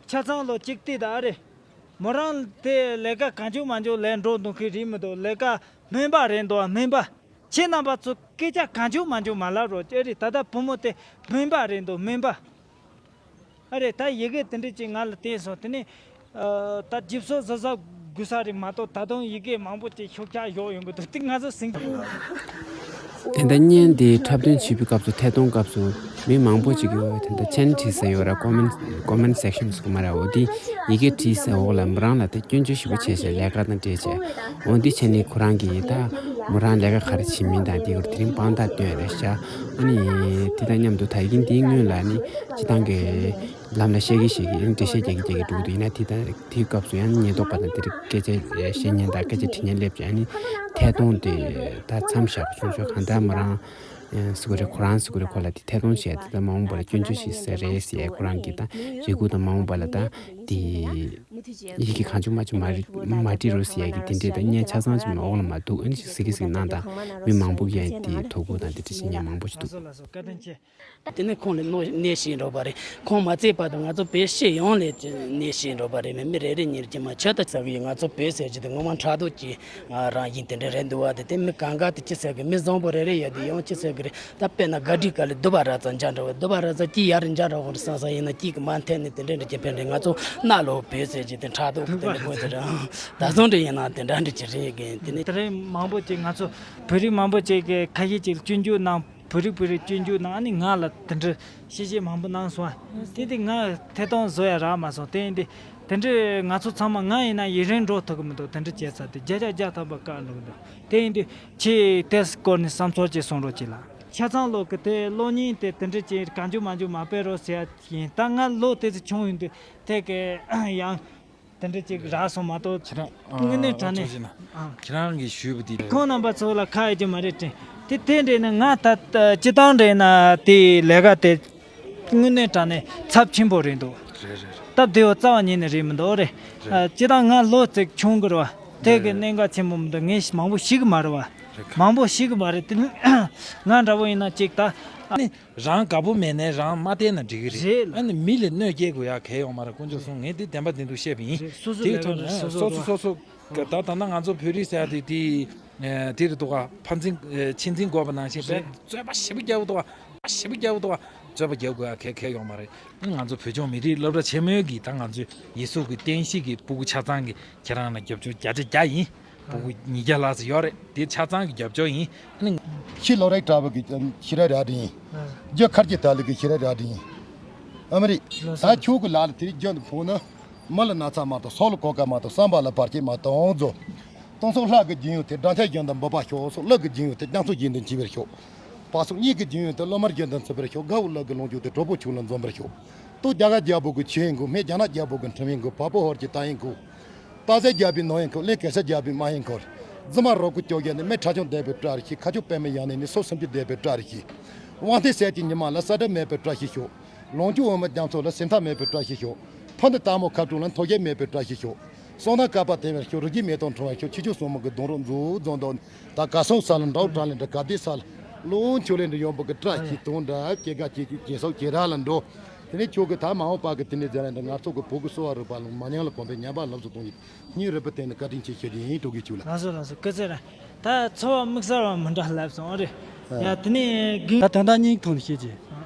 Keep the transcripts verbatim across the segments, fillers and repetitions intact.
ཆ་ཚང་ལོ་གཅིག་ལྟོས་དང་ཨ་རེད། མོ་རང་དེ་ལས་ཀ་གང་བྱུང་མང་བྱུང་ལས་འགྲོ་འདུག་གི་རེད་མི་འདུག་ལས་ཀ་སྨན་པ་རེད་འདུག་སྨན་པ། ཁྱེད་རྣམ་པ་ཚོ་སྐད་ཆ་གང་བྱུང་མང་བྱུང་མ་ལབ་རོགས་ཨེ་རེད། ད་ལྟ་བུ་མོ་དེ་སྨན་པ་རེད་འདུག་སྨན་པ། ཨ་རེད། ད་ཡི་གེ་དེ་འདྲ་ཅིག་ང་ལ་བསྟན་སོང་། དེ་ནས་ཨ་ད་ཇི་བཟོ་བཟོ་ས་དགོས་ས་རེད་མ་གཏོགས་ད་དུང་ཡི་གེ་མང་པོ་ཅིག་ཤུགས་ཆག་ཡོག་ཡོང་གི་འདུག་དེ་ང་ཚོ་ཟིན་གྱི་ཡོད། དེ་འདྲ་བརྙན་འདི་འཁྲབ་སྟོན་བྱེད་པའི་སྐབས་སུ་ཐད་གཏོང་སྐབས་སུ་མི་མང་པོ་ཅིག་གིས་དེ་འདྲ་མཆན་བྲིས་ས་ཡོད་ར། ཀོ་མེན་ཀོ་མེན་སེག་ཤན་ཟེར་གི་མ་རེད། འོ་འདི་ཡི་གེ་བྲིས་ས་འོག་ལ་མོ་རང་ལ་དེ་སྐྱོན་བརྗོད་ཞེ་པོ་བྱས་བྱས་ལས་ཀ་དང་འབྲེལ་བྱས། འོ་འདི་བྱས་ནས་ཁོ་རང་གིས་ད་མོ་རང་ལས་ཀ་ག་རེ་བྱེད་མིན་དང་དེ་གར་དེ་རིང་དཔང་རྟགས་སྟོན་རེད་ཤག་ཨ་ནི་དེ་དང་མཉམ་དུ་ད་ཡིན་འདིའི་སྔོན་ལ་ནི་སྤྱི་བཏང་གི་ལམ་ལ་བཤད་ཀྱི་བཤད་ཀྱི་ཨ་ནི་འགྲེལ་བཤད་རྒྱག་གི་རྒྱག་གི་འགྲོ་གི་འདུག་ཡིན་ན་དེ་ད་དེའི་སྐབས་སུ་ཡང་ཉེན་རྟོག་པ་དང་དེ་རིགས་སྐད་ཆ་བཤད་ཉན་དང་སྐད་ཆ་དྲི་ཉན་སླེབས་བྱས་ཨ་ནི་ཐད་གཏོང་དེ་ད་མཚམས་བཞག་སོང་ཆོག་གང་ལྟར་མོ་རང་ཨ་ཟེར་གི་རེད། ཁོ་རང་ཟེར་གི་རེད། ཁོ་ལ་དེ་ཐད་གཏོང་བྱས་དེ་ད་མ་འོངས་པ་ལ་སྐྱོན་བརྗོད་ཞིག་ཟེར་རེད་ཟེར་ཡས་ཁོ་རང་གིས་ད་རེ་སྐུལ་དང་མ་འོངས་པ་ལ་ད་དེ། ཡི་གེ་གང་བྱུང་མ་བྱུང་མ་རེད་མ་བྲིས་རོགས་ཟེར་ཡ་གི་དེ་འདྲས་དང་བརྙན་ཆ་ཚང་ཅིག་མ་འོག་ལ་མ་འདུག་ཨ་ནི་ཅིག་གཟིགས་གི་གཟིགས་གནང་དང་། མི་མང་པོ་གིས་ཡང་དེ་དོ་ཁུར་དང་དེ་འདྲ་བྱེད་མཁན་མང་པོ་ཞིག་འདུག་ལགས་སོ་བཀའ་དྲིན་ཆེ། དེ་ནས་ཁོང་ལ་གནོད་གནས་ཤིག་འགྲོ་བ་རེད། ཁོང་མ་བརྩིས་བར་དུ་ང་ཚོ་བོད་སྤྱི་ཡོངས་ལ་གནས་ཤིག་འགྲོ་བ་རེད། མི་མི་རེ་རེ་གཉིས་ཀྱིས་མ་ཆོད་ད་ཟེར་གི་ཡོད། ང་ཚོ་བོད་ཟེར་གྱི་དེ་ངོ་མ་ཕྲག་དོག་གི་རང་བཞིན་དེ་འདྲ་རེད་འདུག་བ། དེ་དེ་མི་གང་ག་དེ་ཅི་ཟེར་གི་མི་བཟང་པོ་རེ་རེ་ཡོད་དེ་ཡང་ཅི་ཟེར་གི་རེད། ད་དཔེར་ན་ག་སྒྲིག་ག་ལ་སྡུག་པ་ར་ཙམ་འཇགས་འགྲོ་བ། སྡུག་པ་ར་ཙམ་གྱིས་ཡར་འཇགས་འགྲོ་བ་བསམ་བསམ་ཡིན་ན་གཅིག་གི་མ་འཐེན་ནས་དེ་འདྲ་འདྲ་ཅིག་ཕན་རེད། ང་ཚོ་གནའ་ལོ་བོད་ཟེར་གྱི་དེ་ཕྲག་དོག་དེ་འདྲ་དགོས་དེ་རང་ད་བཟང་འདྲ་ཡིན་ན་དེ་འདྲ་འདྲ་ཅིག་རེད་གི་དེ་ནི། དེ་རིང་མང་པོ་ཅིག་ང་ཚོ་བོད་རིགས་མང་པོ་ཅིག་གི་ཁ་ཤས་ཅིག་སྐྱོན་བརྗོད་གནང་། བོད་རིགས་བོད་རིགས་སྐྱོན་བརྗོད་གནང་། ཨ་ནི་ང་ལ་དེ་འདྲ་བཤད་བཤད་མང་པོ་གནང་སོང་། དེ་དེ་ང་ཐད་གཏོང་བཟོ་ཡ་རག་མ་སོང་། དེ་ཡིན་དུས་དེ་འདྲ་ང་ཚོ་ཚང་མ་ང་ཡིན་ན་ཡུན་རིང་འགྲོ་ཐུབ་གི་མི་འདུག་དེ་འདྲ་བྱས་ཚར་དུས་བརྒྱ་ཆ་བརྒྱ་ཐམ་པ་བཀག་འགྲོ་གི་འདུག་དེ་ཡིན་དུས་ཁྱེད་དེ་སྐོར་ནས་བསམ་ཚུལ་ཅིག་གསུང་རོགས་གྱིས་ལགས། ཆ་ཚང་ལོག་གི་དེ་གློག་བརྙན་དེ་དེ་འདྲ་ཅིག་གང་བྱུང་མང་བྱུང་མ་སྤེལ་རོགས་ཟེར་ཡ་ཡིན། ད་ང་ལོ་དེ་ཚོ་ཆུང་ཡིན་དུས་དེ་གི་ཡང་དེ་འདྲ་ཅིག་རག་སོང་མ་གཏོགས། ཁྱེད་རང་དངོས་གནས་དྲང་གནས་ཁྱེད་རང་གིས་ཞུས་པ་དེ། ཁོང་རྣམ་པ་ཚོ་ལ་ཁ་ཡོད་ཀྱི་མ་རེད་དྲན། དེ་དེ་འདྲ་ཡིན་ན་ང་ད་ལྟ་སྤྱི་བཏང་འདྲ་ཡིན་ན་དེ་ལས་ཀ་དེ་དངོས་གནས་དྲང་གནས་ཚབས་ཆེན་པོ་རེད་འདུག་རེད་རེད། སྟབས་བདེ་བོ་རྩ་བ་ཉིད་ནས་རེད་མི་འདུག་རེད། རེད། སྤྱི་བཏང་ང་ལོ་ཙིག་ཆུང་གི་རེད་བ། དེ་གི་རེད། གནད་འགག་ཆེན་པོ་མི་འདུག་ངས་མང་པོ་ཤེས་གི་མ་རེད་བ། རེད། མང་པོ་ཤེས་གི་མ་རེད་དེ། ང་འདྲ་བོ་ཡིན་ན་ཅིག་ད། ཨ་ནི། རང་དགའ་པོ་མེད་ནའི་རང་མ་བསྟན་ན་འགྲིག་གི་རེད། རེད་ལ། ཨ་ནི་མི་ལ་གནོད་སྐྱེལ་དགོས་ཡ་གལ་ཡོད་མ་རེད། དཀོན་མཆོག་གསུམ། ངས་འདི་བདེན་པ་བདེན་ཐུག་བཤད་པ་ཡིན། རེད། སོ་སོ་དེའི་ལས་ཀ་ཐོག་ནས་རེད། སོ་སོ་སོ་སོ་སོ་སོ། ད་ད་ལྟ་ང་ཚོ་བོད་རིགས་ཟེར་ཡ་དེ་དེ་དེ་རེད་འདུག་ག་ཕར་འཛིན་ཕྱིར་འཛིན་དགོས་པ་ནང་བཞིན་རེད། རྩོད་པ་ཞེ་པོ་རྒྱག་གི་འདུག་ག་ཞེ་པོ་རྒྱག་གི་འདུག་ག་རྩོད་པ་རྒྱག་དགོས་ཡ་གལ་གལ་ཡོད་མ་རེད། ཨ་ནི་ང་ཚོ་བོད་ལྗོངས་མི་རིགས་སློབ་གྲྭ་ཆེན་མོའི་གི་ད་ང་ཚོའི་ཡེ་ཤུ་གི་རྟེན་གཞི་གི་སྤུ་གུ་ཆ་ཚང་གི་ཁྱེད་རང་ལ་རྒྱབ་སྐྱོར་བརྒྱ་ཆ་བརྒྱ་ཡིན། སྤུ་གུ་ཉིས་བརྒྱ་ལྷག་ཙམ་ཡོད་རེད། དེ་ཆ་ཚང་གི་རྒྱབ་སྐྱོར་ཡིན། ཨ་ནི། ཁྱི་ལོ་རེག་གྲྭ་བ་གི་ཤི་ར་ར་དྲིན་ཡིན། རྒྱུ་ཁར་གྱི་ད་ལི་གི་ཤི་ར་ར་དྲིན་ཡིན། ཨ་མ་རེད། ད་ཁྱོད་གི་ལ་ལ་དེ་རྒྱུ་འདི་ཕུང་ན། མི་ལ་ན་ཚ་མ་གཏོགས་སྲོག་ལ་གོད་ཁ་མ་གཏོགས་བསམ་པ་ལ་བར་ཆད་མ་གཏོགས་མཛོ། སྟོང་སོགས་ལྷ་གི་རྒྱུན་ཡོད་དེ་དགྲ་ཐའི་རྒྱུན་དུ་འབབ་པ་ཤོག་སོགས་ཀླུ་གི་རྒྱུན་ཡོད་དེ་རྒྱ་མཚོ་རྒྱུན་དུ་འཆི་བར་ཤོག་བ་སོགས་གཉིས་ཀྱི་རྒྱུན་ཡོད་དེ་གློ་དམར་རྒྱུན་དུ་འཚུབ་པར་ཤོག་དགའ་བོ་ཀླུ་གི་ལོངས་སྤྱོད་དེ་གྲོགས་པོ་ཆུ་ལ་འཛོམས་པར་ཤོག་ལྟོ་རྒྱ་གར་རྒྱལ་པོ་གི་ཆོས་ཡིན་གོ་སྨན་རྒྱ་ནག་རྒྱལ་པོ་གི་ཁྲིམས་ཡིན་གོ་བ་སྤུ་ཧོར་གྱི་རྟ་ཡིན་གོ་སྟག་གཟིག་རྒྱལ་པོའི་ནོར་ཡིན་གོ་གླིང་གེ་སར་རྒྱལ་པོའི་དམག་ཡིན་གོ་རྫི་མ་རོག་ཀོ་ཅོག་ཡ་ནི་མི་ཁྲ་ཆུང་བསྡད་པའི་བཀྲ་རེ་ཤིག་ཁ་ཆུ་པད་མའི་ཡང་ནི་ནི་སོ་སུམ་ཅུ་བསྡད་པའི་བཀྲ་རེ་ཤིག་དབང་ཐེ་སད་ཀྱི་ཉི་མ་ལ་ས་དྲ་མེད་པའི་བཀྲ་ཤིག་ཤོག་ལོངས་སྤྱོད་འོ་མ་རྒྱ་མཚོ་ལ་སེམས་ཐག་མེད་པའི་བཀྲ་ཤིས་ཤོག་ཕ་འདི་སྟག་མོ་ཁ་དྲུང་ལ་མཐོ་རྒྱས་མེད་པའི་བཀྲ་ཤིས་ཤོག་སོང་ན་ཀ་པ་དེ་བས་ཤོག་རི་རྒྱུད་མེ་ཏོག་འཁྲུངས་པ་ཤོག་ཆུ་ཆུ་སོ་མོ་གི་གདོང་རོ་མཛུག་རྫོང་དོག་ད་ག་སོང་ས་ལ་འདྲའོ་གྲ་ལེན་འདྲ་ག་དེ་ས་ལ་ལོ་ཆུ་ལེན་འདྲ་ཡོང་པོ་གི་བཀྲ་ཤིས་དུང་འདྲ་སྐྱེ་རྒ་སྐྱེ་སྐྱེ་སྐྱེ་སོགས་སྐྱེ་ར་ལ་འགྲོ། དེ་ནས་ཁྱོད་ཀྱི་ད་མ་འོངས་པ་གི་དེ་ནས་ཟེར་ལ་འདྲ་ང་ཚོ་གི་བུ་གི་གསོ་བ་རུ་པ་ལུང་མ་ཉང་ལ་གོམ་པའི་ཉམས་པ་ལབ་སུ་གཏོང་ཡིན། སྙིང་རུས་པ་བརྟེན་ནས་བཀའ་དྲིན་ཆེ་ཞུ་རྒྱུ་ཡིན། སྤྲོ་གི་བཅུག་ལ། ལགས་སོ་ལགས་སོ་སྐུ་ཚེ་རིང་། ད་འཚོ་བ་དམིགས་བསལ་བ་མི་འདྲ་ལབ་སོང་རེད། ཡ་དེ་ནས་གི་ད་དོན་དག་གཉིས་ཐོག་ནས་བཤད་ཀྱི།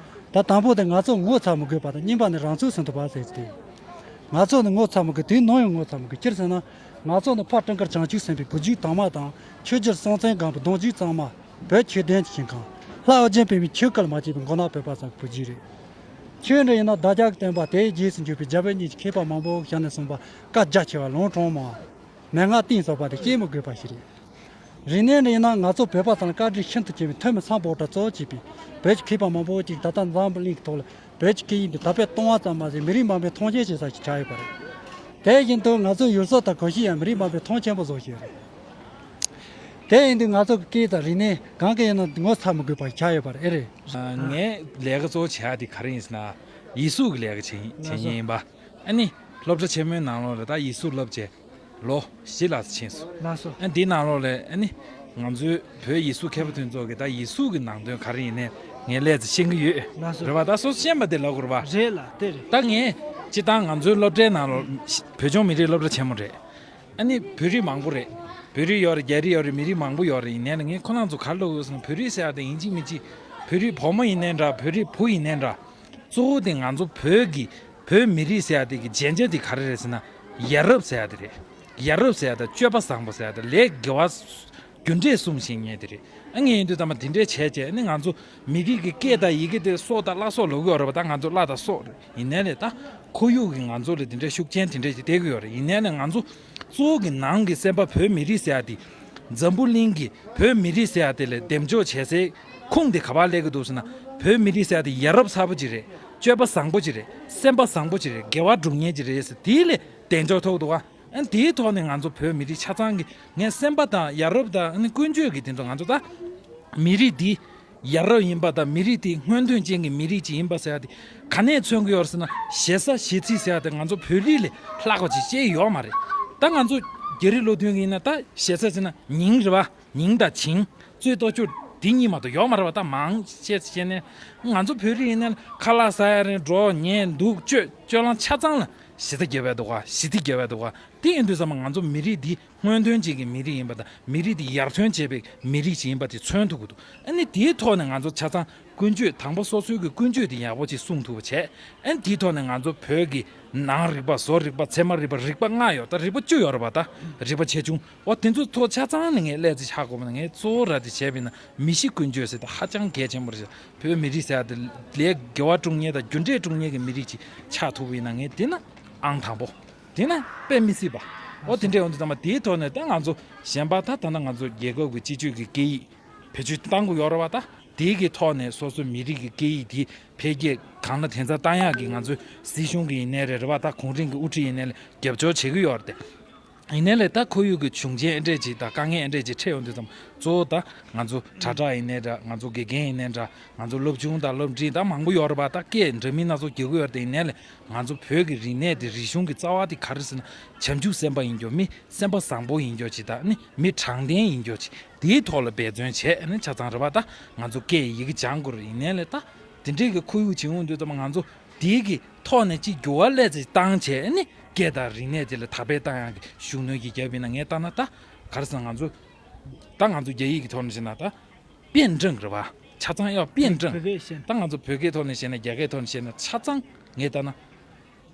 ད་དང་པོ་དེ་ང་ཚོ་ངོ་ཚ་མི་དགོས་པ་དང་གཉིས་པ་ནི་རང་ཚོའི་སེམས་དུ་བབས་ཟེར་གྱི་དེ། ང་ཚོ་ནི་ངོ་ཚ་མི་དགོས། དེའི་ནང་ཡང་ངོ་ཚ་མི་དགོས། སྤྱིར་ཟེར་ན། ང་ཚོ་ནི་ཕ་སྤྲིན་དཀར་བྱང་ཆུབ་སེམས་དཔའི་བུ་རྒྱུད་དྭངས་མ་དང་ཆོས་རྒྱལ་སྲོང་བཙན་སྒམ་པོའི་གདུང་རྒྱུད་གཙང་མ། བོད་ཆོས་ལྡན་གྱི་ཞིང་ཁམས། ལྷ་ཨོ་རྒྱན་པད་མའི་ཆོས་སྐུ་ལ་མ་སྐྱེས་པའི་མགོ་ནག་བོད་པ་ཚང་གི་བུ་རྒྱུད་རེད། ཆོས་འདྲ་ཡིན་ན་བདག་ཅག་གི་བསྟན་པ་དེའི་རྗེས་སུ་འཇུག་པའི་རྒྱ་བོད་གཉིས་ཀྱི་མཁས་པ་མང་པོ་ཞལ་ནས་གསུངས་པ་བཀའ་རྒྱ་ཆེ་བ་ལུང་དྲངས་མ། མན་ངག་གཏིང་ཟབ་པ་དེ་སྐྱེ་མི་དགོས་པ་ཞིག་རེད། རིག་གནས་འདྲ་ཡིན་ན་ང་ཚོ་བོད་པ་ཚང་ལ་བཀའ་དྲིན་ཤིན་ཏུ་ཆེ་བའི་ཐོན་མི་སམ་བྷོ་ཊ་གཙོ་བོ་བྱས་པའི་བོད་ཀྱི་མཁས་པ་མང་པོ་ཅིག་ད་ལྟ་འཛམ་བུ་གླིང་གི་ཐོག་ལ་བོད་ཀྱི་སྐད་ཡིག་འདི་དར་སྤེལ་གཏོང་བ་ཙམ་མ་ཟད་མི་རིགས་མང་པོའི་མཐོང་ཆེན་བྱེད་ས་ཞིག་ཆགས་ཡོད་པ་རེད། དེ་བཞིན་དུ་ང་ཚོའི་ཡུལ་སྲོལ་དང་གོམས་གཤིས་ཡང་མི་རིགས་མང་པོའི་མཐོང་ཆེན་པོ་བཟོ་བཞིན་ཡོད་རེད། དེ་ཡིན་དུས་ང་ཚོ་གི་སྐད་དང་རིག་གནས་གང་གི་ཡིན་ན་ངོ་ཚ་མི་དགོས་པ་ཆགས་ཡོད་པ་རེད། ཨེ་རེད། ངའི་ལས་ཀ་གཙོ་བོ་བྱེད་ཡག་དེ་ག་རེ་ཡིན་ཟེར་ན། ཡིག་གཟུགས་ཀྱི་ལས་ཀ་བྱེད་བྱེད་མཁན་ཡིན་པ། ཨ་ནི། སློབ་གྲྭ་ཆེན་མོའི་ནང་ལོགས་ལ་ད་ཡིག་གཟུགས་བསླབ་བྱས་ལོ་བཞི་ལྷག་ཙམ་ཕྱིན་སོང་། ལགས་སོ། ཨ་འདིའི་ནང་ལོགས་ལ་ཨ་ནི། ང་ཚོའི་བོད་ཡིག་གཟུགས་མཁས་པ་དེ་ཚོ་གིས་ད་ཡིག་གཟུགས་ཀྱི་ནང་དོན་ག་རེ་ཡིན་ནའི་ངས་ལས་ཙམ་ཤེས་ཀྱི་ཡོད། ལགས་སོ། རེད་པ། ད་སོ་སོ་ཤེས་པ་དེ་ལབ་དགོས་རེད་པ། རེད་ལ་དེ་རེད། ད་ངས་ སྤྱིར་བཏང་ང་ཚོའི་སློབ་གྲྭའི་ནང་ལ་བོད་ལྗོངས་མི་རིགས་སློབ་གྲྭ་ཆེན་མོ་རེད། ཨ་ནི་བོད་རིགས་མང་པོ་རེད། བོད་རིགས་ཡོད་རེད། རྒྱ་རིགས་ཡོད་རེད། མི་རིགས་མང་པོ་ཡོད་རེད། ཡིན་ནའི་ལ་ངས་ཁོ་རང་ཚོ་ག་རེ་ལབ་དགོས་ཟེར་ན། བོད་རིགས་ཟེར་ཡ་དེ་ཡིན་གཅིག་མིན་གཅིག་བོད་རིགས་བུ་མོ་ཡིན་ནའི་འདྲ། བོད་རིགས་བུ་ཡིན་ནའི་འདྲ། གཙོ་བོ་དེ་ང་ཚོ་བོད་ཀྱི་བོད་མི་རིགས་ཟེར་ཡ་དེ་གི་རྒྱན་ཆ་དེ་ག་རེ་རེད་ཟེར་ན། ཡ་རབས་ཟེར་ཡ་དེ་རེད། ཡ་རབས་ཟེར་ཡ་དང་སྤྱོད་པ་བཟང་པོ་ཟེར་ཡ་དང་ལས་དགེ་བ། རྒྱུ་འབྲས་གསུམ་ཞིག་ངེས་དེ་རེད། ཨ་ངས་ཡིན་དུས་ཙམ་པ་དེ་འདྲས་བྱས་བྱས། ཨ་ནི་ང་ཚོ་མི་རིགས་ཀྱི་སྐད་དང་ཡི་གེ་དེ་སྲོག་དང་བླ་སྲོག་ལབ་ཀྱི་ཡོད་རེད་པ། ད་ང་ཚོ་བླ་དང་སྲོག་རེད། ཡིན་ནའི་ལས་ད་ཁོར་ཡུག་གིས་ང་ཚོ་ལ་དེ་འདྲའི་ཤུགས་རྐྱེན་དེ་འདྲས་ཅིག་སྟེར་གྱི་ཡོད་རེད། ཡིན་ནའི་ལས་ང་ཚོ་གཙོ་བོ་གི་ནང་གི་སེམས་པ་བོད་མི་རིགས་ཟེར་ཡ་དེ། འཛམ་བུ་གླིང་གི་བོད་མི་རིགས་ཟེར་ཡ་དེ་ལ་འདེམས་འཇོག་བྱེད་སའི་ཁུངས་དེ་ག་པར་སླེབས་ཀྱི་འདུག་ཟེར་ན། བོད་མི་རིགས་ཟེར་ཡ་དེ་ཡ་རབས་གསར་པ་ཅིག་རེད། སྤྱོད་པ་བཟང་པོ་ཅིག་རེད། སེམས་པ་བཟང་པོ་ཅིག་རེད། དགེ་བ་སྒྲུབ་མཁན་ཅིག་རེད་ཟེར། དེ་ལ་གདེང་འཇོག་ཐོབ་འདུག་ག་ཨ་ནི་དེའི་ཐོག་ནས་ང་ཚོ་བོད་མི་རིགས་ཆ་ཚང་གི་ངའི་སེམས་པ་དང་ཡ་རབས་དང་ཨ་ནི་ཀུན་སྤྱོད་ཀྱི་དེ་ཚོ་ང་ཚོ་ད་མི་རིགས་འདི་ཡ་རབས་ཡིན་པ་དང་མི་རིགས་འདི་སྔོན་ཐོན་ཅན་གྱི་མི་རིགས་ཅིག་ཡིན་པ་ཟེར་ཡ་དེ་ག་ནས་མཚོན་གྱི་ཡོད་ཟེར་ན། ཞེ་ས་ཞེ་ཚིག་ཟེར་ཡ་དེ་ང་ཚོ་བོད་རིགས་ལས་ལྷག་པ་ཅིག་ཅིག་ཡོད་མ་རེད། ད་ང་ཚོ་རྒྱ་རིགས་ལོ་ཐོན་གྱི་ཡིན་ན། ད་ཞེ་ས་ཟེར་ན་ཉིང་རེད་པ། ཉིང་དང་ཆིང་། གཙོད་ལྟོ་ཆུ་འདི་གཉིས་མ་གཏོགས་ཡོད་མ་རེད་པ། ད་མང་ཆེ་བྱས་ནས་ང་ཚོ་བོད་རིགས་ཡིན་ན་ཁ་ལག་ཟ་ཡ་རེད། འགྲོ་ཉལ་འདུག་སྤྱོད་སྤྱོད་ལམ་ཆ་ཚང་ལ་ཞེ་ས་རྒྱབ་པ་འདུག་ག་ཞེ་ཚིག་རྒྱབ་པ་འདུག་ག་དེ་ཡིན་དུས་ཙམ་པ་ང་ཚོ་མི་རིགས་འདི་སྔོན་ཐོན་ཅན་གྱི་མི་རིགས་ཡིན་པ་དང་། མི་རིགས་འདི་ཡར་ཐོན་བྱས་པའི་མི་རིགས་ཤིག་ཡིན་པ་དེ་མཚོན་ཐུབ་ཀྱི་འདུག་ཨ་ནི་དེའི་ཐོག་ནས་ང་ཚོ་ཆ་ཚང་ཀུན་སྤྱོད་དང་པོ་སོ་སོའི་གི་ཀུན་སྤྱོད་དེ་ཡག་པོ་ཅིག་སྲུང་ཐུབ་པ་བྱས། ཨ་ནི་དེའི་ཐོག་ནས་ང་ཚོ་བོད་ཀྱི་ནང་རིག་པ། བཟོ་རིག་པ། ཚད་མ་རིག་པ། རིག་པ་ལྔ་ཡོད། ད་རིག་པ་བཅུ་ཡོད་རེད་པ། ད་རིག་པ་ཆེ་ཆུང་། འོ་དེ་ཚོ་ཐོག་ཆ་ཚང་ནས་ངས་ལབ་ཙམ་ཆགས་དགོས་པ་ན། ངས་གཙོ་བོ་ར་དེ་བྱས་པ་ཡིན་ན་མི་གཤིས་ཀུན་སྤྱོད་ཟེར་དེ་ཧ་ཅང་གལ་ཆེན་པོ་རེད། བོད་མི་རིགས་ཟེར་ཡ་དེ་ལས་དགེ་བ་སྒྲུབ་མཁན་དང་རྒྱུ་འབྲས་སྒྲུབ་མཁན་གྱི་མི་རིགས་ཅིག་ཆགས་ཐུབ་པ་ཡིན་ན། ངས་དེ་ན་ཨང་དང་པོ། དེ་ན་དཔེ་མི་སྲིད་པ། འོ་དེ་འདྲས་ཡོང་དུས་ཙམ་པ་དེའི་ཐོག་ནས་ད་ང་ཚོ་གཞན་པ་ད་ད་ན་ང་ཚོ་རྒྱལ་ཁབ་ཀྱི་སྤྱི་སྤྱོད་ཀྱི་སྐད་ཡིག་བེད་སྤྱོད་བཏང་དགོས་ཡོད་རེད་པ། ད་དེའི་གི་ཐོག་ནས་སོ་སོའི་མི་རིགས་ཀྱི་སྐད་ཡིག་དེ་འཕེལ་རྒྱས་གང་ལ་དེང་སང་བཏང་ཡག་གི་ང་ཚོའི་སྲིད་གཞུང་གི་ཡིན་ནའི་རེད་རེད་པ། ད་གུང་ཁྲན་གྱི་དབུ་ཁྲིད་ཡིན་ནའི་ལ་རྒྱབ་སྐྱོར་བྱེད་ཀྱི་ཡོད་རེད་དེ། ཡིན་ནའི་ལས་ད་ཁོར་ཡུག་གི་བྱུང་རྐྱེན་ཨེ་འདྲས་ཅིག་དང་དཀའ་ངལ་ཨེ་འདྲས་ཅིག་འཕྲད་ཡོང་དུས་ཙམ། གཙོ་བོ་ད་ང་ཚོ་དྲ་གྲགས་ཡིན་ནའི་འདྲ། ང་ཚོ་དགེ་རྒན་ཡིན་ནའི་འདྲ། ང་ཚོ་སློབ་ཆུང་དང་སློབ་འབྲིང་ད་མང་པོ་ཡོད་རེད་པ། ད་སྐད་འདྲ་མིན་སྣ་ཚོགས་རྒྱག་གི་ཡོད་རེད་དེ། ཡིན་ནའི་ལས་ང་ཚོ་བོད་ཀྱི་རིག་གནས་དེ། རིག་གཞུང་གི་རྩ་བ་དེ་ག་རེ་ཟེར་ན། བྱང་ཆུབ་སེམས་དཔའ་ཡིན་རྒྱུ། མི་སེམས་པ་བཟང་པོ་ཡིན་རྒྱུ་ཅིག་དང་། ནི་མི་དྲང་བདེན་ཡིན་རྒྱུ་ཅིག་དེའི་ཐོག་ལ་འབད་བརྩོན་བྱས་ནས་ཆ་ཚང་རེད་པ། ད་ང་ཚོ་སྐད་ཡི་གེ་སྦྱང་དགོས་རེད། ཡིན་ནའི་ལས་ད་དེ་འདྲས་ཀྱི་ཁོར་ཡུག་བྱུང་ཡོང་དུས་ཙམ་པ་ང་ཚོ་དེའི་གི་ཐོག་ནས་ཅིག་འགྱུར་བ་སླེབས་ཙམ་བཏང་བྱས་ནས་སྐད་དང་རིག་གནས་དེ་ལ་དར་སྤེལ་བཏང་ཡག་གི་ཤུགས་སྣོན་ཅིག་བརྒྱབ་པ་ཡིན་ན། ངས་ལྟ་ན་ད་ག་རེ་ཟེར་ན། ང་ཚོ་ད་ང་ཚོ་རྒྱ་ཡིག་གི་ཐོག་ནས་བཤད་ན་ད་辩证རེད་པ། ཆ་ཚང་ཡང་辩证། བོད་སྐད་བཤད་ན། ད་ང་ཚོ་བོད་སྐད་ཐོག་ནས་བཤད་ན། རྒྱ་སྐད་ཐོག་ནས་བཤད་ན། ཆ་ཚང་ངས་ལྟ་ན་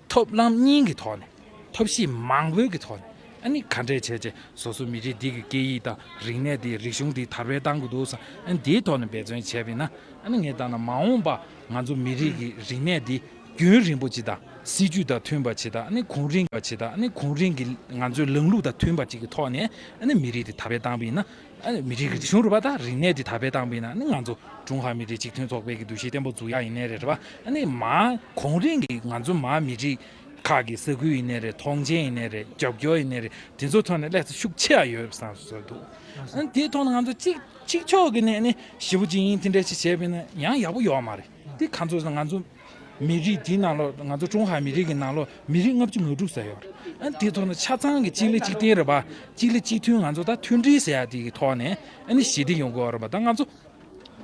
ཐབས་ལམ་གཉིས་ཀྱི་ཐོག་ནས། ཐབས་ཤེས་མང་པོའི་གི་ཐོག་ནས། ཨ་ནི་ག་འདྲས་བྱས་བྱས་སོ་སོ་མི་རིགས་འདི་གི་སྐད་ཡིག་དང་རིག་གནས་འདི། རིག་གཞུང་འདི་དར་སྤེལ་བཏང་དགོས་འདུག་བསམ། ཨ་ནི་འདིའི་ཐོག་ནས་འབད་བརྩོན་བྱས་པ་ཡིན་ན། ཨ་ནི་ངས་ལྟ་ན་མ་འོངས་པ་ང་ཚོ་མི་རིགས་ཀྱི་རིག་གནས་འདི་རྒྱུན་རིང་པོ་ཅིག་དང་། སྲིད་ཇུས་དང་མཐུན་པ་ཅིག་དང་། ཨ་ནི་གུང་རིང་པ་ཅིག་དང་། ཨ་ནི་གུང་རིང་གི་ང་ཚོའི་ལམ་ལུགས་དང་མཐུན་པ་ཅིག་གི་ཐོག་ནས། ཨ་ནི་མི་རིགས་འདི་དར་སྤེལ་བཏང་པ་ཡིན་ན། ཨ་ནི་མི་རིགས་ཀྱི་གཞུང་རུ་བ་དང་རིག་གནས་འདི་དར་སྤེལ་བཏང་པ་ཡིན་ན། ཨ་ནི་ང་ཚོ་ཀྲུང་ཧྭ་མི་རིགས་གཅིག་མཐུན་ཚོགས་པའི་གི་འདུ་ཤེས་བརྟན་པོ་འཛུགས་ཡག་ཡིན་ནའི་རེད་པ། ཨ་ནི་མ་གུང་རིང་གི་ང་ཚོ་མ་མི་རིགས་ཁག་གི་ས་ཁུལ་ཡིན་ནའི་རེད། མཐོང་མཆན་ཡིན་ནའི་རེད། རྒྱབ་སྐྱོར་ཡིན་ནའི་རེད། དེ་ཚོ་ཐོག་ནས་སླེབས་ཚེ་ཤུགས་ཆེ་ཡ་ཡོད་བསམ་བཟོས་འདུག་ཨ་ནི་དེའི་ཐོག་ནས་ང་ཚོ་གཅིག་གཅིག་ཆོག་གི་ནས་ཨ་ནི་ཞེ་པོ་ཅིག་ཡིན་དེ་འདྲ་ཞིག་བྱས་པ་ཡིན་ན་ཡང་ཡག་པོ་ཡོད་མ་རེད། དེ་ག་ཚོད་ཟེར་ན། ང་ཚོ་མི་རིགས་འདིའི་ནང་ལོགས། ང་ཚོ་ཀྲུང་ཧྭ་མི་རིགས་ཀྱི་ནང་ལོགས་མི་རིགས་ལྔ་བཅུ་ང་དྲུག་ཙམ་ཡོད་རེད། ཨ་ནི་དེའི་ཐོག་ནས་ཆ་ཚང་གི་གཅིག་ལ་གཅིག་བརྟེན་རེད་པ། གཅིག་ལ་གཅིག་མཐུན། ང་ཚོ་ད་མཐུན་སྒྲིལ་ཟེར་ཡ་དེ་གི་ཐོག་ནས་ཨ་ནི་ཞི་བདེ་ཡོང་གི་ཡོད་རེད་པ། ད་ང་ཚོ་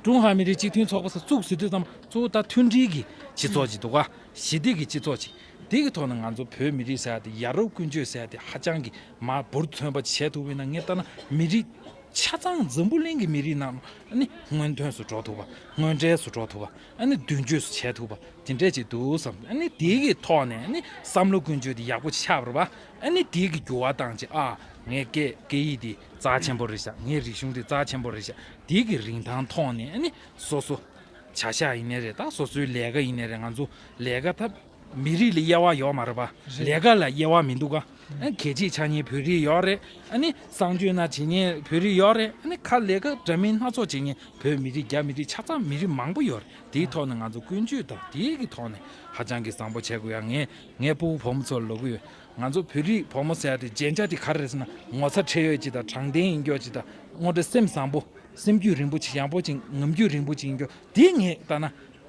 ཀྲུང་ཧྭ་མི་རིགས་གཅིག་མཐུན་ཚོགས་པ་ཟེར་བཙུགས་ཟེར་དུས་ཙམ། གཙོ་བོ་ད་མཐུན་སྒྲིལ་གྱི་སྤྱི་ཚོགས་ཅིག་འདུག་ག་ཞི་བདེ་གི་སྤྱི་ཚོགས་ཅིག་དེ་གི་ཐོག་ནས་ང་ཚོ་བོད་མི་རིགས་ཟེར་ཡ་དེ། ཡ་རབས་ཀུན་སྤྱོད་ཟེར་ཡ་དེ་ཧ་ཅང་གི་མ་འབུར་ཐོན་པ་བྱེད་ཐུབ་པ་ཡིན་ན། ངས་ལྟ་ན་མི་རིགས་ཆ་ཚང་འཛམ་བུ་གླིང་གི་མི་རིགས་ནང་ཨ་ནི་སྔོན་ཐོན་སུ་འགྲོ་ཐུབ་པ། སྔོན་གྲལ་སུ་འགྲོ་ཐུབ་པ། ཨ་ནི་མདུན་སྐྱོད་སུ་བྱེད་ཐུབ་པ་དེ་འདྲས་ཅིག་འདུག་བསམ། ཨ་ནི་དེ་གི་ཐོག་ནས་ཨ་ནི་བསམ་བློ་ཀུན་སྤྱོད་དེ་ཡག་པོ་ཆགས་པ་རེད་པ། ཨ་ནི་དེ་གི་འགྱུར་བ་བཏང་བྱས། ཨ། ངའི་སྐད་སྐད་ཡིག་དེ་རྩ་ཆེན་པོ་རེད་ཤག་ངའི་རིག་གཞུང་དེ་རྩ་ཆེན་པོ་རེད་ཤག་དེ་གི་རིན་ཐང་མཐོང་ནས་ཨ་ནི་སོ་སོ་བྱ་གཞག་ཡིན་ནའི་རེད། ད་སོ་སོའི་ལས་ཀ་ཡིན་ནའི་རེད། ང་ཚོ་ལས་ཀ་ད་མི་རིགས་ལ་དབྱེ་བ་ཡོད་མ་རེད་པ། རེད། ལས་ཀ་ལ་དབྱེ་བ་མི་འདུག་ག་ཨ་ནི་གལ་ཆེ་ཆ་ཉན་བོད་རིགས་ཡོད་རེད། ཨ་ནི་གསང་སྤྱོད་ནང་བྱེད་ཉན་བོད་རིགས་ཡོད་རེད། ཨ་ནི་ཁ་ལས་ཀ་འདྲ་མིན་སྣ་ཚོགས་བྱེད་ཉན་བོད་མི་རིགས། རྒྱ་མི་རིགས། ཆ་ཚང་མི་རིགས་མང་པོ་ཡོད་རེད། དེའི་ཐོག་ནས་ང་ཚོ་ཀུན་སྤྱོད་དང་དེའི་གི་ཐོག་ནས་ཧ་ཅང་གི་བཟང་པོ་བྱེད་དགོས་ཡ། ངས་ངའི་སྤུ་གུ་བུ་མོ་ཚོར་ལབ་གི་ཡོད། ང་ཚོ་བོད་རིགས་བུ་མོ་ཟེར་ཡ་དེ་རྒྱན་ཆ་དེ་ག་རེ་རེད་ཟེར་ན། ངོ་ཚ་ཁྲེལ་ཡོད་ཅིག་དང་། དྲང་བདེན་ཡིན་རྒྱུ་ཅིག་དང་། དངོས་འབྲེལ་སེམས་བཟང་པོ། སེམས་རྒྱུད་རིང་པོ་ཅིག་ཡངས་པོ་ཅིག་ངམ་རྒྱུད་རིང་པོ་ཅིག་ཡིན་རྒྱུ་དེ་ངས་ལྟ་ན་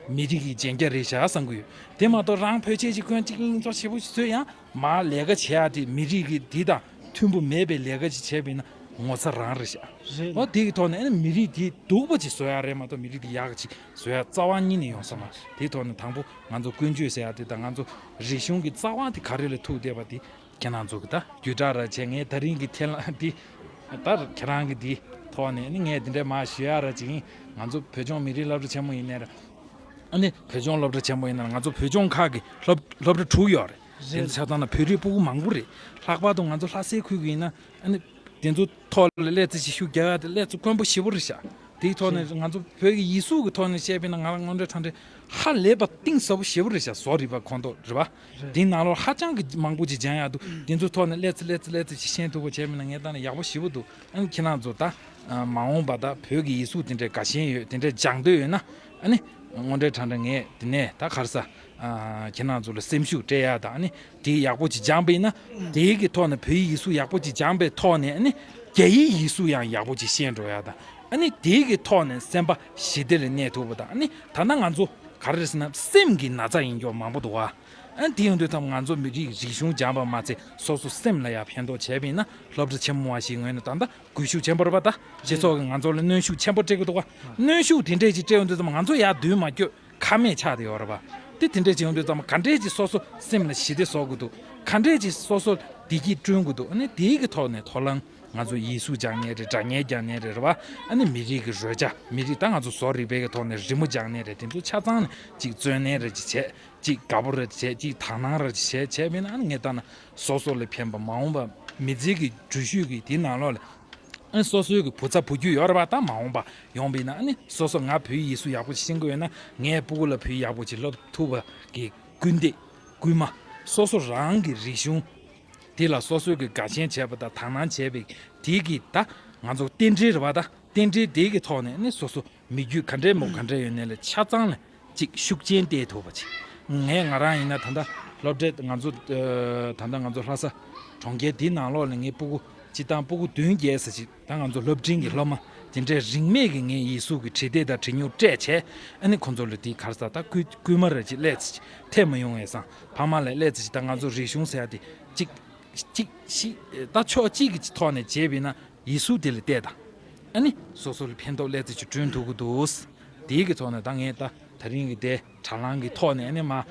མི་རིགས་ཀྱི་རྒྱན་ཆ་རེད་ཤག་བསམ་གི་ཡོད། དེ་མ་གཏོགས་རང་བོད་ཆས་ཅིག་གོན། ཅིག་ཡིན་ཚོ་ཞེ་པོ་ཞིག་བཟོས་ཡང་མར་ལས་ཀ་བྱེད་ཡ་དེ་མི་རིགས་ཀྱི་འདི་དང་མཐུན་པོ་མེད་པའི་ལས་ཀ་ཅིག་བྱས་པ་ཡིན་ན། ངོ་ཚ་རང་རེད་ཤག། རེད། འོ་དེ་གི་ཐོག་ནས་ཨ་ནི་མི་རིགས་དེ་སྡུག་པ་ཅིག་བཟོ་ཡ་རེད་མ་གཏོགས་མི་རིགས་དེ་ཡག་གི་ཅིག་བཟོ་ཡ་རྩ་བ་ཉིད་ནས་ཡོང་ས་མ་རེད། དེའི་ཐོག་ནས་དང་པོ་ང་ཚོ་ཀུན་སྤྱོད་ཟེར་ཡ་དེ་དང་ང་ཚོ་རིག་གཞུང་གི་རྩ་བ་དེ་ག་རེ་ལ་ཐུག་བསྡད་པ་དེ་ཁྱེད་རང་ཚོ་གི་ད་བརྒྱུད་བསྒྲགས་ར་བྱས། ངས་ད་རིང་གི་ཐེངས་ལ་འདི་ད་ཁྱེད་རང་གི་འདི་ཐོག་ནས་ཨ་ནི་ངས་དེ་འདྲའི་མ་ཞུ་ཡ་ར་ཅིག་ཡིན། ང་ཚོ་བོད་ལྗོངས་མི་རིགས་སློབ་གྲྭ་ཆེན་མོ་ཡིན་ནའི་ར། ཨ་ནི་བོད་ལྗོངས་སློབ་གྲྭ་ཆེན་མོ་ཡིན་ན་ང་ཚོ་བོད་ལྗོངས་ཁག་གི་སློབ་སློབ་གྲྭ་དྲུག་ཡོད་རེད། དེ་ཚོ་ཆ་ཚང་ན་བོད་རིགས་སྤུ་གུ་མང་པོ་རེད། ལྷག་པར་དུ་ང་ཚོ་ལྷ་སའི་ཁུལ་གྱི་ཡིན་ན་ཨ་ནི་དེ་ཚོ་ཐོག་ལ་སླེབས་ཚེ་ཅིག་ཤུགས་རྒྱག་ཡ་དེ་སླེབས་ཚེ་དཀོན་པོ་ཞེ་པོ་རེད་ཤག། དེའི་ཐོག་ནས་ང་ཚོ་བོད་ཀྱི་ཡིག་གཟུགས་ཀྱི་ཐོག་ནས་བཤད་པས་ན་ང་རང་དངོས་འབྲེལ་དྲང་འབྲེལ་ཧ་ལས་པ་གཏིང་ཟབ་པོ་ཞེ་པོ་རེད་ཤག། བཟོ་རིག་པ་ཁོངས་གཏོགས་རེད་པ། དེའི་ནང་ལོགས་ཧ་ཅང་གི་མང་པོ་ཅིག་སྦྱང་ཡ་འདུག། དེ་ཚོ་ཐོག་ནས་སླེབས་ཚེ་སླེབས་ཚེ་སླེབས་ཚེ་ཅིག་ཤེས་ཐུབ་པ་བྱས་པས་ན་ངས་ལྟ་ན་ཡག་པོ་ཞེ་པོ་འདུག། ཨ་ནི་ཁྱེད་རང་ཚོ་ད་མ་འོངས་པ་ད་བོད་ཀྱི་ཡིག་གཟུགས་དེ་འདྲའི་དགའ་ཞེན་ཡོད་དེ་འདྲའི་སྦྱང་འདོད་ཡོད་ན་ཨ་ནི་དངོས་འབྲེལ་དྲང་འབྲེལ་ངས་དེ་ནས་ད་ག་རེ་ཟ། ཁྱེད་རང་ཚོ་ལ་སེམས་ཤུགས་སྤྲད་ཡ་དང་ཨ་ནི་དེ་ཡག་པོ་ཅིག་སྦྱངས་པ་ཡིན་ན་དེའི་གི་ཐོག་ནས་བོད་ཡིག་གཟུགས་ཡག་པོ་ཅིག་སྦྱངས་པའི་ཐོག་ནས་ཨ་ནི་རྒྱ་ཡིག་ཡིག་གཟུགས་ཡང་ཡག་པོ་ཅིག་ཤེས་འགྲོ་ཡ་དང་ཨ་ནི་དེའི་གི་ཐོག་ནས་སེམས་པ་ཞི་བདེ་ལ་གནས་ཐུབ་པ་དང་ཨ་ནི་ད་ལྟ་ང་ཚོ་ག་རེ་རེད་ཟེར་ན་སེམས་ཀྱི་ན་ཚ་ཡིན་མཁན་མང་པོ་འདུག་བ། ཨ་ནི་དེ་ཡོང་དུས་ཙམ་ང་ཚོ་མི་རིགས་རིག་གཞུང་སྦྱངས་པ་མ་ཚད་སོ་སོ་སེམས་ལ་ཡང་ཕན་ཐོགས་བྱས་པ་ཡིན་ན་སློབ་གྲྭ་ཆེན་མོ་བ་ཞིག་ངོས་ནས་ད་ལྟ་སྒུལ་ཤུགས་ཆེན་པོ་རེད་པ། ད་སྤྱི་ཚོགས་ཀྱིས་ང་ཚོ་ལ་གནོན་ཤུགས་ཆེན་པོ་སྤྲད་ཀྱི་འདུག་ག། གནོན་ཤུགས་དེ་འདྲས་ཅིག་སྤྲད་ཡོང་དུས་ཙམ་ང་ཚོ་ཡར་མདུན་མ་བསྐྱོད་ཁ་མེད་ཆགས་བསྡད་ཡོད་རེད་པ། དེ་དེ་འདྲས་ཅིག་ཡོང་དུས་ཙམ་ག་འདྲས་ཅིག་སོ་སོ་སེམས་ལ་ཞི་བདེ་བཟོ་དགོས་འདུག། ག་འདྲས་ཅིག་སོ་སོ་བདེ་སྐྱིད་བསྐྲུན་དགོས་འདུག། ཨ་ནི་དེའི་གི་ཐོག་ནས་ཐོ་རངས་ང་ཚོ་ཡིག་གཟུགས་སྦྱང་ནའི་རེད། སྒྲ་སྙན་རྒྱག་ནའི་རེད་རེད་པ། ཨ་ནི་མི་རིགས་ཀྱི་རོལ་ཆ་མི་རིགས་ད་ང་ཚོ་བཟོ་རིག་པའི་གི་ཐོག་ནས་རི་མོ་སྦྱང་ནའི་རེད། དེ་ཚོ་ཆ་ཚང་ནས་ཅིག་བརྩོན་ནའི་རེད་ཅིག་བྱས། ཅིག་དགའ་པོ་རེད་བྱས། ཅིག་དག་སྣང་རེད་བྱས། བྱས་མིན་ཨ་ནི་ངས་ལྟ་ན་སོ་སོ་ལ་ཕན་པ་མ་འོངས་པ་མི་ཚེ་གི་འགྲུལ་བཞུད་ཀྱི་དེའི་ནང་ལོགས་ལ་ཨ་ནི་སོ་སོའི་གི་བུ་ཚ་བུ་རྒྱུད་ཡོད་རེད་པ། ད་མ་འོངས་པ་ཡོང་པ་ཡིན་ན་ཨ་ནི་སོ་སོ་ང་བོད་ཡིག་གཟུགས་ཡག་པོ་ཞིག་ཤེས་ཀྱི་ཡོད་ན་ངས་སྤུ་གུ་ལ་བོད་ཡིག་ཡག་པོ་ཞིག་སློབ་ཐུབ་པ་གི་སྐུལ་འདེད་སྐུལ་མ། སོ་སོ་རང་གི་རིག་གཞུང་དེ་ལ་སོ་སོའི་གི་དགའ་ཞེན་བྱས་པ་དང་དག་སྣང་བྱས་པའི་དེའི་གི་ད་ང་ཚོ་རྟེན་འབྲེལ་རེད་པ། ད་རྟེན་འབྲེལ་དེའི་གི་ཐོག་ནས་ཨ་ནི་སོ་སོ་མི་རྒྱུད་ག་འདྲའི་མོ་ག་འདྲ་ཡོད་ནའི་ལ་ཆ་ཚང་ལ་ཅིག་ཤུགས་རྐྱེན་སྤྲད་ཐུབ་པ་ཅིག། ངས་ང་རང་ཡིན་ན་ད་ལྟ་སློབ་གྲྭའི་ང་ཚོ་ཨ་ད་ལྟ་ང་ཚོ་ལྷ་ས་གྲོང་ཁྱེར་འདིའི་ནང་ལོགས་ལ་ངའི་སྤུ་གུ་སྤྱི་བཏང་སྤུ་གུ་བདུན་བརྒྱད་ཙམ་ཅིག་ད་ང་ཚོ་སློབ་འབྲིང་གི་སློབ་མ་དེ་འདྲའི་རིན་མེད་ཀྱི་ངའི་ཡིག་གཟུགས་ཀྱི་བྲིས་དེབ་དང་བྲིས་སྨྱུག་སྤྲད་བྱས། ཨ་ནི་ཁོ་ཚོ་ལ་དེའི་ག་རེ་ཟ་ད་སྐུལ་སྐུལ་མ་རེ་ཅིག་སླེབས་ཚེ་ཅིག་ཐེབས་མ་ཡོང་བས་བསམ། ཕ་མ་ལ་སླེབས་ཚེ་ཅིག་ད་ང་ཚོ་རིག་གཞུང་ཟེར་ཡ་དེ་ཅིག་ཅིག་ཤི་ད་ཕྱོགས་གཅིག་གི་ཐོག་ནས་བྱས་པ་ཡིན་ན། ཡིག་གཟུགས་དེ་ལ་བལྟས་དང་། ཨ་ནི་སོ་སོ་ལ་ཕན་ཐོགས་སླེབས་ཚེ་ཅིག་བསྐྲུན་ཐུབ་ཀྱི་འདུག། དེའི་གི་ཐོག་ནས་ད་ངས་ད་ད་རིང་གི་དེ་དྲ་ལམ་གི་ཐོག་ནས་ཨ་ནི་མ་ཨ་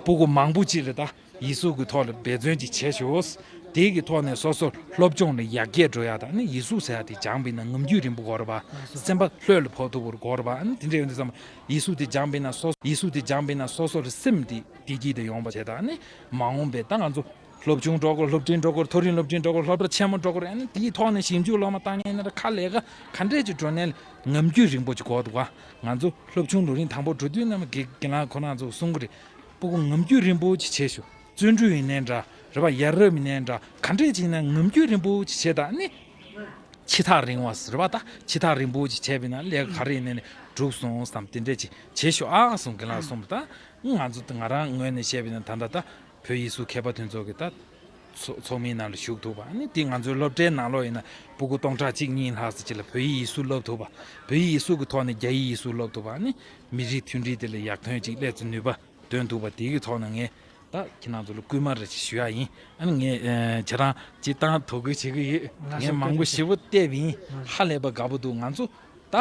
སྤུ་གུ་མང་པོ་ཅིག་ལ་ད་ཡིག་གཟུགས་ཀྱི་ཐོག་ལ་འབད་བརྩོན་ཅིག་བྱས་ཤོག། དེའི་གི་ཐོག་ནས་སོ་སོ་སློབ་སྦྱོང་ལ་ཡར་རྒྱས་འགྲོ་ཡ་ད་ཨ་ནི་ཡིག་གཟུགས་ཟེར་ཡ་དེ་སྦྱངས་པ་ཡིན་ན་ངམ་རྒྱུད་རིང་པོ་དགོས་རེད་པ། སེམས་པ་ལྷོད་ལ་ཕོག་ཐུབ་པ་དགོས་རེད་པ། ཨ་ནི་དེ་འདྲ་ཡོང་དུས་ཙམ་ཡིག་གཟུགས་དེ་སྦྱངས་པ་ཡིན་ན་སོ་ཡིག་གཟུགས་དེ་སྦྱངས་པ་ཡིན་ན་སོ་སོ་ལ་སེམས་དེ་བདེ་སྐྱིད་དེ་ཡོང་བ་བྱས་ད་ཨ་ནི་མ་འོངས་པའི་ད་ང་ཚོ་སློབ་ཆུང་འགྲོ་དགོས། སློབ་འབྲིང་འགྲོ་དགོས། མཐོ་རིམ་སློབ་འབྲིང་འགྲོ་དགོས། སློབ་གྲྭ་ཆེན་མོ་འགྲོ་དགོས། ཨ་ནི་དེའི་ཐོག་ནས་ཞིབ་འཇུག་སློབ་མ་བཏང་མཁན་ནི་ཁ་ལས་ཀ་ག་འདྲས་ཅིག་འགྲོ་ནའི་ངམ་རྒྱུད་རིང་པོ་ཅིག་དགོས་འདུག་ག། ང་ཚོ་སློབ་ཆུང་ལོ་རིམ་དང་པོ་འགྲོ་དུས་ནམ་དགེ་རྒན་ལགས་ཁོ་རང་ཚོ་གསུང་གི་རེད། སྤུ་གུ་ངམ་རྒྱུད་རིང་པོ་ཅིག་བྱེད་ཤོག། བརྩོན་འགྲུས་ཡིན་ནའི་འདྲ་རེད་པ། ཡ་རབས་ཡིན་ནའི་འདྲ་ག་འདྲས་ཅིག་ཡིན་ན་ངམ་རྒྱུད་རིང་པོ་ཅིག་བྱེད་ད་ཨ་ནི་ཕྱི་ཐག་རིང་བ་རེད་པ། ད་ཕྱི་ཐག་རིང་པོ་ཅིག་བྱས་པ་ཡིན་ན་ལས་ཀ་ག་རེ་ཡིན་ནའི་འགྲུབ་སོང་བསམ་དེ་འདྲས་ཅིག་བྱེད་ཤོག་ཨ་གསུང་རྒན་ལགས་གསུངས་པ། ད་ང་ཚོ་ང་རང་ངོས་ནས་བཤད་པ་ཡིན་ན་ད་ལྟ་ད། བོད་ཡིག་གཟུགས་མཁས་པ་དེ་ཚོ་གི་ད་ཚོ་ཚོགས་མིའི་ནང་ལ་ཞུགས་ཐུབ་པ། ཨ་ནི་དེ་ང་ཚོའི་སློབ་གྲྭའི་ནང་ལོགས་ཡིན་ན་སྤུ་གུ་སྟོང་ཕྲག་གཅིག་གཉིས་ལྷག་ཙམ་ཅིག་ལ་བོད་ཡིག་ཡིག་གཟུགས་སློབ་ཐུབ་པ། བོད་ཡིག་ཡིག་གཟུགས་ཀྱི་ཐོག་ནས་རྒྱ་ཡིག་ཡིག་གཟུགས་སློབ་ཐུབ་པ། ཨ་ནི་མི་རིགས་མཐུན་སྒྲིལ་དེ་ལ་ཡར་ཐོན་ཅིག་སླེབས་ཚེ་ནུས་པ་འདོན་ཐུབ་པ། དེ་གི་ཐོག་ནས་ངས་ད་ཁྱེད་རང་ཚོ་ལ་སྐུལ་མ་རེ་ཞིག་ཞུ་ཡ་ཡིན། ཨ་ནི་ངས་ཁྱེད་རང་སྤྱིར་བཏང་དོ་ཁུར་བྱེད་ཀྱི་ཡོད། ང་ངས་ཚོ་མང་པོ་སྐུལ་ཞེ་པོ་བལྟས་པ་ཡིན། ང་ཧ་ལས་པ་དགའ་པོ་འདུག། ང་ཚོ་ད།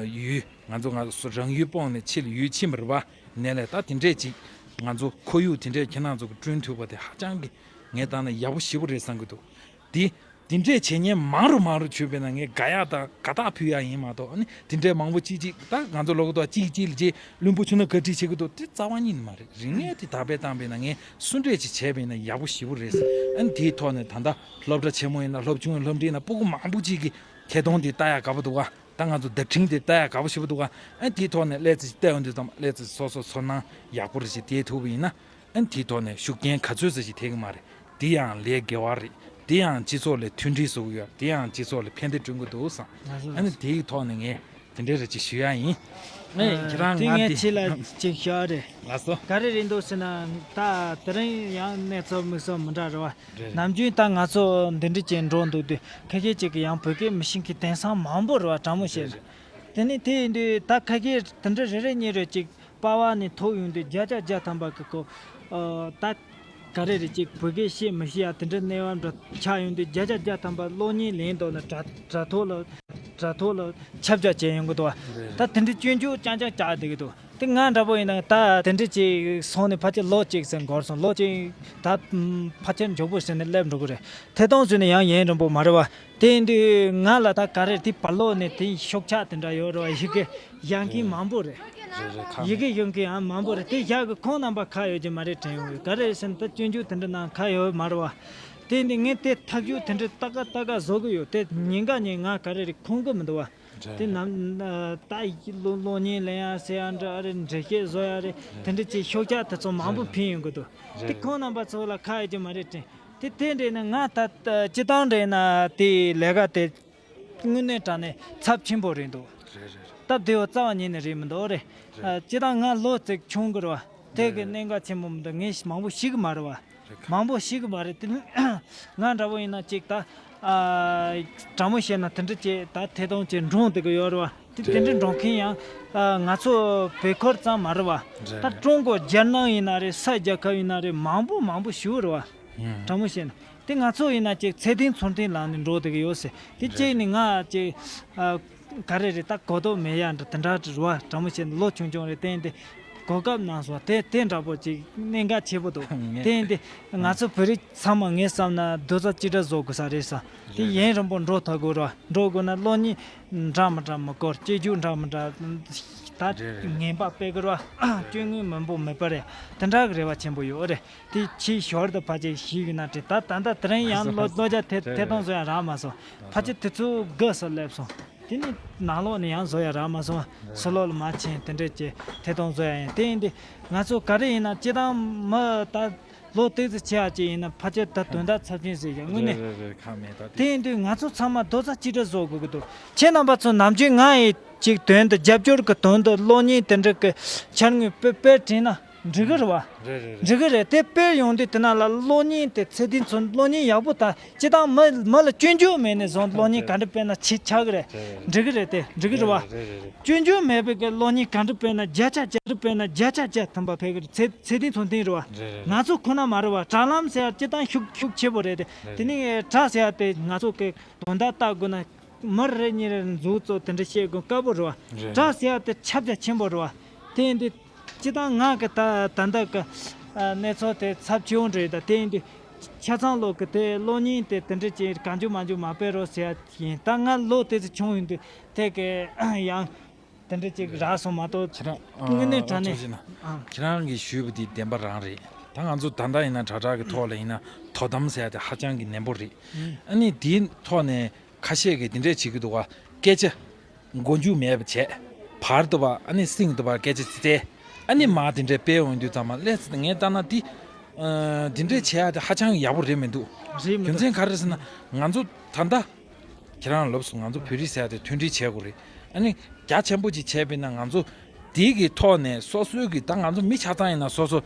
ཡུལ་ང་ཚོ་ང་ཚོ་རང་ཡུལ་སྤོང་ནས་ཕྱི་ལ་ཡུལ་ཕྱིན་པ་རེད་པ། ནས་ལས་ད་དེ་འདྲས་ཅིག་ང་ཚོ་ཁོར་ཡུག་དེ་འདྲས་ཁྱེད་རང་ཚོ་གི་བསྐྲུན་ཐུབ་པ་དེ་ཧ་ཅང་གི་ངས་བལྟས་ན་ཡག་པོ་ཞེ་པོ་རེད་བསམ་གི་འདུག། དེ་དེ་འདྲས་བྱེད་མཁན་མང་རུ་མང་རུ་བྱུང་པས་ན་ངས་དགའ་ཡག་དང་དགའ་རྟགས་ཕུལ་ཡག་ཡིན་མ་གཏོགས། ཨ་ནི་དེ་འདྲས་མང་པོ་གཅིག་གཅིག་ད་ང་ཚོ་ལོག་གི་འདུག་གཅིག་གཅིག་ལ་རྗེས་བླུན་པོ་བྱུང་ན་བཀའ་དྲིན་ཆེ་གི་འདུག། དེ་རྩ་བ་ཉིད་ནས་མ་རེད། རིག་གནས་དེ་དར་སྤེལ་བཏང་པས་ན་ངས་སུ་འདྲས་ཅིག་བྱས་པས་ན་ཡག་པོ་ཞེ་པོ་རེད། ཨ་ནི་དེའི་ཐོག་ནས་ད་ལྟ་སློབ་གྲྭ་ཆེན་མོ་ཡིན་ན་སློབ་ཆུང་སློབ་འབྲིང་ན་སྤུ་གུ་མང་པོ་གཅིག་གིས་ཐད་གཏོང་དེ་ལྟ་ཡག་དགའ་པོ་འདུག་ག། ད་ང་ཚོ་བརྡ་འཕྲིན་དེ་ལྟ་ཡག་དགའ་པོ་ཞེ་པོ་འདུག་ག། ཨ་དེའི་ཐོག་ནས་སླེབས་ཚེ་བལྟས་ཡོང་དུས་ཙམ་སླེབས་ཚེ་སོ་སོ་ཚོར་སྣང་ཡག་པོ་རེ་ཞིག་སྟེར་ཐུབ་པ་ཡིན་ན། ཨ་དེའི་ཐོག་ནས་ཤུགས་རྐྱེན་ག་ཚོད་ཙམ་ཞིག་ཐེབས་ཀྱི་མ་རེད། དེ་ཡང་ལས་དགེ་བ་རེད། དེ་ཡང་སྤྱི་ཚོགས་ལ་མཐུན་སྒྲིལ་བཟོ་གི་ཡོད། དེ་ཡང་སྤྱི་ཚོགས་ལ་ཕན་བདེ་བསྐྲུན་གྱི་འདུག་བསམ། ང་ཚོ་ཨ་ནི་དེའི་ཐོག་ནས་ངས་དེ་འདྲའི་རེ་ཅིག་ཞུ་ཡ་ཡིན། ཨ་ཁྱེད་རང་དེ་ང་ངས་འདི་ཕྱི་ལ་ཅིག་ཞུ་ཡ་རེད། ལགས་སོ། ག་རེ་རེད་འདུག་ཟེར་ན། ད་དེ་རིང་ཡང་གནས་ཚུལ་དམིགས་བསལ་མི་འདྲ་རེད་བ། རེད་རེད། ནམ་རྒྱུན་ད་ང་ཚོ་འདི་འདྲ་ཅིག་འགྲོ་འདུག་དུས་ཁ་ཤས་ཅིག་གིས་ཡང་བོད་སྐད་མི་ཤེས་མཁན་དེང་སང་མང་པོ་རེད་བ། དྲང་མོ་བཤད་རེད་ན། རེད། དེ་ནས་དེ་ཡིན་དུས་ད་ཁ་ཤས་དེ་འདྲ་རེ་རེ་གཉིས་རེ་ཅིག་པ་ཕ་ནས་ཐོབ་ཡོང་དུས་བརྒྱ་ཆ་བརྒྱ་ཐམ་པ་གི་ཁོ། ཨ་ད་ ག་རེ་རེད། ཅིག་བོད་སྐད་ཤེས་མི་ཤེས་ཡ་དེ་འདྲ་གནས་བབ་འདྲ་ཆགས་ཡོང་དུས་བརྒྱ་ཆ་བརྒྱ་ཐམ་པ་གློག་བརྙན་ལེན་མདོག་ན་དྲ་དྲ་ཐོག་ལ་དྲ་ཐོག་ལ་ཁྱབ་བསྒྲགས་བྱས་ཡོང་གི་འདུག་བ། ད་དེ་འདྲ་སྐྱོན་བརྗོད་རྐྱང་རྐྱང་བྱས་བསྡད་ཀྱི་འདུག་དེ་ང་འདྲ་པོ་ཡིན་ན་ད་དེ་འདྲ་ཅིག་སོང་ནས་ཕལ་ཆེར་ལོ་གཅིག་ཙམ་འགོར་སོང་། ལོ་གཅིག་ད་ཕལ་ཆེར་མགྱོགས་པོ་ཟེར་ནས་སླེབས་འགྲོ་གི་རེད། ཐད་གཏོང་བཟོས་ནས་ཡང་ཡུན་རིང་པོ་མ་རེད་བ། དེ་ཡིན་དུས་ང་ལ་ད་ག་རེ་དེ་བར་ལོག་ནས་དེ་ཤོག་ཆག་དེ་འདྲ་ཡོད་རེད་བ། ཡི་གེ་ཡང་གིན་མང་པོ་རེད། རེད་རེད། ཁ་ཡི་གེ་ཡང་གིན་ཡང་མང་པོ་རེད། དེ་བཞག་གི་ཁོང་རྣམ་པ་ཁ་ཡོད་ཀྱི་མ་རེད་དྲན་ཡོང་གི། ག་རེ་རེད་ཟེར་ན་ད་སྐྱོན་བརྗོད་དེ་འདྲ་ནང་ཁ་ཡོད་མ་རེད་བ། དེ་ཡིན་དུས་ངས་དེ་ཐག་གཅོད་དེ་འདྲ་ཏག་ཏག་ཏག་ཏག་བཟོ་གི་ཡོད། དེ་ཉིན་ག་ཉིན་ང་ག་རེ་རེད་ཁོམ་གི་མི་འདུག་བ། རེད། དེ་ནམ་ད་གློག་གློག་བརྙན་ལེན་ཡ་ཟེར་ཡ་འདྲ་ཨ་རེ་འགྲེལ་བཤད་བཟོ་ཡ་རེད། དེ་འདྲ་ཅིག་ཤོག་ཆག་དེ་ཚོ་མང་པོ་རེད། ཕུལ་ཡོང་གི་འདུག་རེད། དེ་ཁོང་རྣམ་པ་ཚོ་ལ་ཁ་ཡོད་ཀྱི་མ་རེད་དྲན། དེ་དེ་འདྲ་ན་ང་ད་ད་སྤྱི་བཏང་འདྲ་ན་དེ་ལས་ཀ་དེ་དངོས་གནས་དྲང་གནས་ཚབས་ཆེན་པོ་རེད་འདུག་རེད་རེད། སྟབས་བདེ་བོ་རྩ་བ་ཉིད་ནས་རེད་མི་འདུག་རེད། རེད། ཨ། སྤྱི་བཏང་ང་ལོ་ཙིག་ཆུང་གི་རེད་བ། དེ་གི་རེད། གནད་འགག་ཆེན་པོ་མི་འདུག་ངས་མང་པོ་ཤེས་གི་མ་རེད་བ། རེད། མང་པོ་ཤེས་གི་མ་རེད། དེ་ང་འདྲ་པོ་ཡིན་ན་ཅིག་ད་ཨ་དྲང་མོ་བཤད་ན་དེ་འདྲ་ཅིག་ད་ཐད་གཏོང་ཅིག་འགྲོ་བསྡད་གི་ཡོད་རེད་བ། དེ་དེ་འདྲ་འགྲོ་མཁན་ཡང་ཨ་ང་ཚོ་བོད་ཁུལ་ཙམ་མ་རེད་བ། རེད། ད་ཀྲུང་གོ་རྒྱལ་ནང་ཡིན་ན་རེད། ས་རྒྱལ་ཁབ་ཡིན་ན་རེད། མང་པོ་མང་པོ་ཞིག་རེད་བ། ཡིན། དྲང་མོ་བཤད་ན་དེ་ང་ཚོ་ཡིན་ན་ཅིག་ཚད་ལྡན་ཚོང་དོན་ལམ་ནས་འགྲོ་བསྡད་གི་ཡོད་ཟེར། དེ་རེད། གཅིག་ནི་ང་ཅིག་ཨ་ག་རེ་རེད། ད་གོ་རྟོགས་མེད་ཡ་འདྲ་དེ་འདྲ་རེད་བ། དྲང་མོ་བཤད་ན་ལོ་ཆུང་ཆུང་རེད། དེ་ཡིན་དེ་གོ་སྐབས་གནང་སོང་། དེ་དེ་འདྲ་པོ་ཅིག་གནད་འགག་ཆེ་པོ་འདུག་ངས་དེ་ཡིན་དེ་ང་ཚོ་བོད་རིགས་ཚང་མ་ངས་བསམ་ན་རྡོག་རྩ་གཅིག་སྒྲིལ་བཟོ་དགོས་ས་རེད་ས། དེ་རེད། ཡུན་རིང་པོ་འགྲོ་ཐུབ་དགོས་རེད་བ། འགྲོ་དགོས་ན་གློག་བརྙན་འདྲ་མི་འདྲ་མི་སྐོར་སྐྱེ་རྒྱུ་འདྲ་མི་འདྲ་ད་རེད་རེད། ངན་པ་སྤེལ་དགོས་རེད་བ། སྐྱོན་ངན་མང་པོ་མེད་པ་རེད། དེ་འདྲ་གི་རེ་བ་ཆེན་པོ་ཡོད་རེད། དེ་ཕྱིའི་ཞོར་དུ་ཕལ་ཆེར་ཞིག་ཡིན་ན་དྲན། ད་ད་ལྟ་དེ་རིང་ཡང་ལོ་ལོ་བརྒྱ་ཐེ་ཐེ་གཏོང་བཟོ་ཡ་རག་མ་སོང་། ཕལ་ཆེར་དུས་ཚོད་འགོར་སོང་སླེབས་སོང་། དེ་ནི་ནང་ལོགས་ནས་ཡང་བཟོ་ཡ་རག་མ་སོང་། ཕྱི་ལོགས་ལ་མ་ཕྱིན། དེ་འདྲས་ཀྱི་ཐེ་གཏོང་བཟོ་ཡ་ཡིན། དེ་ཡིན་དུས་ང་ཚོ་ག་རེ་ཡིན་ན་སྤྱི་བཏང་མི་ད་ལོ་ཏོག་ཙམ་ཆེ་བ་ཅིག་ཡིན་ན་ཕལ་ཆེར་ད་དོན་དག་ཚབས་ཆེན་ཟིག་ཡོད་དངོས་གནས། རེད་རེད་རེད། ཁག་མེད་ད་དེ། དེ་ཡིན་དུས་ང་ཚོ་ཚང་མ་རྡོག་རྩ་གཅིག་སྒྲིལ་བཟོ་དགོས་ཀྱི་འདུག་ཁྱེད་རྣམ་པ་ཚོ་ནམ་རྒྱུན་ང་ཡི་ཅིག་དོན་དུ་རྒྱབ་སྐྱོར་གྱི་དོན་དུ་གློག་བརྙན་དེ་འདྲ་གི་འཆར་ངོས་དཔེ་དཔེ་བྲིས་ན་འགྲིག་གི་རེད་བ། རེད་རེད་རེད། འགྲིག་གི་རེད། དེ་དཔེ་ཡོང་དུས་དེ་ན་ལ་གློག་བརྙན་དེ་ཚད་ལྡན་ཚོ་གློག་བརྙན་ཡག་པོ་ད་སྤྱི་བཏང་མི་མི་ལ་སྐྱོན་བརྗོད་མེད་ནས་བཟུང་གློག་བརྙན་ག་འདྲ་སྤེལ་ན་ཆེ་ཆགས་གི་རེད། རེད་རེད། འགྲིག་གི་རེད། དེ་འགྲིག་གི་རེད་བ། རེད་རེད་རེད། སྐྱོན་བརྗོད་མེད་པའི་གི་གློག་བརྙན་ག་འདྲ་སྤེལ་ན་བརྒྱ་ཆ་བརྒྱ་འདྲ་སྤེལ་ན་བརྒྱ་ཆ་བརྒྱ་ཐམ་པ་ཕེབས་གི་རེད། ཚད་ཚད་ལྡན་ཚོ་བརྟན་རེད་བ། རེད་རེད། ང་ཚོ་ཁོ་ན་མ་རེད་བ། དྲ་ལམ་ཟེར་ཡ་སྤྱི་བཏང་ཤུགས་ཤུགས་ཆེ་པོ་རེད་དེ། རེད་དེ་རེད། ནི་དྲ་ཟེར་ཡ་དེ་ང་ཚོ་གི་དོན་དག་ལྟ་དགོས་ན། མི་རེ་གཉིས་རེ་འཛུགས་གཙོ་དེ་འདྲ་བཤད་དགོས་དཀའ་པོ་རེད་བ། རེད། དྲ་ཟེར་ཡ་དེ་ཁྱབ་རྒྱ་ཆེན་པོ་རེད་བ། དེ་ཡིན་དུས་སྤྱི་བཏང་ང་གི་ད་ད་ལྟ་གི་ཨ་གནས་ཚུལ་དེ་ཚབས་ཆེ་བོ་རེད། ད་དེ་ཡིན་དུས་ཆ་ཚང་ལོག་གི་དེ་གློག་བརྙན་དེ་དེ་འདྲ་ཅིག་གང་བྱུང་མང་བྱུང་མ་སྤེལ་རོགས་ཟེར་ཡ་ཡིན། ད་ང་ལོ་དེ་ཚོ་ཆུང་ཡིན་དུས་དེ་གི་ཡང་དེ་འདྲ་ཅིག་རག་སོང་མ་གཏོགས། ཁྱེད་རང་དངོས་གནས་དྲང་གནས། ཨ། ཁྱེད་རང་གིས་ཞུས་པ་དེ་བདེན་པ་རང་རེད། ད་ང་ཚོ་ད་ལྟ་ཡིན་ན་དྲ་གྲགས་ཀྱི་ཐོག་ལ་ཡིན་ན་དོ་དམ་ཟེར་ཡ་དེ་ཧ་ཅང་གི་ནན་པོ་རེད། ཨ་ནི་དེའི་ཐོག་ནས། ཁ་ཤས་ཀྱིས་དེ་འདྲས་བྱེད་ཀྱི་འདུག་བ། སྐད་ཆ་མགོ་མཇུག་མེད་པ་བྱས། བར་དུ་བ་ཨ་ནི་སྟེང་དུ་བ་སྐད་ཆ་བཙལ། ཨ་ནི་མར་དེ་འདྲས་སྤེལ་འོང་དུས་ཙམ་པ་ལས་ངས་ལྟ་ན་འདི། ཨ། དེ་འདྲས་བྱས་ཡ་དེ་ཧ་ཅང་ཡག་པོ་རེད་མི་འདུག་རེད་མི་འདུག་རྒྱུ་མཚན་ག་རེ་ཟེར་ན་ང་ཚོ་ད་ལྟ་ཁྱེད་རང་ལབ་སོང་། ང་ཚོ་བོད་རིགས་ཟེར་ཡ་དེ་མཐུན་སྒྲིལ་བྱེད་དགོས་རེད། ཨ་ནི་རྒྱ་ཆེན་པོ་ཅིག་བྱས་པས་ན་ང་ཚོ་དེ་གི་ཐོག་ནས་སོ་སོའི་གི་ད་ང་ཚོ་མི་ཆ་ཚང་ཡིན་ན་སོ་སོ།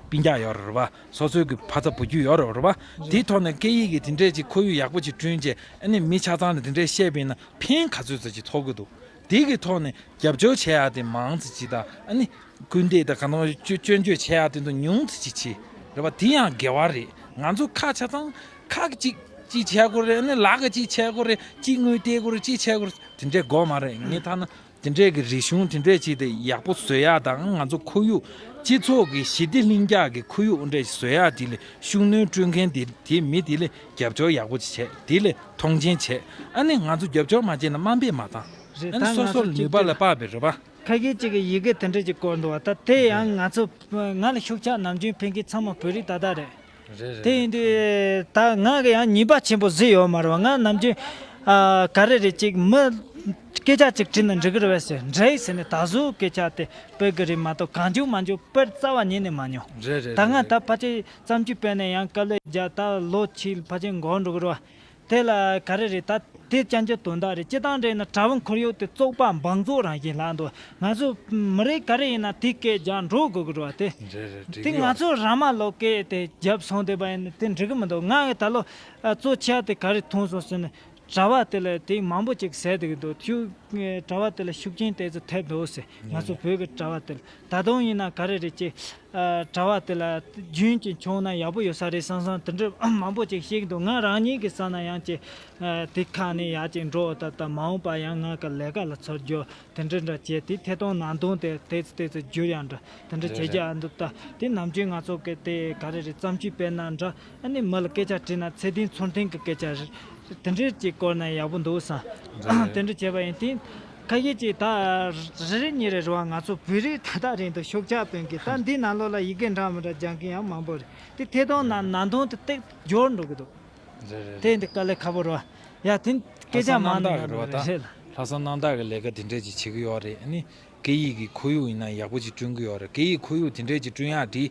སྤུན་ཀྱག་ཡོད་རེད་བ། སོ་སོའི་གི་ཕ་ཚ་བུ་རྒྱུད་ཡོད་རེད་བ། རེད། དེའི་ཐོག་ནས་སྐད་ཡིག་གི་དེ་འདྲས་ཅིག་ཁོར་ཡུག་ཡག་པོ་ཅིག་བསྐྲུན་བྱས་ཨ་ནི་མི་ཆ་ཚང་ལ་དེ་འདྲས་བཤད་པ་ཡིན་ན་ཕན་ག་ཚོད་ཙམ་ཅིག་ཐོགས་ཀྱི་འདུག་དེའི་གི་ཐོག་ནས་རྒྱབ་སྐྱོར་བྱེད་ཡག་དེ་མང་ཙམ་ཅིག་དང་ཨ་ནི་སྐུལ་འདེད་དང་གང་ཐོག་སྐྱོ་སྐྱོན་བརྗོད་བྱེད་ཡག་དེ་ཚོ་ཉུང་ཙམ་ཅིག་བྱེད་རེད་བ། དེ་ཡང་དགེ་བ་རེད། ང་ཚོ་ཁ་ཆ་ཚང་ཁ་གཅིག་གཅིག་བྱེད་དགོས་རེད། ཨ་ནི་ལག་གཅིག་བྱེད་དགོས་རེད། གཅིག་དངུལ་སྟེར་དགོས་རེད། གཅིག་བྱེད་དགོས་རེད། དེ་འདྲས་དགོས་མ་རེད། ངས་ཐ་ན། དེ་འདྲས་ཀྱི་རིག་གཞུང་དེ་འདྲས་ཅིག་དེ་ཡག་པོ་བཟོ་ཡག་དང་ང་ཚོ་ཁོར་ཡུག་སྤྱི་ཚོགས་ཀྱི་ཞི་བདེ་ལྷིང་འཇགས་ཀྱི་ཁོར་ཡུག་འདྲས་བཟོ་ཡག་དེ་ལས་ཤུགས་སྣོན་སྤྲོད་མཁན་དེ་དེ་མི་དེ་ལས་རྒྱབ་སྐྱོར་ཡག་པོ་ཅིག་བྱས། དེ་ལས་མཐོང་ཆེན་བྱས། ཨ་ནི་ང་ཚོ་རྒྱབ་སྐྱོར་མ་བྱས་ན་དམའ་འབེབས་མ་བཏང་། རེད། ཨ་ནི་ད་སོ་ང་སོར་ཚོ་ནུས་པ་ལ་དཔག་པའི་རེད་པ། ཁ་ཤས་ཅིག་གིས་ཡི་གེ་དེ་འདྲས་ཅིག་བསྐུར་འདུག་བ། ད་དེ་ཡང་ང་ཚོ་ང་ལ་ཤུགས་ཆག་ནམ་རྒྱུན་ཕན་མཁན་ཚང་མ་བོད་རིགས་ད་ལྟ་རེད། རེད་རེད། དེ་ཡིན་དུས་ད་ང་གི་ཡང་ཉེས་པ་ཆེན་པོ་བཟོས་ཡོད་མ་རེད་བ། ང་ནམ་རྒྱུན་ཨ་ག་རེ་རེད་ཅིག་མི་སྐད་ཆ་ཅིག་དྲིས་ན་འགྲིག་གི་རེད་བས་ཟེར། འགྲིག་ཟེར་ནས་ད་གཟོད་སྐད་ཆ་དེ་སྤེལ་གི་རེད་མ་གཏོགས་གང་བྱུང་མང་བྱུང་སྤེལ་རྩ་བ་ཉིད་ནས་མ་མྱོང་། རེད་རེད། ད་ང་རེད་ད་རེད། ཕལ་ཆེར་བརྩམས་ཆོས་སྤེལ་ནས་ཡང་དཀའ་ལས་རྒྱག་ད་ལོ་ཕྱིན་ཕལ་ཆེར་འགོར་འགྲོ་གི་རེད་བ། དེ་ལ་ག་རེ་རེད། ད་དེ་ཅང་ཅང་དོན་དག་རེད། སྤྱི་བཏང་རེད་ན་དྲ་བ་ཁོར་ཡུག་དེ་བཙོག་པ་འབག་བཙོག་རང་བཞིན་ལྷག་འདུག་ང་ཚོ་མི་རིགས་ག་རེ་ཡིན་ན་དེ་སྐད་རྒྱག་འགྲོ་དགོས་ཀྱི་རེད་བ། དེ་རེད་རེད། དེ་འགྲིག་གི་ང་ཡོད། ཚོ་ར་མ་ལོག་སྐད་དེ་རྒྱབ་སོང་བསྡད་པ་ཡིན་ན་དེ་འགྲིག་གི་མི་འདུག་ང་གི་ད་ལོ་ཨ་གཙོ་ཆེ་བ་དེ་ག་རེ་མཐོང་སོང་ཟེར་ན་ གྲྭ་པ་དེ་ལ་དེ་མང་པོ་ཅིག་ཟེར་བསྡད་ཀྱི་འདུག་ཤུགས་གྲྭ་པ་དེ་ལ་ཤུགས་རྐྱེན་ཏོག་ཙམ་ཐེབས་འདུག་ཟེར། ང་ཚོ་བོད་ཀྱི་གྲྭ་པ་དེ་ལ་ད་དུང་ཡིན་ན་ག་རེ་རེད་ཅེ། གྲྭ་པ་དེ་ལ་རྒྱུན་གྱི་བྱུང་ན་ཡག་པོ་ཡོད་ས་རེད་བསམ་བསམ་དེ་འདྲ་མང་པོ་ཅིག་བཤད་ཀྱི་འདུག་ང་རང་ཉིད་ཀྱི་བསམ་ན་ཡང་ཅེ། དེ་ཁ་ནས་ཡར་ཅིག་འགྲོ་ད་ལྟ་མ་འོངས་པ་ཡང་ང་གི་ལས་ཀ་ལ་ཚོར་རྒྱུ་དེ་འདྲ་འདྲ་བྱས་དེ་ཐད་གཏོང་ནང་དོན་དེ་ཏོག་ཙམ་ཏོག་ཙམ་བསྒྱུར་ཡག་འདྲ་དེ་འདྲ་བྱེད་རྒྱུ་ཨ་འདུག་ད་དེ་ནམ་རྒྱུན་ང་ཚོ་གི་དེ་ག་རེ་རེད་བརྩམས་ཆོས་སྤེལ་ན་འདྲ། ཨ་ནི་མི་ལ་སྐད་ཆ་དྲིས་ན་ཚད་ལྡན་ཚུལ་ལྡན་གྱི་སྐད་ཆ་རེད། དེ་འདྲའི་ཅིག་སྐོར་ན་ཡག་པོ་འདུག་བསམ། རེད། དེ་འདྲ་བྱས་པ་ཡིན་དུས། ཁ་ཤས་ཅིག་ད་རེ་རེ་གཉིས་རེ་རེ་བ་ང་ཚོ་བོད་རིགས་ད་ལྟ་རིང་དུ་ཤུགས་ཆག་སྟོན་གྱི་ད་འདི་ནང་ལོགས་ལ་ཡི་གེ་འདྲ་མི་འདྲ་སྦྱང་མཁན་ཡང་མང་པོ་རེད། དེ་ཐད་གཏོང་ནང་ནང་དོན་དེ་ཏོག་ཙམ་འགྱུར་འགྲོ་གི་འདུག་རེད་རེད་དེ་རེད། འདི་དཀའ་ལས་ཁག་པོ་རེད་བ། ཡ་དེ་སྐད་ཆ་མང་ནི་ཡོད་རེད་བ་ད། རེད་ལ། ལྷག་བསམ་རྣམ་དག་གི་ལས་ཀ་དེ་འདྲས་ཅིག་བྱེད་ཀྱི་ཡོད་རེད། ཨ་ནི་སྐད་ཡིག་གི་ཁོར་ཡུག་ཡིན་ན་ཡག་པོ་ཅིག་བསྐྲུན་གྱི་ཡོད་རེད། སྐད་ཡིག་ཁོར་ཡུག་དེ་འདྲས་ཅིག་བསྐྲུན་ཡག་དེ་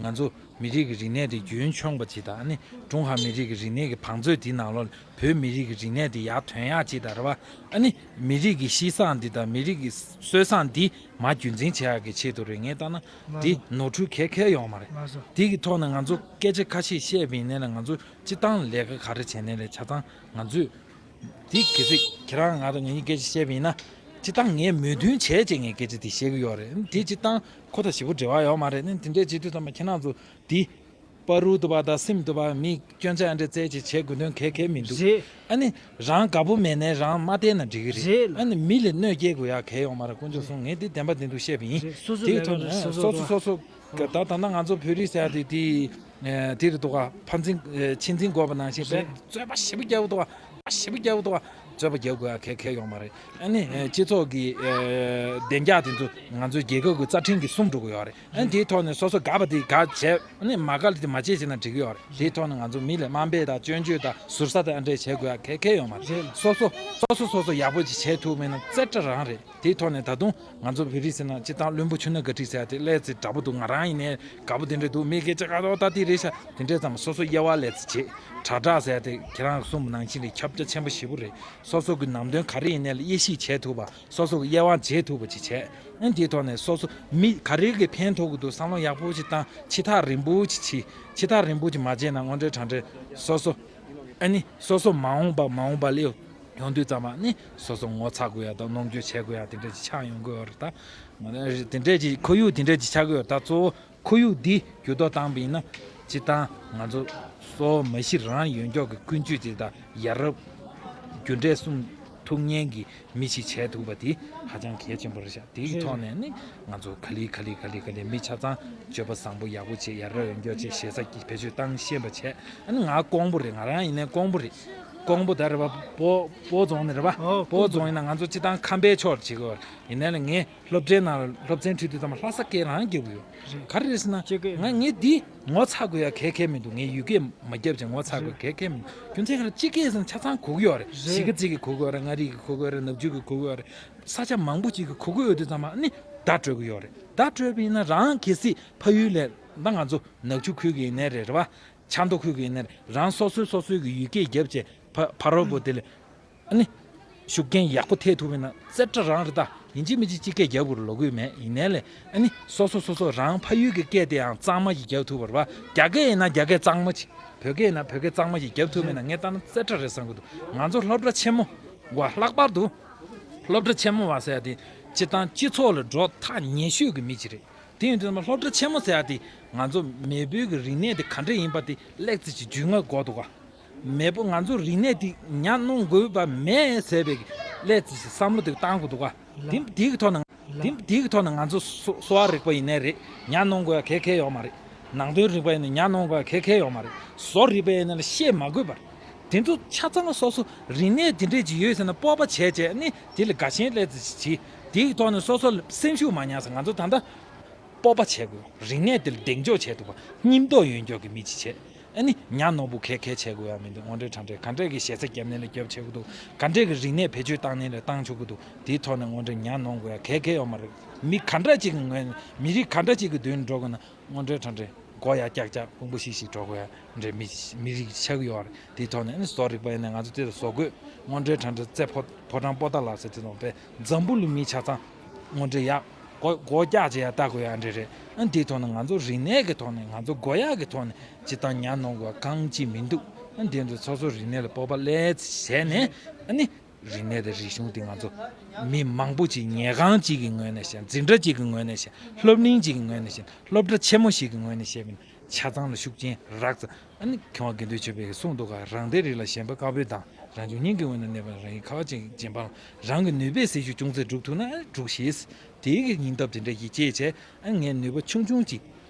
ང་ཚོ་མི་རིགས་ཀྱི་རིག་གནས་དེ་རྒྱུན་འཁྱོངས་པ་ཅིག་དང་ཨ་ནི་ཀྲུང་ཧྭ་མི་རིགས་ཀྱི་རིག་གནས་ཀྱི་བང་མཛོད་དེའི་ནང་ལོགས་བོད་མི་རིགས་ཀྱི་རིག་གནས་དེ་ཡར་ཐོན་ཡག་ཅིག་དང་རེད་བ། ཨ་ནི་མི་རིགས་ཀྱི་གཤིས་བཟང་འདི་དང་མི་རིགས་ཀྱི་སྲོལ་བཟང་འདི་མར་རྒྱུན་འཛིན་བྱེད་ཡག་གི་ཆེད་དུ་རེད། ངས་ལྟ་ན་འདི་ནོར་འཁྲུལ་ག་གེ་ཡོད་མ་རེད། དེ་གི་ཐོག་ནས་ང་ཚོ་སྐད་ཆ་ཁ་ཤས་བཤད་པ་ཡིན་ནའི་ལ་ང་ཚོ་སྤྱི་བཏང་ལས་ཀ་ག་རེ་བྱས་ནའི་ལས་ཆ་ཚང་ང་ཚོས་འདི་གལ་སྲིད་ཁྱེད་རང་ང་དང་ངེད་གཉིས་སྐད་ཆ་བཤད་པ་ཡིན་ན་སྤྱི་བཏང་ངས་མོས་མཐུན་བྱས་བྱས་ངས་སྐད་ཆ་འདི་བཤད་གི་ཡོད་རེད། འདི་སྤྱི་བཏང་ཁོ་དང་ཞེ་པོ་འབྲེལ་བ་ཡོད་མ་རེད། ནི་དེ་འདྲས་བྱེད་དུས་ཙམ་པ་ཁྱེད་རང་ཚོ་འདི། བར་རུ་དུ་བ་དང་སེམས་དུ་བ་མི་སྐྱོན་ཆ་ཨ་འདྲ་རྩད་ཅིག་བྱེད་དགོས་དོན་གལ་གལ་མི་འདུག་རེད། ཨ་ནི་རང་དགའ་པོ་མེད་ནའི་རང་མ་བལྟས་ན་འགྲིག་གི་རེད། རེད་ལ། ཨ་ནི་མི་ལ་གནོད་སྐྱེལ་དགོས་ཡ་གལ་ཡོད་མ་རེད། དཀོན་མཆོག་གསུམ་ངས་འདི་བདེན་པ་བདེན་ཐུག་བཤད་པ་ཡིན། རེད། སོ་སོ་དེའི་ལས་ཐོག་ནས་སོ་སོ་སོ་སོ་སོ་སོ་ད་ད་ལྟ་ང་ཚོ་བོད་རིགས་ཟེར་ཡ་དེ་དེ་དེ་རེད་འདུག་ག་ཕར་འཛིན་ཕྱི་འཛིན་དགོས་པ་ནང་བཞིན་རེད། རྩོད་པ་ཞེ་པོ་རྒྱག་འདུག་ག་ཞེ་པོ་རྒྱག་འདུག་ག་རྩོད་པ་རྒྱག་དགོས་ཡ་གལ་གལ་ཡོད་མ་རེད། ཨ་ནི་སྤྱི་ཚོགས་ཀྱི་བདེ་འཇགས་དེ་ཚོ་ང་ཚོའི་རྒྱལ་ཁབ་ཀྱི་རྩ་ཁྲིམས་ཀྱིས་སྲུང་འགྲོ་གི་ཡོད་རེད། ཨ་ནི་དེའི་ཐོག་ནས་སོ་སོ་དགའ་པ་དེ་དགའ་བྱས། ཨ་ནི་མ་དགའ་ལ་དེ་མ་བྱེད་ཟེར་ན་འགྲིག་གི་ཡོད་རེད། དེའི་ཐོག་ནས་ང་ཚོ་མི་ལ་དམའ་འབེབས་དང་སྐྱོན་བརྗོད་དང་ཟུར་ཟ་དང་ཨ་འདྲས་བྱེད་དགོས་ཡ་གལ་གལ་ཡོད་མ་རེད། རེད། སོ་སོ་སོ་སོ་སོ་སོ་ཡག་པོ་ཅིག་བྱས་ཐུབ་མེད་ན་རྩེ་གྲ་རང་རེད། དེའི་ཐོག་ནས་ད་དུང་ང་ཚོ་བོད་རིགས་ཟེར་ན་སྤྱི་བཏང་བླུན་པོ་ཆུ་སྣ་ག་ཏིག་ཟེར་ཡ་དེ་ཀླད་ཚེ་འདྲ་པོ་འདུག་ང་རང་ཡིན་ནའི་དགའ་པོ་དེ་འདྲ་འདུག་མི་སྐད་ཆ་ག་རོག་ད་དེ་རེད་ཤག་དེ་འདྲས་ཙམ་སོ་སོ་དབྱེ་བ་ལས་ཚེ་བྱེད། དྲག་དྲག་ཟེར་ཡ་དེ་ཁྱེད་རང་གསུངས་པ་ནང་བཞིན་རེད། ཁྱབ་རྒྱ་ཆེན་པོ་ཞེ་པོ་རེད། སོ་སོ་གི་ནང་དོན་ག་རེ་ཡིན་ནའི་ལ་དབྱེ་ཞིབ་བྱས་ཐུབ་པ། སོ་སོ་གི་དབྱེ་བ་འབྱེད་ཐུབ་པ་ཅིག་བྱས། ཨ་ནི་དེའི་ཐོག་ནས་སོ་སོ་མི་ག་རེ་གི་ཕན་ཐོགས་ཀྱི་འདུག་བསམ་བློ་ཡག་པོ་ཅིག་བཏང་། ཕྱི་ཐག་རིང་པོ་ཅིག་ཕྱིས། ཕྱི་ཐག་རིང་པོ་ཅིག་མ་བྱས་ན་དངོས་འབྲེལ་དྲང་འབྲེལ་སོ་སོ། ཨ་ནི་སོ་སོ་མ་འོངས་པ་མ་འོངས་པ་ལ་ཡོང་དུས་ཙམ་པ་ནི་སོ་སོ་ངོ་ཚ་དགོས་ཡ་དང་གནོང་འགྱོད་བྱེད་དགོས་ཡ་དེ་འདྲ་ཅིག་ཆགས་ཡོང་གི་ཡོད་རེད་ད། དེ་འདྲ་ཅིག་ཁོར་ཡུག་དེ་འདྲ་ཅིག་ཆགས་ཀྱི་ཡོད་རེད་ད། གཙོ་བོ་ཁོར་ཡུག་འདི་འགྱུར་ལྡོག་བཏང་བ་ཡིན་ན་སྤྱིར་བཏང་ང་ཚོ་གཙོ་བོ་མ་གཞི་རང་ཡོད་མཁན་གྱི་ཀུན་སྤྱོད་ཅིག་དང་ཡ་རབས་རྒྱུ་འབྲས་གསུམ་ཐུག་མཁན་གྱི་མི་ཞིག་བྱས་ཐུབ་པ་དེ་ཧ་ཅང་གལ་ཆེན་པོ་རེད་ཤག་དེའི་རེད། ཐོག་ནས་ནི་ང་ཚོ་ག་ལེ་ག་ལེ་ག་ལེ་ག་ལེ་མི་ཆ་ཚང་སྤྱོད་པ་བཟང་པོ་ཡག་པོ་བྱེད། ཡ་རབས་ཡོད་མཁན་བྱེད། ཞེ་ས་བེད་སྤྱོད་བཏང་ཤེས་པ་བྱེད། ཨ་ནི་ང་ཀོང་པོ་རེད། ང་རང་ཡིན་ནའི་ཀོང་པོ་རེད། ཀོང་པོ་ད་རེད་པ། སྤོ་སྤོ་རྫོང་ནས་རེད་པ། ཨོ། སྤོ་རྫོང་ཡིན་ན་ང་ཚོ་སྤྱིར་བཏང་ཁམས་པའི་ཕྱོགས་ཅིག་ཡིན་ནའི་ལ་ངས་སློབ་གྲྭའི་ནང་ལ་སློབ་ཚན་ཁྲིད་དུས་ཙམ་པ་ལྷ་ས་སྐད་རང་རྒྱབ་ཀྱི་ཡོད། རེད། ག་རེ་རེད་ཟེར་ན། ཁྱེད་ཀྱིས། ང་ངས་འདི་ངོ་ཚ་དགོས་ཡ་གལ་གལ་མི་འདུག་ངས་ཡུལ་སྐད་མ་རྒྱབ་ཅིག་ངོ་ཚ་དགོས་གལ་གལ་མི་འདུག་རྒྱུ་མཚན་ག་རེ། སྤྱི་སྐད་ཟེར་ན་ཆ་ཚང་གོ་གི་ཡོད་རེད། རེད། གཞིས་ཀ་རྩེ་གི་གོ་གི་ཡོད་རེད། མངའ་རིས་ཀྱི་གོ་གི་ཡོད་རེད། ནག་ཆུ་གི་གོ་གི་ཡོད་རེད། ས་ཆ་མང་པོ་ཅིག་གི་གོ་གི་ཡོད་དུས་ཙམ་པ་ནི་བརྡ་སྤྲོད་ཀྱི་ཡོད་རེད། བརྡ་སྤྲོད་པ་ཡིན་ན་རང་གལ་སྲིད་ཕ་ཡུལ་ལ་ད་ང་ཚོ་ནག་ཆུ་ཁུལ་གྱི་ཡིན་ནའི་རེད། རེད་པ། ཆབ་མདོ་ཁུལ་གྱི་ཡིན་ནའི་རེད། རང་སོ་སོའི་སོ་སོའི་གི་ཡུལ་སྐད་རྒྱབ་བྱས་ཕ་ཕ་རོལ་པོ་དེ་ལ་ཨ་ནི་ཤུགས་རྐྱེན་ཡག་པོ་ཐེབས་ཐུབ་པ་ཡིན་ན་རྩེ་གྲ་རང་རེད་ད། ཡིན་གཅིག་མིན་གཅིག་སྤྱི་སྐད་རྒྱབ་དགོས་རེད་ལབ་ཀྱི་ཡོད་མེད། ཡིན་ནའི་ལས་ཨ་ནི་སོ་སོ་སོ་སོ་རང་ཕ་ཡུལ་གྱི་སྐད་དེ་ཡང་གཙང་མ་ཞིག་རྒྱབ་ཐུབ་པ་རེད་པ། རྒྱ་སྐད་ཡིན་ན་རྒྱ་སྐད་གཙང་མ་ཞིག་བོད་སྐད་ཡིན་ན་བོད་སྐད་གཙང་མ་ཞིག་རྒྱབ་ཐུབ་པ་ཡིན་ན་ངས་ལྟ་ན་རྩེ་གྲ་རེད་བསམ་གྱི་འདུག་ང་ཚོ་སློབ་གྲྭ་ཆེན་མོ་བ། ལྷག་པར་དུ་སློབ་གྲྭ་ཆེན་མོ་བ་ཟེར་ཡ་དེ་སྤྱིར་བཏང་སྤྱི་ཚོགས་ལ་འགྲོ་ཐག་ཉེ་ཤོས་ཀྱི་མི་ཅིག་རེད། དེ་ཡིན་དུས་ཙམ་པ་སློབ་གྲྭ་ཆེན་མོ་ཟེར་ཡ་དེ་ང་ཚོ་མེས་པོའི་གི་རིག་གནས་དེ་ག་འདྲ་ཡིན་པ་དེ་ཀླད་རྩེ་གཅིག་རྒྱུས་མངའ་དགོས་འདུག་ག་མེས་པོ་ང་ཚོ་རིག་གནས་དེ་ཉར་གནོན་དགོས་པ་མེད་ཟེར་བའི་ཀླད་རྩེ་གཅིག་བསམ་བློ་དེ་བཏང་དགོས་འདུག་ག་དེ་དེ་གི་ཐོག་ནས་དེ་དེ་གི་ཐོག་ནས་ང་ཚོ་གསོ་གསོ་བ་རིག་པ་ཡིན་ནའི་རེད། ཉར་གནོན་དགོས་ཡ་གལ་གལ་ཡོད་མ་རེད། ནང་དོན་རིག་པ་ཡིན་ན་ཉར་གནོན་དགོས་ཡ་གལ་གལ་ཡོད་མ་རེད། བཟོ་རིག་པ་ཡིན་ན་ཤེས་མ་དགོས་པ་རེད། དེ་ཚོ་ཆ་ཚང་སོ་སོ་རིག་གནས་དེ་འདྲས་ཅིག་ཡོད་ཟེར་ན་སྤོབས་པ་བྱས་བྱས་ནི་དེ་ལ་དགའ་ཞེན་ཀླད་རྩེ་གཅིག་བྱེད། དེ་གི་ཐོག་ནས་སོ་སོ་ལ་སེམས་ཤུགས་མ་ཉམས་ཟེར། ང་ཚོ་ད་ལྟ་སྤོབས་པ་བྱེད་དགོས། རིག་གནས་དེ་ལ་གདེང་འཇོག་བྱེད་ཐུབ་པ། སྙིང་སྟོབས་ཡོད་མཁན་གྱི་མི་ཅིག་བྱེད། ཨ་ནི་ཉར་གནོན་པོ་གལ་གལ་བྱེད་དགོས་ཡ་མི་འདུག་དངོས་འབྲེལ་དྲང་འབྲེལ་ག་འདྲས་ཀྱི་ཞེ་ས་བརྒྱབ་ནས་ལ་རྒྱབ་བྱེད་དགོས་འདུག་ག་འདྲས་ཀྱི་རིག་གནས་བེད་སྤྱོད་བཏང་ནས་ལ་བཏང་ཆོག་གི་འདུག་དེའི་ཐོག་ནས་དངོས་འབྲེལ་ཉར་གནོན་དགོས་ཡ་གལ་གལ་ཡོད་མ་རེད། མི་ག་འདྲ་ཅིག་གི་ངོས་ནས་མི་རིགས་ག་འདྲ་ཅིག་གི་མདུན་འགྲོ་དགོས་ན་དངོས་འབྲེལ་དྲང་འབྲེལ་མགོ་ཡར་བཀྱག་བཀྱག་རྐུན་པོ་ཤིག་ཤིག་འགྲོ་དགོས་ཡ་འདྲས་མི་མི་རིགས་ཆགས་ཀྱི་ཡོད་རེད། དེའི་ཐོག་ནས་ཨ་ནི་བཟོ་རིག་པ་ཡིན་ན་ང་ཚོ་དེ་ལ་བཟོ་དགོས། དངོས་འབྲེལ་དྲང་འབྲེལ་རྩེ་ཕོ་ཕོ་བྲང་པོ་ཏཱ་ལ་ཟེར་དེ་དང་པའི་འཛམ་བུ་གླིང་མི་ཆ་ཚང་དངོས་འབྲེལ་ཡག་སྒོ་སྒོ་རྒྱག་བྱེད་ཡ་ལྟ་དགོས་ཡ་འདྲ་རེད། ཨ་ནི་དེའི་ཐོག་ནས་ང་ཚོ་རིག་གནས་ཀྱི་ཐོག་ནས་ང་ཚོ་དགོས་ཡག་གི་ཐོག་ནས་སྤྱིར་བཏང་ཉར་གནོན་དགོས་གང་ཅི་མི་འདུག་ཨ་འདི་ཚོ་སོ་སོ་རིག་གནས་ལ་སྤོབས་པ་སླེབས་བྱས་ནས། ཨ་ནི་རིག་གནས་དང་རིག་གཞུང་དེ་ང་ཚོ་མི་མང་པོ་ཅིག་ཉལ་ཁང་གཅིག་གི་ངོས་ནས་བཤད། འཛིན་གྲྭ་གཅིག་གི་ངོས་ནས་བཤད། སློབ་གླིང་གཅིག་གི་ངོས་ནས་བཤད། སློབ་གྲྭ་ཆེན་མོ་ཞིག་གི་ངོས་ནས་བཤད་པ་ཡིན་ན། ཆ་ཚང་ལ་ཤུགས་རྐྱེན་རག་ཙམ། ཨ་ནི་མཁས་དབང་དགེ་འདུན་ཆོས་འཕེལ་གྱིས་གསུངས་འདུག་ག་རང་སྡེའི་རིགས་ལ་ཞེན་པ་དཀར་པོའི་མདངས། རང་བྱུང་སྙིང་གི་ངོས་ནས་གནས་པ། རང་ཡི་ཁ་བ་ཅན་གྱི་སྦྱིན་པ་བླངས། རང་གི་ནུས་པས་ཟིལ་ཤུགས་ཅུང་ཟད་སྒྲུབ་ཐུབ་ན། ཨ་སྒྲུབ་ཤིག་དེའི་གི་སྙིང་སྟོབས་དེ་འདྲ་ཞིག་སྐྱེས་བྱས། ཨ་ངས་ནུས་པ་ཆུང་ཆུང་ཅིག་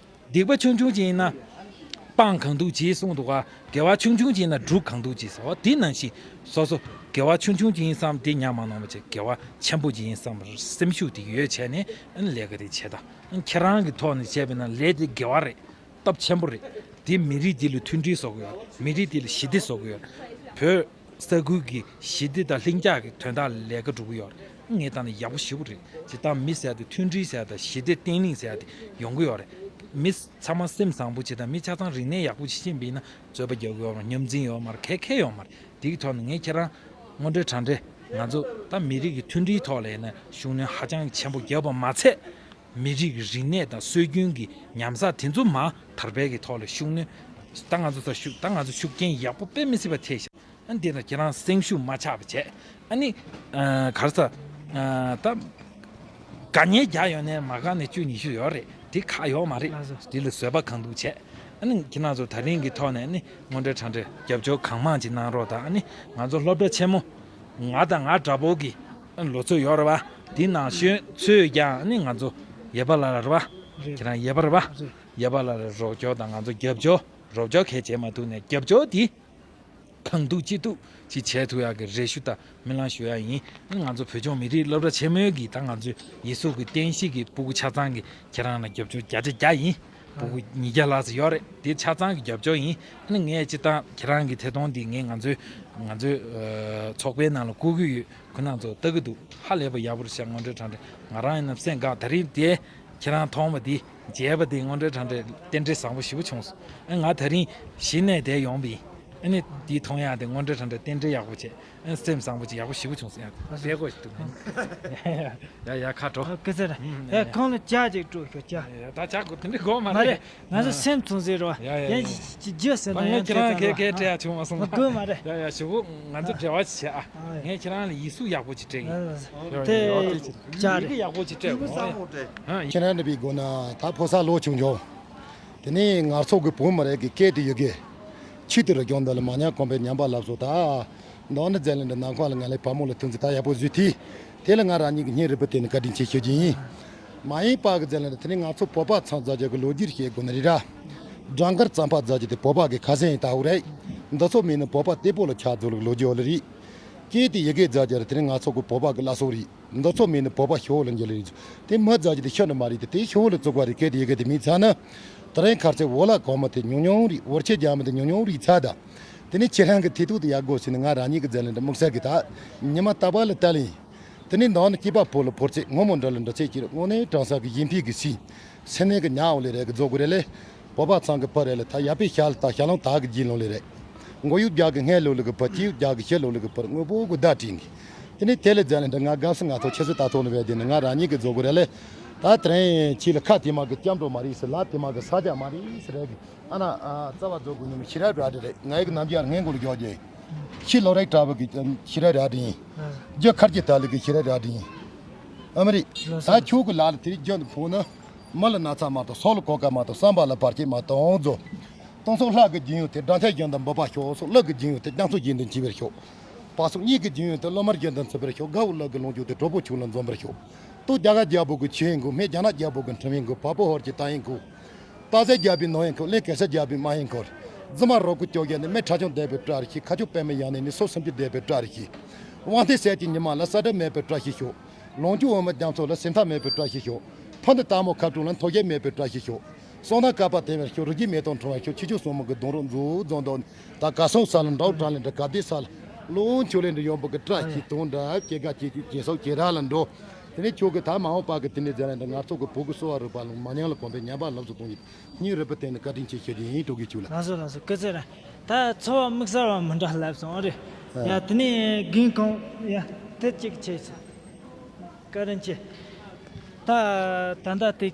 སྡིག་པ་ཆུང་ཆུང་ཅིག་ཡིན་ན་སྤང་གང་ཐུབ་ཅིག་གསུངས་འདུག་ག་དགེ་བ་ཆུང་ཆུང་ཅིག་ཡིན་ན་སྒྲུབ་གང་ཐུབ་ཅིག་ཟེར་བ་དེ་ནང་བཞིན། སོ་སོ་དགེ་བ་ཆུང་ཆུང་ཅིག་ཡིན་བསམ་དེ་ཉམས་མ་གནང་བ་བྱས། དགེ་བ་ཆེན་པོ་ཅིག་ཡིན་བསམ་པར་སེམས་ཤུགས་དེ་ཡོད་བྱས་ནས། ཨ་ནི་ལས་ཀ་དེ་བྱེད་དང་། ཨ་ནི་ཁྱེད་རང་གི་ཐོག་ནས་བྱས་པ་ཡིན་ན་ལས་དེ་དགེ་བ་རེད། སྟོབས་ཆེན་པོ་རེད། དེ་མི་རིགས་འདི་ལ་མཐུན་སྒྲིལ་བཟོ་གི་ཡོད། མི་རིགས་འདི་ལ་ཞི་བདེ་བཟོ་གི་ཡོད། བོད་ས་ཁུལ་གྱི་ཞི་བདེ་དང་ལྷིང་འཇགས་ཀྱི་དོན་དག་ལ་ལས་ཀ་སྒྲུབ་ཀྱི་ཡོད་རེད། ངས་བལྟས་ན་ཡག་པོ་ཞེ་པོ་རེད། སྤྱིར་བཏང་མི་ཟེར་ཡ་དེ་མཐུན་སྒྲིལ་ཟེར་ཡ་དང་། ཞི་བདེ་བརྟན་ལྷིང་ཟེར་ཡ་དེ་ཡོང་གི་ཡོད་རེད། མི་ཚང་མ་སེམས་བཟང་པོ་བྱེད་དང་། མི་ཆ་ཚང་རིག་གནས་ཡག་པོ་ཞིག་ཤེས་པ་ཡིན་ན། རྩོད་པ་རྒྱག་གི་ཡོད་མ་རེད། ཉམས་འཛིན་ཡོད་མ་རེད། ག་གེ་ཡོད་མ་རེད། དེ་གི་ཐོག་ནས་ངས་ཁྱེད་རང་དངོས་འབྲེལ་དྲང་འབྲེལ་ང་ཚོ་ད་མི་རིགས་ཀྱི་མཐུན་སྒྲིལ་ཐོག་ལ་ཡིན་ན་ཤུགས་སྣོན་ཧ་ཅང་ཆེན་པོ་བརྒྱབ་པ་མ་ཚད། མི་རིགས་ཀྱི་རིག་གནས་དང་སྲོལ་རྒྱུན་གྱི་ཉམས་བསགས་དེ་ཚོ་མར་དར་སྤེལ་གྱི་ཐོག་ལ་ཤུགས་སྣོན། ད་ང་ཚོ་ད་ཤུགས་ད་ང་ཚོ་ཤུགས་རྐྱེན་ཡག་པོ་དཔེ་མི་སྲིད་པ་ཐེབས་ཤག་ཨ་འདི་ན་ཁྱེད་རང་སེམས་ཤུགས་མ་ཆག་པ་བྱས། ཨ་ནི་ཨ་ག་རེ་ཟ། ཨ་ད་དགའ་ཉེ་རྒྱ་ཡོད་ནས་མ་དགའ་ནས་བཅུ་ཉི་ཤུ་ཡོད་རེད། དེ་ཁག་ཡོད་མ་རེད། ལགས་སོ། དེ་ལ་བཟོད་པ་གང་ཐུབ་བྱས། ཨ་ནི་ཁྱེད་རང་ཚོ་ད་རིང་གི་ཐོག་ནས་ཨ་ནི་དངོས་འབྲེལ་དྲང་འབྲེལ་རྒྱབ་སྐྱོར་གང་མང་ཅིག་གནང་རོགས་དང་། ཨ་ནི་ང་ཚོ་སློབ་གྲྭ་ཆེན་མོ་ང་དང་ང་འདྲ་པོ་གི་ཨ་ལོ་ཚོད་ཡོད་རེད་པ། དེ་ནང་ཤོས་ཚོས་ཀྱང་ཨ་ནི་ང་ཚོ་ཡེ་པ་ལ་ལ་རེད་པ། རེད། ཁྱེད་རང་ཡེ་པ་རེད་པ། རེད། ཡེ་པ་ལ་ལ་རོགས་སྐྱོར་དང་། ང་ཚོ་རྒྱབ་སྐྱོར་རོགས་སྐྱོར་གལ་བྱེད་མ་ཐུབ་ནས་རྒྱབ་སྐྱོར་དེ་གང་ཐུབ་ཅི་ཐུབ་ཅིག་བྱེད་ཐུབ་ཡག་གི་རེ་ཞུ་དང་སྨོན་ལམ་ཞུ་ཡག་ཡིན། ང་ཚོ་བོད་ལྗོངས་མི་རིགས་སློབ་གྲྭ་ཆེན་མོའི་གི་ད་ང་ཚོའི་ཡེ་ཤུ་གི་རྟེན་གཞི་གི་སྤུ་གུ་ཆ་ཚང་གི་ཁྱེད་རང་ལ་རྒྱབ་སྐྱོར་བརྒྱ་ཆ་བརྒྱ་ཡིན། སྤུ་གུ་ཉིས་བརྒྱ་ལྷག་ཙམ་ཡོད་རེད། དེ་ཆ་ཚང་གི་རྒྱབ་སྐྱོར་ཡིན། ཨ་ནི་ངས་སྤྱིར་བཏང་ཁྱེད་རང་གི་ཐད་གཏོང་འདི་ངས་ང་ཚོའི་ང་ཚོའི་ཨ་ཚོགས་པའི་ནང་ལ་བསྐུར་གི་ཡོད། ཁོ་རང་ཚོ་ལྟ་གི་འདུག་ཧ་ལས་པ་ཡག་པོ་རེད་ཤག་དངོས་འབྲེལ་དྲང་འབྲེལ། ང་རང་ཡིན་ན་སེམས་དགའ། ད་རིང་དེ་ཁྱེད་རང་མཐོང་བ་དེ་མཇལ་བ་དེ་དངོས་འབྲེལ་དྲང་འབྲེལ་རྟེན་འབྲེལ་བཟང་པོ་ཞེ་པོ་བྱུང་སོང་། ཨ་ང་ད་རིང་གཞི་ནས་བསྡད་ཡོང་བ་ཡིན། ཨ་ནི་དེ་མཐོང་ཡག་དེ་དངོས་འབྲེལ་དྲང་འབྲེལ་རྟེན་འབྲེལ་ཡག་པོ་བྱས། ཨ་སེམས་བཟང་པོ་ཅིག་ཡག་པོ་ཞེ་པོ་བྱུང་སོང་ཡ། ལགས་སོ། བསྡད་དགོས་ཤིག་འདུག་ཡ་ཡ་ཁ་དྲོ། ཨ་སྐུ་ཚེ་རིང་། ཡ་ཡ། ཡ་ཁོང་ལ་ཇ་ཅིག་སྤྲོད་ཤོག་ཇ། ཡ་ད་ཇ་དགོས་དེ་འདྲ་དགོས་མ་མ་རེད། རེད། ང་ཚོ་སེམས་ཚོང་ཟེར་རོ། ཡ་ཡ་ཡ། ཡ་ཇི་ཇི་ཟེར་ན་ད་ངས་ཡང་ཁྱེད་རང་ཁེ་ཁེ་སྤྲད་ཡ་བྱུང་མ་སོང་། མ་དགོས་མ་རེད། ཡ་ཡ་ཞུ་གོ། ང་ཚོ་འབྲེལ་བ་ཅིག་བྱེད་ཨ། ཨ་ཡ། ངས་ཁྱེད་རང་ལ་ཡིག་གཟུགས་ཡག་པོ་ཅིག་སྤྲད་ཡིན། ཡ་ཡ། དེ་ཡག་ཅ་རེད། ཡག་པོ་ཅིག་སྤྲད་གོ། ཨ་ཁྱེད་རང་འདྲ་བའི་སྒོ་ན་ད་ཕོ་གསར་ལོ་ཆུང་ཆུང་། དེ་ནས་ང་ཚོ་གི་བོད་མི་རིགས་ཀྱི་སྐད་དེ་ཡི་གེ། ཆོས་དེ་རུ་སྦྱོང་བརྡར་ལ་མ་ཉམས་གོང་འཕེལ་ཉམས་པ་ལབ་སོང་ད། མདང་ནི་རྫ་གླིང་འདྲ་ནང་ཁོངས་ལ་ང་ལས་བུ་མོ་ལ་ཐུག་ཚེ་ད་ཡག་པོ་བཟོས་ཏེ། དེ་ལ་ང་རང་ཉིད་ཀྱི་སྙིང་རུས་པའི་གཏིང་ནས་བཀའ་དྲིན་ཆེ་ཞུ་རྒྱུ་ཡིན། མ་ཡིན་པ་གི་རྫ་གླིང་འདྲ་དེ་ནི་ང་ཚོ་བོད་པ་ཚང་མཛད་རྒྱུ་གི་ལོ་རྒྱུས་ཤིག་དགོས་ནི་རེད་ར། སྦྲང་དཀར་རྩམ་པ་རྫ་རྒྱུ་དེ་བོད་པ་གི་ཁ་ཟས་ཡིན་ལྟ་བུ་རེད། འདི་ཚོ་མིན་ནི་བོད་པ་བལྟས་པོ་ལ་ཆ་འཛུལ་གི་ལོ་རྒྱུས་ལ་རེད། སྐད་དེ་ཡི་གེ་རྫ་རྒྱུ་རེད། དེ་ནི་ང་ཚོ་གི་བོད་པ་གི་བླ་སྲོག་རེད། འདི་ཚོ་མིན་ནི་བོད་པ་ཤི་བོ་ལ་འགྱུར་ལེ་རེད། དེ་མི་རྫ་རྒྱུ་དེ་ཤི་ནི་མ་རེད་དེ། དེ་ཤི་བོ་ལ་བཙུགས་པ་རེད། སྐད་དེ་ཡི་གེ་དེ་མིན་ཚར་ན། དེ་རིང་ཁ་རྩེ་བོད་ལྭ་གོང་མ་དེ་ཉུང་ཉུང་རེད། འོར་ཆེ་རྒྱ་མི་དེ་ཉུང་ཉུང་རེད་ཚར་ད། དེ་ནས་ཁྱེད་རང་གི་ཐེ་ཐུག་དེ་ཡག་དགོས་ཟེར་ནས་ང་རང་ཉིད་ཀྱི་རྫ་གླིང་འདྲ་དམིགས་བསལ་གྱི་ད་ཉི་མ་རྟག་པར་ལ་ལྟ་ལེ་ཡིན། དེ་ནས་མདང་ནི་སྐྱེས་པ་ཕོ་ལ་ཕོར་ཚེ་སྔོན་མོ་འདྲ་ལ་འདྲ་ཚེ་ཀྱི་དངོས་གནས་དྲང་ས་གི་ཡིན་ཕིག་གི་སྲིད། སེམས་ནད་ཀྱི་ཉག་འོ་ལེ་རེད་གི་རྫོགས་དགོས་རེད་ལེ། བོད་པ་ཚང་གི་ཕ་རེད་ལེ། ད་ཡར་པའི་ཞལ་ལ་ད་ཞལ་ལུང་དག་གི་རྒྱུན་ལོང་ལེ་རེད། མགོ་ཡུག་རྒྱག་གི་སྔས་ལོ་ལེ་གི་ཕ། སྐྱི་ཡུག་རྒྱག་གི་ཕྱི་ལོ་ལེ་གི་ཕར་དངོས་པོ་གི་བརྡ་བྲིས་ནི། དེ་ནས་དེ་ལས་རྫ་གླིང་འདྲ་ང་སྒང་སུ་ང་ཐོག་ཆེ་སུ་ད་ཐོག་ལ་བས་དེ་ནི་ང་རང་ཉིད་ཀྱི་རྫོགས་དགོས་རེད་ལེ། ད་དེ་རིང་ཁྱི་ལ་ཁ་དེ་མ་གི་སྐྱབས་འགྲོ་མ་རེད་ཟེར། ལ་དེ་མ་གི་ས་རྒྱ་མ་རེད་ཟེར་རེད་གི། ཨ་ན་ཨ་རྩ་བ་རྫོགས་དགོས་ནི་མི་ཤི་ར་ར་དེ་རེད། ང་ཡི་གི་ནམ་རྒྱ་ངན་གོ་ལ་རྒྱོག་རྒྱ་ཡིན། ཁྱི་ལོ་རེག་དྲག་པོ་གི་ཤི་ར་ར་དེ་ཡིན། རྒྱ་ཁར་གྱི་ད་ལི་གི་ཤི་ར་ར་དེ་ཡིན། ཨ་མ་རི། ད་ཁྱོད་ཀྱི་ལག་ལ་དེ་རིགས་རྒྱུན་དུ་ཕོག་ན། མི་ལ་ན་ཚ་མ་གཏོགས། སྲོག་ལ་གོ་སྐབས་མ་གཏོགས། བསམ་པ་ལ་བར་ཆད་མ་གཏོང་ཟོ། སྟོང་སོགས་ལྷ་གི་རྒྱུན་ཡོད་དེ། སྦྲང་ཆར་རྒྱུན་དུ་འབབ་པ་ཤོག། སྲོག་ཀླུ་གི་རྒྱུན་ཡོད་དེ། རྒྱ་མཚོ་རྒྱུན་དུ་འཁྱིལ་བར་ཤོག། བ་སོགས་གཉིས་ཀྱི་རྒྱུན་ཡོད་དེ། གློ་དམར་རྒྱུན་དུ་འཚིབ་པར་ཤོག། དགའ་བོ་ལག་གི་ལོངས་སྤྱོད་དེ། གྲོགས་པོ་ཆུང་ལ་འཛོམས་པར་ཤོག། སྟོད་རྒྱ་གར་རྒྱལ་པོ་གི་ཆོས་ཡིན་གོ། སྨད་རྒྱ་ནག་རྒྱལ་པོ་གི་ཁྲིམས་ཡིན་གོ། བལ་པོ་ཧོར་གྱི་རྟ་ཡིན་གོ། སྟག་གཟིག་རྒྱལ་པོའི་ནོར་ཡིན་གོ། གླིང་གེ་སར་རྒྱལ་པོའི་དམག་ཡིན་གོ། རྫུན་མ་རོ་ཁུ་ཅོག་རྒྱལ་ནི། སྨད་ཁྲ་ཆུང་བསྡད་པའི་བཀྲ་རེ་ཤིག། ཁ་ཆུ་པད་མའི་ཡང་ནི་ནི། སོ་སུམ་ཅུ་བསྡད་པའི་བཀྲ་རེ་ཤིག། དབང་ཐེ་ཟས་ཀྱི་ཉི་མ་ལ། ས་དགྲ་མེད་པའི་བཀྲ་ཤིས་ཤོག། ལོངས་སྤྱོད་འོ་མ་རྒྱ་མཚོ་ལ། སེམས་ཐག་མེད་པའི་བཀྲ་ཤིས་ཤོག། ཕ་ནི་སྟག་མོ་ཁ་བྲུང་ལ། འཐོར་ཞིག་མེད་པའི་བཀྲ་ཤིས་ཤོག། སོང་ན་ཀ་པ་དེ་བར་ཤོག། རི་རྒྱུད་མེ་ཏོག་འཁྲུངས་པར་ཤོག། ཆུ་ཆུ་སོང་མོ་གི་སྡོང་རོ་འཛུགས་རྫོང་དོན། ད་ག་སོང་ས་ལ་འདྲ་བོ་གྲང་ལེ་འདྲ། ག་བདེ་ས་ལ་ལོ་ཆུ་ལེ་འདྲ་ཡོང་པོ་གི་བཀྲ་ཤིས་དུང་འདྲ། སྐྱེ་རྒ་སྐྱེ་ཅུ་སྐྱེ་སོགས་སྐྱེ་ར་ལ་འགྲོ། དེ་ནས་ཁྱོད་ཀྱི་ད་མ་འོངས་པ་གི་དེ་ནས་ཟེར་ལ་འདྲ། ང་ཚོ་གི་བུ་གི་གསོ་བ་རིག་པ་ལ་མ་ཉམས་ལ་གོང་འཕེལ་ཉམས་པ་ལོངས་སུ་གཏོང་ཡིན། སྙིང་རུས་པའི་སྟེང་ནས་བཀའ་དྲིན་ཆེ་ཞུ་རྒྱུ་ཡིན། སྤྲོ་གི་ཆུ་ལ། ལགས་སོ་ལགས་སོ། སྐུ་ཚེ་རིང་། ད་ཚོར་བ་དམིགས་བསལ་བ་མི་འདྲ་ལབ་སོང་ཨ་རེད། ཡ་དེ་ནས་རྒན་ཁོང་ཡ་དེ་གཅིག་བྱས་སོང་། བཀའ་དྲིན་ཆེ། ད་ད་ལྟ་དེ་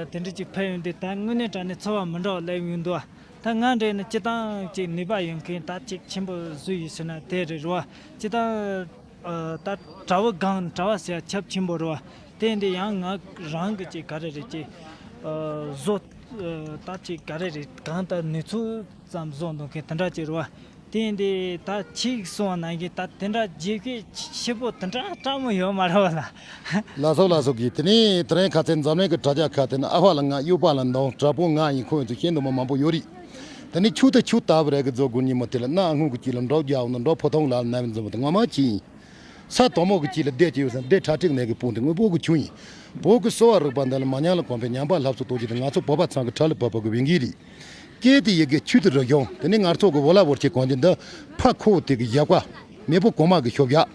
དེ་འདྲ་ཅིག་ཕེབས་ཡོང་དུས་ད་དངོས་གནས་དྲང་གནས་ཚོར་བ་མི་འདྲ་བ་སླེབས་ཡོང་འདུག་ཨ། ད་ང་འདྲ་ནི་སྤྱིར་བཏང་ཅིག་ནུས་པ་ཡོད་མཁན་ད་ཅིག་ཆེན་པོ་བཟོས་ཡོད་ཟེར་ན་དེ་རེད་རོ། སྤྱིར་བཏང་ཨ་ད་གྲྭ་བ་སྒང་གྲྭ་བ་ཟེར་ཁྱབ་ཆེན་པོ་རོ། དེ་འདི་ཡང་ང་རང་གི་ཅིག་ག་རེ་རེད་ཅིག་ཨ་བཟོ་ཨ་ད་ཅིག་ག་རེ་རེད་གང་ལྟར་ནུས་ཚོད་ཙམ་བཟོ་འདོད་མཁན་དེ་འདྲ་ཅིག་རོ། དེ་འདི་ད་ཁྱེད་གསུངས་པ་ནང་བཞིན་ད་དེ་འདྲ་རྗེས་ཕྱི་པོ་དེ་འདྲ་སྤྲང་མོ་ཡོད་མ་རེད་བ་ལ། ལགས་སོ་ལགས་སོ་གིས་དེ་ནས་དེ་རིང་ཁ་ཚན་འཛམ་གླིང་གི་དྲ་རྒྱ་ཁག་དེ་ནི་ཨ་ཕ་ལ་ང་གཡོག་པ་ལ་འདང་དྲག་པོ་ང་ཡིན་ཁོ་ཡིན་ཚུལ་ཤེས་འདུག་མི་མང་པོ་ཡོད་རེད། དེ་ནས་ཁྱོད་དང་ཁྱོད་ལྟ་བུ་རེ་གི་རྫོགས་སྒོ་ཉིན་མོ་དེ་ལ་གནའ་སྔོན་གྱི་དུས་ལ་འབྲོག་རྒྱལ་པོ་ནི་འབྲོག་ཕོ་ཐོང་ལ་ནམ་འཛོམས་པ་དང་ངོ་མ་ཁྱེད་ཡིན། ས་དོག་མོ་གི་དཀྱིལ་ལ་སྡེ་གཅིག་ཡོད་ས་སྡེ་ཁྲ་ཁྲིག་ནས་གི་སྤུན་དེ་དངོས་པོ་གི་ཁྱོད་ཡིན། བོད་ཀྱི་གསོ་བ་རིག་པ་འདི་ལ་མ་ཉམས་ལ་གོམས་པའི་ཉམས་པ་སླར་གསོ་གཏོང་རྒྱུ་དེ་ང་ཚོ་བོད་པ་ཚང་གི་ཁྲག་ལ་བབས་པ་གི་འོས་འགན་རེད། སྐད་དེ་ཡི་གེ་ཆོས་དེ་རུ་བྱུང་དེ་ནས་ང་ཚོ་གི་བོད་ལ་བོར་ཆེ་གོན་རྒྱུ་འདི་ཕ་ཁོ་དེ་གི་ཡག་པ་མེས་པོ་གོང་མ་གི་ཤོབ་ཡག་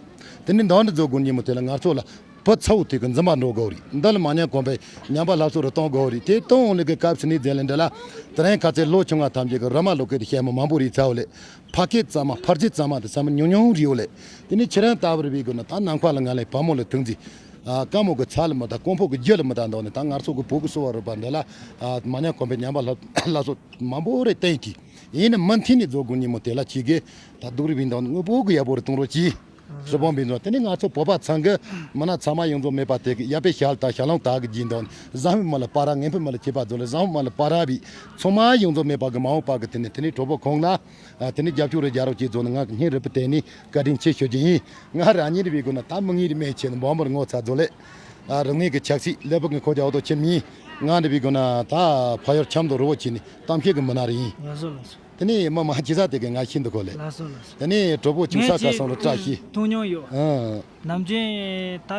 དེ་ནས་འདང་འདི་རྫོགས་སྒོ་ཉིན་མོ་དེ་ལ་ང་ཚོ་ལ་བུ་ཚ་བོ་དེ་གི་འཛིན་པ་འགྲོ་དགོས་རེད། འདི་ལ་མ་ཉམས་གོམས་པའི་ཉམས་པ་སླར་གསོ་རུ་གཏོང་དགོས་རེད། དེ་གཏོང་འོང་ལེ་གི་སྐབས་སུ་ནས་རྫས་ལས་འདྲ་ལ་དེ་རིང་ཁ་ཚེ་ལོ་ཆུང་བ་ཐམས་ཅད་ཀྱི་ར་མ་ལོ་སྐད་དེ་བཤད་མ་མང་པོ་རེད་ཚ་བོ་ལེ། ཕ་སྐད་གཙང་མ་ཕར་རྒྱུད་གཙང་མ་དེ་ཚང་མ་ཉུང་ཉུང་རེད་བོ་ལེ། དེ་ནས་ཁྱེད་རང་ལྟ་བུར་བའི་སྒོ་ན་ད་ནམ་མཁའ་ལ་ང་ལས་བ་མོ་ལ་ཐུག་འཛི། ཨ་དཀའ་མོ་གི་ཚ་ལ་མི་ད་དཀོན་པོ་གི་རྒྱུ་ལ་མི་ད་འདོག་ནས་ད་ང་ཚོ་གི་བོད་ཀྱི་གསོ་བ་རིག་པ་འདི་ལ་ཨ་མ་ཉམས་གོམས་པའི་ཉམས་པ་ལྷ་ལྷ་སོ་མང་པོ་རེ་བསྟན་གྱིས་ཡིན་ན་མུ་མཐུད་ནས་རྫོགས་སྒོ་ཉིན་མོ་དེ་ལ་ཁྱེད་ཀྱིས་ད་སྡུག་རུས་བིན་དང་དངོས་པོ་གི་ཡག་པོ་རེ་གཏོང་རོགས་གྱིས། རི་བོང་བིན་དང་དེ་ནས་ང་ཚོ་བོད་པ་ཚང་གི་མི་སྣ་ཚང་མ་ཡོངས་རྫོགས་མེད་པ་དེ་གི་ཡ་པའི་ཞལ་དང་ཞལ་ལུང་དག་གི་སྦྱིན་དང་བཟང་བོའི་མི་ལ་པ་ར་ངན་པའི་མི་ལ་ཁྱེད་པ་ཚོ་ལ་བཟང་བོའི་མི་ལ་པ་ར་བི་ཚང་མ་ཡོངས་རྫོགས་མེད་པ་གི་མ་འོངས་པ་གི་དེ་ནས་དེ་ནས་གྲོགས་པོ་ཁོང་ལ། ཨ་དེ་ནས་རྒྱབ་སྐྱོར་རེ་རྒྱག་རོགས་བྱེད་ཚོ་ནི་ང་གི་སྙིང་རུས་པའི་སྟེང་ནས་བཀའ་དྲིན་ཆེ་ཞུ་རྒྱུ་ཡིན། ང་རང་ཉིད་རེ་བའི་སྒོ་ན་ད་མི་ངན་རེ་མེད་ཆེ་ནི་འབོམ་པར་ངོ་ཚ་རྫོགས་ལེ། ཨ་རིག་གནས་ཀྱི་ཆབ་སྲིད་ཀླད་པ་གི་ཁོ་རྒྱ་འོ་དོ་ཆེ་མིན། ང་རེ་བའི་སྒོ་ན་ད་ཕ་ཡུལ་ཆབ་མདོ་རི་བོ་ཆེ་ནི་གཏམ་བཤད་ཀྱི་མི་སྣ་རེ་ཡིན། ལགས་སོ་ལགས་སོ། དེ་ནས་མི་མང་ཇི་ས་དེ་གི་ང་ཤིན་ཏུ་གོ་ལེ། ལགས་སོ་ལགས་སོ། དེ་ནས་གྲོགས་པོ་ཆུང་ས་ཁ་སང་རུ་བཀྲ་ཤིས། ཐུག་མྱོང་ཡོད། ཨང་། ནམ་རྒྱུན་ད་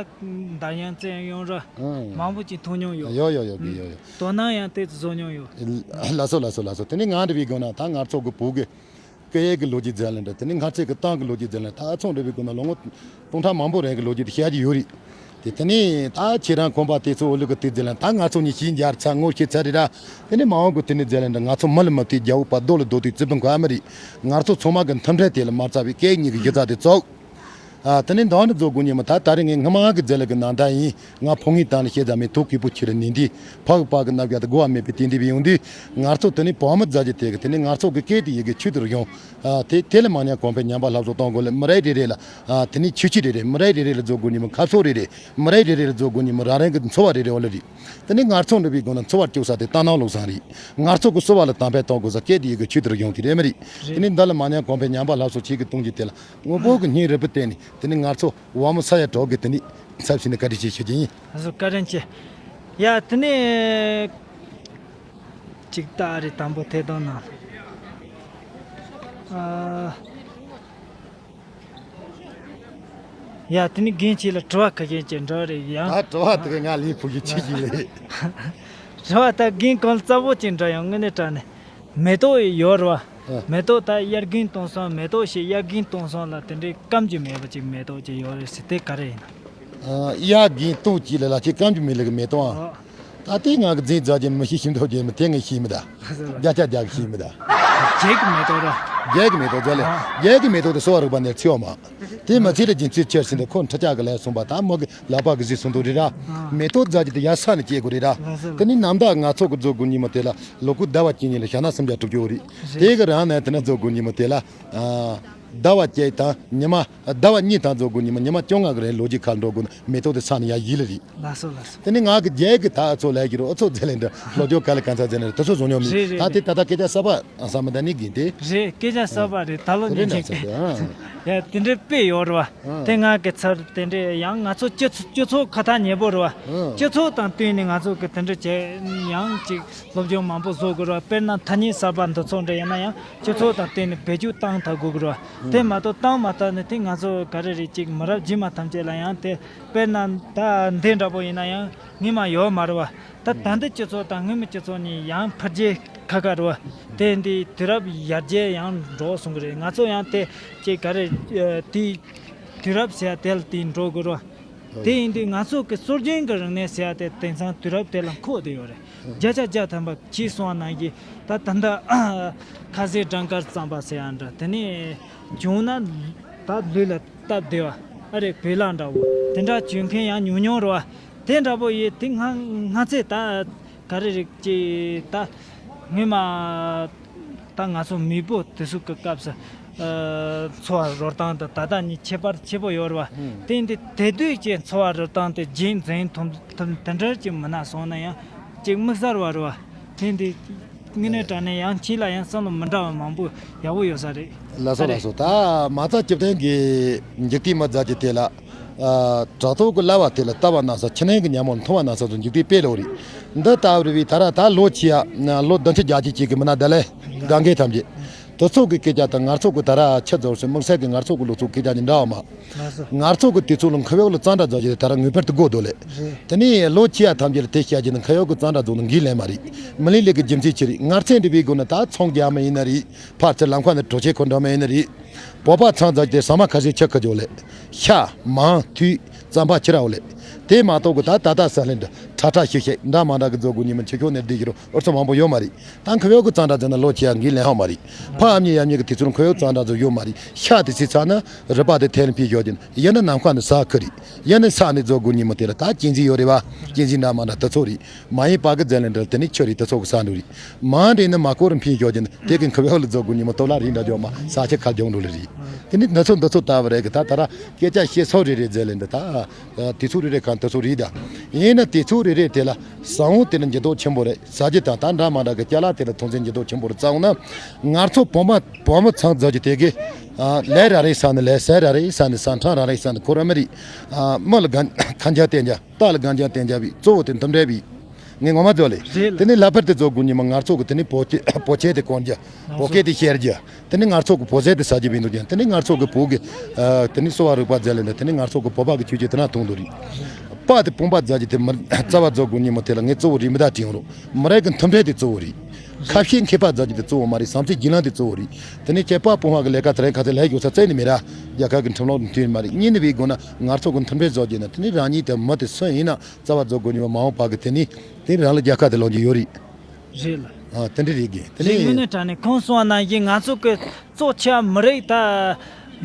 འདར་ཡང་བཙན་ཡོང་ར་ཨང་། མང་པོ་ཅིག་ཐུག་མྱོང་ཡོད། ཡོ་ཡོ་ཡོ་གི་ཡོ་ཡོ། དོ་སྣང་ཡང་ཏོག་ཙམ་བཟོ་མྱོང་ཡོད། ལགས་སོ་ལགས་སོ་ལགས་སོ། དེ་ནས་ང་འདྲ་བའི་སྒོ་ན་ད་ང་ཚོ་གི་བུ་གི་སྐད་ཡིག་གི་ལོ་རྒྱུས་ཟེར་ལེ་འདྲ་དེ་ནས་ང་ཚོ་གི་ཏང་གི་ལོ་རྒྱུས་ཟེར་ལེ་ད་ཚོང་འདྲ་བའི་སྒོ་ན་ལོ་ངོ་སྟོང་ཕྲག་མང་པོ་རིང་གི་ལོ་རྒྱུས་དེ་བཤད་རྒྱུ་ཡོད་རེད། དེ་དེ་ནས་ད་ཁྱེད་རང་ཁོམ་པ་དེ་ཚོ་འོ་ལུག་གི་དེ་ཟེར་ལེ་ད་ང་ཚོ་གཉིས་ཤིག་འཇར་ཚ་ངོ་ཤེས་ཚ་རེད་ར། དེ་ནས་མ་འོངས་གི་དེ་ནས་ཟེར་ལེ་འདྲ་ང་ཚོ་མི་ལ་མི་བལྟས་རྒྱ་བོད་པ་རྡོ་ལ་རྡོ་བལྟས་རྩི་བུ་མཁའ་མི་རེད། ང་ཚོ་ཚང་མ་གི་མཐུན་སྒྲིལ་དེ་ལ་མ་རྩ་བའི་སྐད་གཉིས་ཀྱི་གཞི་རྩ་དེ་བཙུགས། ཨ་དེ་ནས་འདང་ནི་རྫོགས་དགོས་ཉིན་མོ་ད་ད་རེས་ངས་སྔ་མ་གི་རྫས་ལ་གི་ནང་ད་ཡིན། ང་ཕོ་ངའི་སྟེང་ནས་བཤད་ཙམ་མེད་ཐུགས་གུས་པོ་ཆེ་རུ་ནན་ཏིས་ཕ་གི་ཕ་གི་རྣམ་རྒྱལ་དུ་གོ་བ་མེད་པའི་དེ་འདྲ་བའི་ཡོང་དུས་ང་ཚོ་དེ་ནས་བོད་མི་རྫ་ཆེ་དེ་གི་དེ་ནས་ང་ཚོ་གི་སྐད་དེ་ཡི་གེ་ཆོས་དེ་རུ་ཡོང་། ཨ་དེ་དེ་ལ་མ་ཉམས་གོང་འཕེལ་ཉམས་པ་སླར་གསོ་གཏོང་དགོས་ལ་མི་རེ་རེ་རེ་ལ་ཨ་དེ་ནས་ཆོས་ཆོས་རེ་རེ་མི་རེ་རེ་རེ་ལ་རྫོགས་དགོས་ཉིན་མོ་ཁ་སོ་རེ་རེ་མི་རེ་རེ་རེ་ལ་རྫོགས་དགོས་ཉིན་མོ་རང་རང་གི་འཚོ་བ་རེ་རེ་བ་ལ་རེད། དེ་ནས་ང་ཚོ་འདྲ་བའི་སྒོ་ནས་འཚོ་བར་བཅུག་ས་དེ་ལྟ་ནང་ལོག་སང་རེད། ང་ཚོ་གི་གསོ་བ་ལ་དམ་པའི་གཏོང་དགོས་ས་སྐད་དེ་ཡི་གེ་ཆོས་དེ་རུ་ཡོང་དེ་རེད་མི་རེད། དེ་ནས་འདི་ལ་མ་ཉམས་གོང་འཕེལ་ཉམས་པ་སླར་གསོ་ཆེ་གི་གཏོང་རྒྱུ་དེ་ལ། དངོས་པོ་གི་སྙིང་རུས་པའི་སྟེང་ནས་དེ་ནི་ང་ཚོ་བ་མོ་ས་ཡ་གྲོགས་ཀྱི་དེ་ནི་ཚབ་བྱས་ནས་བཀའ་དྲིན་ཆེ་ཞུ་རྒྱུ་ཡིན། ང་ཚོ་བཀའ་དྲིན་ཆེ། ཡ་དེ་ནི་ཅིག་ཏ་རེ་དང་པོ་ཐད་གཏོང་གནང་། ཨ། ཡ་དེ་ནི་རྒན་ཁྱེད་ལ་དྲི་བ་ཁ་ཤས་ཅིག་འདྲ་རེད་ཡང་། ད་དྲི་བ་དེ་ག་ང་ལས་ཕུགས་ཀྱི་ཆེ་གི་ལས། དྲི་བ་ད་རྒན་གང་རྩ་བོ་ཅིག་འདྲ་ཡང་དངོས་གནས་དྲང་གནས། མེ་ཏོག་ཡོད་རེད་བ། ཨ། མེ་ཏོག་ད་དབྱར་རྒན་གཏོང་སོང་མེ་ཏོག་ཞིག་དབྱར་རྒན་གཏོང་སོང་ལ་དེ་འདྲའི་སྐམ་རྒྱུ་མེད་པ་ཅིག་མེ་ཏོག་ཅིག་ཡོད་རེད་ཟེར་དེ་ག་རེ་ཡིན་ན། ཨ། དབྱར་རྒན་ཏོག་ཅིག་ལ་ལ་ཅིག་སྐམ་རྒྱུ་མེད་ལ་གི་མེ་ཏོག་ཨང་། ཨོ། ད་དེ་ང་གི་འཛིན་རྫ་ཅན་མི་ཤེས་ཤིང་འདོགས་རྒྱུ་མི་དེ་ངས་ཤེས་མི་ད། བརྒྱ་ཆ་བརྒྱ་གི་ཤེས་མི་ད། རྒྱལ་གི་མེ་ཏོག་ར། རྒྱལ་གི་མེ་ཏོག་རྫ་ལས། ཨོ། རྒྱལ་གི་མེ་ཏོག་དེ་གསོ་བ་རིག་པ་ནས་ཚིག་ཡོད་མ། དེ་མ་ཚད་ལ་སྦྱིན་སྲེག་ཆེར་ཟིན་ཏེ་ཁོ་འཕྲུལ་ཆས་ཀྱི་ལས་གསུངས་པ་དང་མོ་གི་ལག་པ་གི་གཟིགས་སུ་འདུག་རེད་ར། ཨ། མེ་ཏོག་རྫ་ཅིག་དེ་ཡར་ས་ནས་སྐྱེ་དགོས་རེད་ར། ལགས་སོ་ལགས། དེ་ནི་ནམ་ཟླ་ང་ཚོ་གི་རྫོགས་དགོས་ཉིན་མོ་དེ་ལ་ལོ་ཀུ་ཟླ་བ་གཅིག་ཉིན་ལ་ཞག་ན་སུམ་བརྒྱ་དྲུག་ཅུ་རེད། རེད། དེ་གི་རང་ནས་དེ་ན་རྫོགས་དགོས་ཉིན་མོ་དེ་ལ། ཨ། ཟླ་བ་གཅིག་དང་ཉི་མ་ཟླ་བ་གཉིས་དང་རྫོགས་དགོས་ཉིན་མོ་ཉི་མ་བཅོ་ལྔ་གི་རིང་ལོ་རྒྱུས་ཁ་འགྲོ་དགོས་ན་མེ་ཏོག་དེ་ས་ནས་ཡར་བཞེས་ལེ་རེད། ལགས་སོ་ལགས་སོ། དེ་ནི་ང་གི་རྒྱལ་གི་ད་ཨ་ཚོ་ལས་ཀྱི་རོ་ཨ་ཚོ་རྫས་ལས་འདྲ་ལོ་རྒྱུས་ག་ལ་གང་ཚ་རྫས་ནས་དེ་ཚོ་བཟོ་མྱོང་མེད། རེད་རེད། ད་དེ་ད་ལྟ་སྐད་ཆ་གསར་པ་བསམ་མི་ད་ནི་གིན་ཏེ། རེད། སྐད་ཆ་གསར་པ་རེད། ད་ལོ་རེད་ཉན་ན་ཟེར་ཏེ། ཨ། ཡ་དེ་འདྲའི་དཔེ་ཡོད་རེད་བ། ཨ། དེ་ང་གི་ཚར་དེ་འདྲའི་ཡང་ང་ཚོ་སྤྱི་ཚོགས་སྤྱི་ཚོགས་ཁ་ཐག་ཉེ་པོ་རེད་བ། ཨ། སྤྱི་ཚོགས་དང་བསྟུན་ནས་ང་ཚོ་གི་དེ་འདྲ་བྱས་ཡང་ཅིག་སློབ་སྦྱོང་མང་པོ་བཟོ་དགོས་རེད་བ། དཔེར་ན་ཐ་སྙད་གསར་པ་འདི་ཚོ་འདྲ་ཡིན་ན་ཡང་སྤྱི་ཚོགས་དང་བསྟུན་ནས་བེད་སྤྱོད་བཏང་ཐུབ་དགོས་ཀྱི་རེད་བ། དེ་མ་གཏོགས་བཏང་མ་ཐུབ་ན་དེ་ང་ཚོ་ག་རེ་རེད་ཅིག་མི་རབས་རྗེས་མ་ཐམས་ཅད་ལ་ཡང་དེ་དཔེར་ན་ད་འདི་འདྲ་པོ་ཡིན་ན་ཡང་སྔོན་མ་ཡོད་མ་རེད་བ། ད་ད་ལྟ་སྤྱི་ཚོགས་དང་སྔོན་མའི་སྤྱི་ཚོགས་གཉིས་ཡང་འཕེལ་རྒྱས་ཁ་ཁ་རེད་བ། དེ་འདི་དུས་རབས་ཡར་རྒྱས་ཡང་འགྲོ་སོང་གི་རེད། ང་ཚོ་ཡང་དེ་ཅིག་ག་རེ་ཨ་དེ་དུས་རབས་ཟེར་ཡ་དེ་ལ་དེ་འགྲོ་དགོས་རེད་བ། དེ་ཡིན་དུས་ང་ཚོ་གི་སྲོལ་རྒྱུན་གྱི་རིག་གནས་ཟེར་ཡ་དེ་དེང་སང་དུས་རབས་དེ་ལ་འཁོར་བསྡད་ཡོད་རེད། བརྒྱ་ཆ་བརྒྱ་ཐམ་པ་ཁྱེད་གསུངས་པ་ནང་བཞིན་ད་ད་ལྟ་ཁ་ཟས་སྦྲང་དཀར་རྩམ་པ་ཟེར་ཡ་འདྲ་དེ་ནས་བྱུང་ན་ད་ལུས་ལ་སྟབས་བདེ་བ་ཨ་རེ་བོད་ལྭ་འདྲ་བོ་དེ་འདྲ་བྱུང་མཁན་ཡང་ཉུང་ཉུང་རེད་བ། དེ་འདྲ་པོ་ཡིན་དེ་སྔ་སྔ་ཚེ་ད་ག་རེ་རིགས་ཀྱི་ད་སྔོན་མ་ ད་ང་ཚོ་མེས་པོ་དེ་ཚོ་གི་སྐབས་སུ་ཨ་འཚོ་བ་རོལ་སྟངས་དང་ད་ལྟ་གཉིས་ཁྱད་པར་ཆེ་པོ་ཡོད་རེད་བ། དེ་འདི་དེ་དུས་ཀྱི་འཚོ་བ་རོལ་སྟངས་དེ་རྗེས་འཛིན་ཐུབ་ཐུབ་དེ་འདྲ་ཅིག་མིན་ན་སོང་ན་ཡང་ཅིག་དམིགས་བསལ་བ་རེད་བ། དེ་འདི་དངོས་གནས་དྲང་གནས་ཡང་ཁྱེད་ལ་ཡང་བསམ་བློ་མི་འདྲ་བ་མང་པོ་ཡག་པོ་ཡོད་ས་རེད། ལགས་སོ། ཨ་རེད། ལགས་སོ། ད་མ་རྩ་བཅུ་བདུན་གི་འཇིག་རྟེན་མི་མཛད་ཀྱི་དེ་ལ། ཨ་དྲག་ཐོག་གི་བསླབ་པ་དེ་ལ་བལྟ་བ་ན་ས་ཕྱི་ནང་གི་ཉམས་མྱོང་མཐོང་བ་ན་ས་ཚོ་འཇིག་རྟེན་དཔེ་ལོ་རེད། འདི་ལྟ་བུ་རེད་བས། ད་ར་ད་ལོ་ཆེ་ཡ་ལོ་བདུན་ཅུ་བརྒྱད་ཅུ་ཅིག་གི་མི་ན་ད་ལས་དགའ་མཁན་ཐམས་ཅད་དུ་ཚོགས་ཀྱི་སྐད་ཆ་དང་ང་ཚོ་གི་ད་ར་ཆ་ཚོར་སོང་། དམིགས་བསལ་གྱི་ང་ཚོ་གི་ལོ་ཚོགས་སྐད་ཆ་ནི་འདྲ་བ་མ། ང་ཚོ་གི་དུས་ཚོད་ལ་འཁོར་བའི་ལ་གཙང་སྦྲ་རྫོགས་ཀྱི་ད་ར་ངེས་པར་དུ་དགོས་འདུག་ལས། དེ་ནས་ལོ་ཆེ་ཡ་ཐམས་ཅད་ལ་དེ་བཤད་རྒྱུ་ནི་འཁོར་བའི་གི་གཙང་སྦྲ་རྫོགས་ནི་འགན་ལེན་མ་རེད། མི་ལི་ལི་གི་རྒྱུ་མཚན་ཅི་རེད། ངར་ཚན་འདྲི་བའི་སྒོ་ནས་ད་ཚོང་རྒྱག་མི་ཡིན་ན་རེད། ཕར་ཚུར་ལམ་ཁ་ནས་གྲོ་ཆས་ཁོ་འགྲོ་མི་ཡིན་ན་རེད། བོད་པ་ཚང་རྫོགས་ཀྱི་དེ་ཟ་མ་ཁ་ཤས་ཆག་ཁ་འཇོག་ལས། ཤ། མང་། དུས། རྩམ་པ་ཁྱི་ར་བ་ལས། དེ་མ་གཏོགས་གི་ད་ད་ད་ས་ལེན་འདྲ་ཁྲ་ཁྲ་ཤིག་ཤིག་འདྲ་མ་འདྲ་གི་རྫོགས་དགོས་ཉི་མ་ཆེ་ཁྱོ་ནས་བསྡད་ཀྱི་རོ་ཨོ་ཚོ་མང་པོ་ཡོད་མ་རེད། ད་འཁོར་བའི་གི་གཙང་སྦྲ་ཟེར་ན་ལོ་ཆེ་ཡ་འགན་ལེན་ཧ་མ་རེད། ཕ་ཨ་མྱེས་ཡ་མྱེས་གི་དུས་ཚོད་འཁོར་བའི་གི་གཙང་སྦྲ་ཚོ་ཡོད་མ་རེད། ཤ་དེ་སྲིད་ཚ་ན་རི་པ་དེ་ཐལ་ཕི་ཡོད་ཀྱིན་ཡིན་ན་ནམ་མཁའ་ནས་ས་ཁུ་རེད། ཡིན་ན་ས་ནས་རྫོགས་དགོས་ཉི་མ་དེ་ལ་ད་གཅན་གཟན་ཡོད་རེད་བ། གཅན་གཟན་འདྲ་མ་འདྲ་དེ་ཚོ་རེད། མ་ཡིན་པ་གི་རྫས་ལེན་འདྲ་དེ་ནི་ཁྱོད་རེད་དེ་ཚོ་གི་ས་འདུག་རེད། མ་འདྲེས་ནི་མ་སྐོར་འཕེན་ཞོག་ཅིང་དེ་གི་འཁོར་བའི་ལ་རྫོགས་དགོས་ཉི་མ་ལྟོ་ལ་རིན་འདྲ་འཇོག་མ་ས་ཆ་ཁར་སྦྱོང་འགྲོ་ལེ་རེད། དེ་ནི་འདི་ཚོ་འདི་ཚོ་ལྟ་བུ་རེད་གི་ད་ད་ར་སྐད་ཆ་བཤད་སོ་རེ་རེ་རྫས་ལེན་འདི་ད་དུས་ཚོད་རེ་རེ་གང་དུས་ཚོད་རེད་ད། ཡིན་ན་དུས་ཚོད་རེ་རེ་དེ་ལ་ས་བོན་དེ་ལ་འགྱུར་ལྡོག་ཆེན་པོ་རེད། ཟ་རྒྱུ་དང་ད་འདྲ་མ་འདྲ་གི་ཅ་ལག་དེ་ལ་ཐོན་རྫས་འགྱུར་ལྡོག་ཆེན་པོ་རེད། རྩ་བ་ན་ང་ཚོ་བོད་མ་བོད་མི་ཚང་རྫོགས་ཀྱི་དེ་གི་ལས་ར་རེ་ས་ནི་ལས་ཟས་ར་རེ་ས་ནི་ས་ཁྲང་ར་རེ་ས་ནི་ཁོ་ར་མི་རེད། མི་ལ་གང་ཁ་འཇག་བསྟན་རྒྱ། རྟ་ལ་གང་ཅང་བསྟན་རྒྱ་བའི་གཙོ་བོ་དེ་འདི་འདྲ་བའི། ངས་ངོ་མ་རྫོགས་ལེ། རེད་ལ། དེ་ནས་ལྷག་པར་དུ་རྫོགས་དགོས་ཉི་མ་ང་ཚོ་གི་དེ་ནས་བོད་ཆས་བོད་ཆས་དེ་གོན་རྒྱ། བོད་སྐད་དེ་བཤད་རྒྱ། དེ་ནས་ང་ཚོ་གི་བོད་ཟས་དེ་ཟ་རྒྱུ་བའི་འདུག་ཀྱང་དེ་ནས་ང་ཚོ་གི་བོད་གི་དེ་ནས་གསོ་བ་རིག་པ་རྫས་ལེན་དེ་ནས་ང་ཚོ་གི་བོད་པ་གི་ཆོས་ཆས་དེ་ན་མཐོང་འདུག་རེད། པ་དེ་བུམ་པ་རྫ་རྒྱུ་དེ་མི་རྩ་བ་རྫོགས་དགོས་ཉི་མ་དེ་ལ་ངས་གཙོ་བོ་རེད་མི་ད་དྲིན་རོགས་མི་རེད་གི་མཐུན་འབྲེལ་དེ་གཙོ་བོ་རེད། ཁ་བཤད་མཁས་པ་རྫ་རྒྱུ་དེ་གཙོ་བོ་མ་རེད། བསམ་ཚུལ་བརྒྱུད་ལམ་དེ་གཙོ་བོ་རེད། དེ་ནས་ཁྱེད་པ་བུམ་པ་གི་ལས་ཀ་དེ་རིང་ཁ་ཚེ་ལས་ཡོད་ས་བཙལ་ནི་མི་ར། རྒྱལ་ཁབ་ཀྱི་ཁྲིམས་ལུགས་མཐུན་མ་རེད། གཉིས་ནི་བའི་སྒོ་ན་ང་ཚོ་གི་མཐུན་འབྲེལ་བཟོ་རྒྱུ་ན་དེ་ནི་རང་ཉིད་དེ་མི་དེ་སུ་ཡིན་ན་རྩ་བ་རྫོགས་དགོས་ཉི་མ་མ་འོངས་པ་གི་དེ་ནི་དེ་རང་ལ་རྒྱལ་ཁ་དེ་ལོན་རྒྱུ་ཡོད་རེད། རེད་ལ། ཨ་དེ་འདྲ་རེད་གི་དེ་རེད། ནི་དངོས་གནས་དྲང་གནས་ཁོང་གསུངས་པ་ནང་བཞིན་ང་ཚོ་གི་གཙོ་ཆེ་བ་མི་རིགས་ད་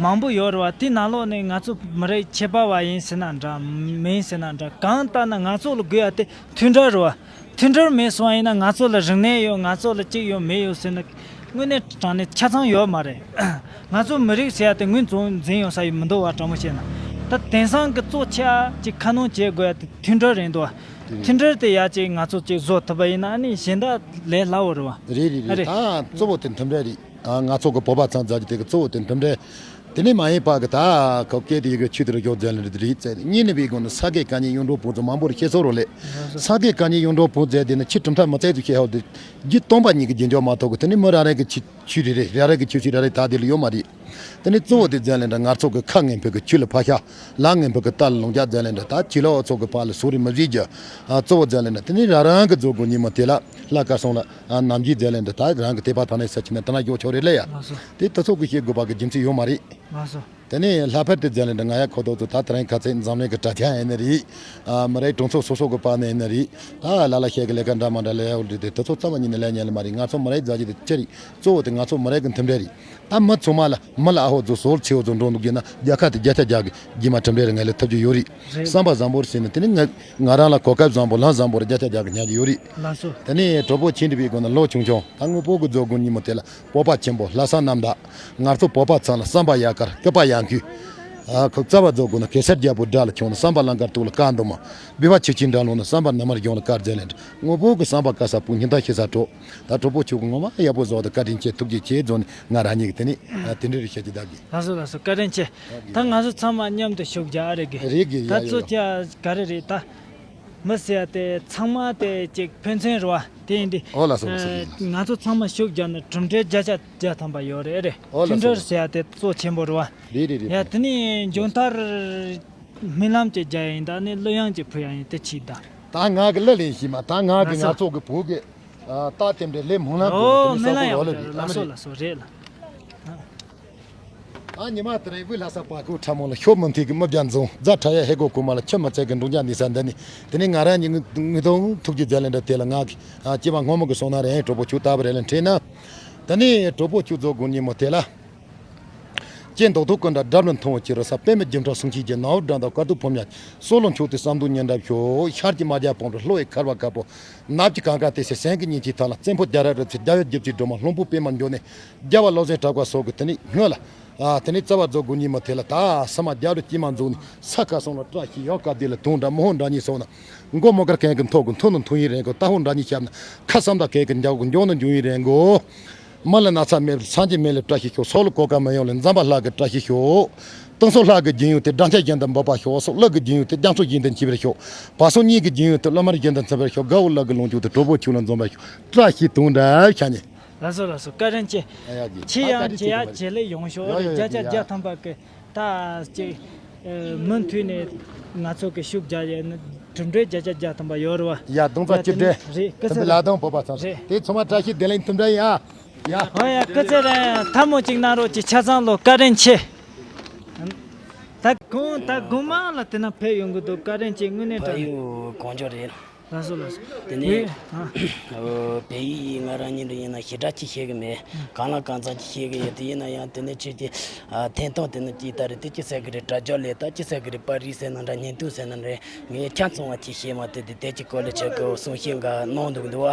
མང་པོ་ཡོད་རེད་བ། དེ་ནང་ལོགས་ནས་ང་ཚོ་མི་རིགས་ཁྱད་པར་བ་ཡིན་ཟེར་ན་འདྲ་མིན་ཟེར་ན་འདྲ་གང་ལྟར་ན་ང་ཚོ་ལ་དགོས་ཡ་དེ་མཐུན་སྒྲིལ་རེད་བ། མཐུན་སྒྲིལ་མེད་སོང་བ་ཡིན་ན་ང་ཚོ་ལ་རིག་གནས་ཡོད་ང་ཚོ་ལ་གཅིག་ཡོད་མེད་ཡོད་ཟེར་ན་དངོས་གནས་དྲང་གནས་ཆ་ཚང་ཡོད་མ་རེད། ང་ཚོ་མི་རིགས་ཟེར་ཡ་དེ་ངོས་འཛིན་འཛིན་ཡོང་ས་ཡོད་མི་འདུག་བ། དྲང་པོ་བཤད་ན་ད་དེང་སང་གི་གཙོ་ཆེ་བ་ཅིག་ཁ་སྣོན་བྱེད་དགོས་ཡ་དེ་མཐུན་སྒྲིལ་རེད་འདུག་བ། མཐུན་སྒྲིལ་དེ་ཡ་ཅིག་ང་ཚོ་ཅིག་བཟོ་ཐུབ་པ་ཡིན་ན་ཨ་ནི་གཞན་དག་ལས་སླ་བོ་རེད་བ། རེད་རེད་རེད། རེད། ད་གཙོ་བོ་དེ་མཐུན་སྒྲིལ་རེད། ང་ཚོ་གི་བོད་པ་ཚང་མཛད་རྒྱུ་དེ་གི་གཙོ་བོ་དེ་མཐུན་སྒྲིལ། དེ་ནས་མ་ཡིན་པ་གི་ད་ཁོ་སྐད་དེ་ཡི་གེ་ཆུ་དེ་རུ་ཞོག་མཛད་ལེ་རེད་རེད་ཙེ་གཉིས་ནི་བའི་སྒོ་ནས་ས་དགེ་བཀའ་རྙིང་གཡུང་དྲུང་བོན་ཚོ་མང་པོར་ཤེས་སོ་རོ་ལེ། ས་དགེ་བཀའ་རྙིང་གཡུང་དྲུང་བོན་ཚོ་དེ་ནི་ཆུ་གྲུབ་མཐའ་མི་ཚད་དུ་ཤེས་ཧོ་དེ་རྒྱུད་སྟོང་པ་ཉིད་ཀྱི་རྒྱུན་འཇོག་མ་ཐོག་གི་དེ་ནི་མི་ར་རེ་གི་ཆུ་ཆུ་རེ་རེ་ར་རེ་གི་ཆུ་ཆུ་ར་རེ་ད་དེ་ལ་ཡོད་མ་རེད། དེ་ནི་གཙོ་བོ་དེ་མཛད་ལེ་འདྲ་ང་ཚོ་གི་ཁ་ངན་ཕོད་གི་ཆུ་ལ་ཕ་ཤ་ལ་ངན་ཕོད་གི་རྟ་ལ་ལོང་རྒྱག་མཛད་ལེ་འདྲ་ད་ཆུ་ལ་འོ་ཚོ་གི་ཕ་ལ་སུ་རེ་མི་བཟེད་རྒྱུ་གཙོ་བོ་མཛད་ལེ་འདྲ་དེ་ནི་ར་རང་གི་རྫོགས་དགོས་ཉི་མ་དེ་ལ་ལྷ་དཀར་སོང་ལ་ནམ་རྒྱུན་མཛད་ལེ་འདྲ་ད་རང་གི་དེ་པ་ཐ་ནས་ས་ཆུ་ནས་ད་ན་ཡོ་ཆོ་རེ་ལེ་ཡ། དེ་ད་ཚོ་གི་ཤེས་དགོས་པ་གི་རྒྱུ་མཚན་ཡོད་མ་རེད། ལགས་སོ། དེ་ནས་ལྷག་པར་དུ་མཛད་ལེ་འདྲ་ང་ཡ་ཁོ་ཐོག་ཚོ་ད་དེ་རིང་ཁ་ཚེ་འཛམ་གླིང་གི་དྲ་རྒྱ་ཡིན་ནི་རེད། ཨ་མི་རིགས་གྲོང་ཚོ་སོ་སོ་གི་བར་ནས་ཡིན་ནི་རེད། ད་ལ་ལ་ཤེས་གི་ལས་ཀ་འདྲ་མ་འདྲ་ལས་ཡ་འོ་འདྲ་དེ་ད་ཚོ་ཙམ་ཉིད་ནས་ལས་ཉན་ལེ་མ་རེད། ང་ཚོ་མི་རིགས་མཛད་རྒྱུ་དེ་ཅི་རེད། གཙོ་བོ་དེ་ང་ཚོ་མི་རིགས་གི་མཐུན་སྒྲིལ་རེད། ད་མི་ཚང་མ་ལ་མི་ལ་ཨ་ཧོ་ཚོ་སོལ་ཆེ་བོ་ཚོ་འགྲོ་འདུག་རྒྱུ་ན་རྒྱལ་ཁ་དེ་བརྒྱ་ཆ་བརྒྱ་གི་རྗེས་མ་མཐུན་སྒྲིལ་རེ་ངེས་ལེ་ཐུབ་རྒྱུ་ཡོད་རེད། རེད། བསམ་པ་བཟང་པོར་བྱས་ན་དེ་ནི་ང་ང་རང་ལ་གོ་སྐབས་བཟང་པོ་ལམ་བཟང་པོ་རེ་བརྒྱ་ཆ་བརྒྱ་གི་ཉར་རྒྱུ་ཡོད་རེད། ལགས་སོ། དེ་ནས་གྲོགས་པོ་ཆེན་འདི་བའི་སྒོ་ནས་ལོ་ཆུང་ཆུང་ད་དངོས་པོ་གི་རྫོགས་དགོས་ཉི་མ་དེ་ལ། བོད་པ་ཆེན་པོ་ལྷ་ས་རྣམས་དང་། ང་ཚོ་བོད་པ་ཚང་ལ་བསམ་པ་ཡག་གར་སྐུད་པ་ཡག་མཁོས། ཨ་ཁོ་རྩ་བ་རྫོགས་དགོས་ན་གེ་སར་རྒྱལ་པོ་དགྲ་ལ་མཆོང་ན་བསམ་པ་ལང་དཀར་དུག་ལ་དཀར་འདུག་མ། སྦི་བ་ཆུ་ཆེན་འདྲ་ལོང་ན་བསམ་པ་ན་མར་གཞུང་ལ་དཀར་མཛད་ལེན་དངོས་པོ་གི་བསམ་པ་དཀར་ས་སྤུ་ཉི་ཟླ་ཤི་ས་དྲོ། ད་གྲོགས་པོ་ཁྱོད་ཀྱི་ངོ་མ་ཡག་པོ་བཟོ་དང་བཀའ་དྲིན་ཆེ་ཐུགས་རྗེ་ཆེ་རྫོགས་ནས་ང་རང་ཉིད་ཀྱི་དེ་ནས་དེ་འདྲ་རེ་བཤད་ཀྱི་བདག་གི། ལགས་སོ་ལགས་སོ། བཀའ་དྲིན་ཆེ། ད་ང་ཚོ་ཚང་མ་མཉམ་དུ་ཤུགས་རྒྱག་ཨ་རེ་གི། རེད་གི། ད་ཡ་ཡ་གཙོ་ཡ། ཆེ་ག་རེ་རེད་ད། མི་ཟེར་ཡ་དེ་ཚང་མ་དེ་ཅིག་ཕན་ཚུན་རེད་བ། དེ་ཡིན་དུས། ཨོ་ལགས་སོ་ལགས་སོ། ཨ་ང་ཚོ་ཚང་མ་ཤུགས་རྒྱག་ན་གྲུབ་འབྲས་བརྒྱ་ཆ་བརྒྱ་ཐམ་པ་ཡོད་རེད་རེད། ཨོ་ལགས་སོ། མཐུན་སྒྲིལ་ཟེར་ཡ་དེ་གཙོ་ཆེན་པོ་རེད་བ། རེད་རེད་རེད། ཡ་དེ་ནས་མཇུག་མཐར་སྨོན་ལམ་ཅིག་རྒྱག་ཡ་ཡིན་ད་ནི་གླུ་དབྱངས་ཅིག་ཕུལ་ཡ་ཡིན་དེ་ཆིག་ད། ད་ང་གི་གླུ་ལེན་ཤིག་མ་ད་ང་གི་ལགས་སོ། ང་ཚོ་གི་བོད་གི་ཨ་རྟགས་དེ་འདྲའི་ལས་སྨོན་ལམ་ཨོ་དགོས་ནི་སྨོན་ལམ་ས་ཡོད་ཁོ་ལོ་རེད། ལགས་སོ་ལགས་སོ་རེད་ལ། ཨ་ཉི་མ་དེ་རིང་བོད་ལྷ་ས་བར་སྐོར་ཁྲ་མོ་ལ་ཤོག་མུ་མཐུད་ཀྱི་མི་བརྒྱ་འཛོམས་རྫ་ཁྲ་ཡ་ཧེ་གོ་གོ་མ་ལ་ཆུ་མི་ཚད་ཀྱི་འབྲོང་རྒྱ་ནི་ས་འདི་ནི་དེ་ནི་ང་རང་ཉིད་ངུ་དོང་ཐུགས་ཀྱི་མཛད་ལེན་འདྲ་དེ་ལ་ང་གི་ཨ་སྐྱེ་བ་སྔོན་མ་གི་སོང་ན་རེད། གྲོགས་པོ་ཁྱོད་ལྟ་བུ་རེད་ལ་འཕྲད་ན། དེ་ནི་གྲོགས་པོ་ཁྱོད་ཚོ་དགོན་ཉི་མོ་དེ་ལ། སྐྱེ་མདོག་མདོག་ཀུན་འདྲ་འདྲ་མིན་མཐོང་བ་ཅི་རུ་ས། པད་མའི་སྒྱུ་འཕྲུལ་གསུང་ཆོས་ཀྱི། ནང་འོད་འགྲན་ཟླ་དཀར་སྟོད་ཕོ་ཉ། སྲོག་ལོ་མཆོག་ཏུ་བསམ་དོན་ཉི་འདྲ་ཤོག་ཤར་གྱི་རྨ་རྒྱལ་བོང་བུ་ལྷོ་ཡི་ཁ་བ་དཀར་པོ། ནུབ་ཀྱི་གངས་དཀར་ཏི་སེ་སེང་གེ་གཉིས་ཀྱི་ཐང་ལ། བཙན་པོ་རྒྱ་རས་རུ་ཚེ་རྒྱལ་བའི་རྒྱུད་ཀྱི་སྒྲོལ་མ། བློན་པོ་པད་མ་འབྱུང་གནས། རྒྱལ་བ་བློ་བཟང་གྲགས་པ་སོགས་ཀྱི་དེ་ནས་སྔོན་ལ། ཨ་དེ་ནས་རྩ་བ་རྫོགས་དགོས་ཉིན་མ་དེ་ལ། ད་ས་མ་རྒྱ་རུ་སྐྱེས་མ་རྫོགས་ནས་ས་ཁ་སོང་ལ། བཀྲ་ཤིས་ཡང་སྐབས་དེ་ལ་དུང་འདྲ་མོ་ཧོ་འདྲ་གཉིས་སོང་ན། མགོ་མོ་དཀར་གན་གི་མཐོ་གི་མཐོ་ནི་མཐོ་ཡིན་རེད་གོ། རྟ་ཕོ་འདྲ་གཉིས་ཞབས་ན་ཁ་བསམ་དང་གན་གི་འཇའ་གི་འཇོག་ནི་འཇོག་ཡིན་རེད་གོ། མི་ལ་ན་ཚ་མེད་པར་སངས་རྒྱས་མེད་ལ་བཀྲ་ཤིས་ཤོག་སྲོག་ལ་གོ་སྐབས་མི་ཡོང་ལ་འཛམ་བུ་གླིང་གི་བཀྲ་ཤིས་ཤོག་དང་སོགས་ལྷ་གི་རྒྱུན་ཡོད་དེ་སྦྲང་ཆར་བཞིན་དུ་འབབ་པར་ཤོག་སོགས་ལུག་གི་རྒྱུན་ཡོད་དེ་རྒྱ་མཚོ་བཞིན་དུ་འཁྱིལ་བར་ཤོག་བ་སོ་གཉིས་ཀྱི་རྒྱུན་ཡོད་དེ་གླུ་དམར་བཞིན་དུ་འཚེར་བར་ཤོག་དགའ་བོ་ལུག་གི་ལོངས་སྤྱོད་དེ་གྲོགས་པོ་ཁྱོད་ལ་འཛོམས་པར་ཤོག་བཀྲ་ཤིས་དུང་འདྲ་ཤ་ཉེ། ལགས་སོ་ལགས་སོ། བཀའ་དྲིན་ཆེ། ཡ་ཡ་གི་ཁྱེད་ཡང་ཨ་བཀའ་དྲིན་ཆེ་གི་མ་རེད། ཇེ་ལེགས་ཡོང་ཤོག་ཡ་ཡ་བརྒྱ་ཆ་ཡ་བརྒྱ་ཐམ་པ་གི། ད་ཅིག་ཨ་མུ་མཐུད་ནས་ང་ཚོ་གི་ཤུགས་རྒྱག་ཡས་ནི་གྲུབ་འབྲས་བརྒྱ་ཆ་བརྒྱ་ཐམ་པ་ཡོད་རེད་བ། ཡ་རྡུང་རྩ་ཡ་གཅིག་དེ་ནི་སྒྲིལ་རེད། སྐུ་ཐུམ་པའི་ལ་ཚེ་རིང་དང་བོད་པ་ཚང་རེད། དེ་ཚང་མ་བཀྲ་ཤིས་བདེ་ལེགས་ཐུམ་སྒྲ་ཡིན་ཨ། ཡ། ཧོ་ཡ། སྐུ་ཚེ་རིང་། ཐལ་མོ་གཅིག་གནང་རོགས་གྱིས། ཆ་ཚང་ལོ་བཀའ་དྲིན་ཆེ། ད་གོང་ད་དགོང་མ་ལ་དེ་ན་ཕེབས་ཡོང་གི་འདུག་བཀའ་དྲིན་ཆེ། དངོས་གནས་དྲང་། ཕ་ཡུལ་གང་ཅོག་རེད། ལགས་སོ་ལགས་སོ། དེ་ནས་བོད་ཨ་བོད་ཡིག་ང་རང་ཉིད་དུ་ཡིན་ན་ཞེ་དྲག་ཅིག་ཤེས་གི་མེད། གང་ལ་གང་འཚམ་ཅིག་ཤེས་གི་ཡོད། དེ་ཡིན་ན་ཡང་དེ་ནས་ཁྱེད་ཀྱི་ཨ་འཐེན་ཐོག་དེ་ནས་ཅིག་ལྟ་རེད། དེ་ཅི་ཟེར་གི་རེད། དྲ་རྒྱ་ལས་ད་ཅི་ཟེར་གི་རེད། པར་རིས་ཟེར་ན་འདྲ། བརྙན་ཐུང་ཟེར་ན་རེད། ངས་ཆ་ཚང་བ་ཅིག་ཤེས་མ་ཐུབ། དེ་དེ་ཅིག་སྐོར་ལ་ཆ་གི་གསུང་བཤད་འགའ་གནང་འདུག་འདུག་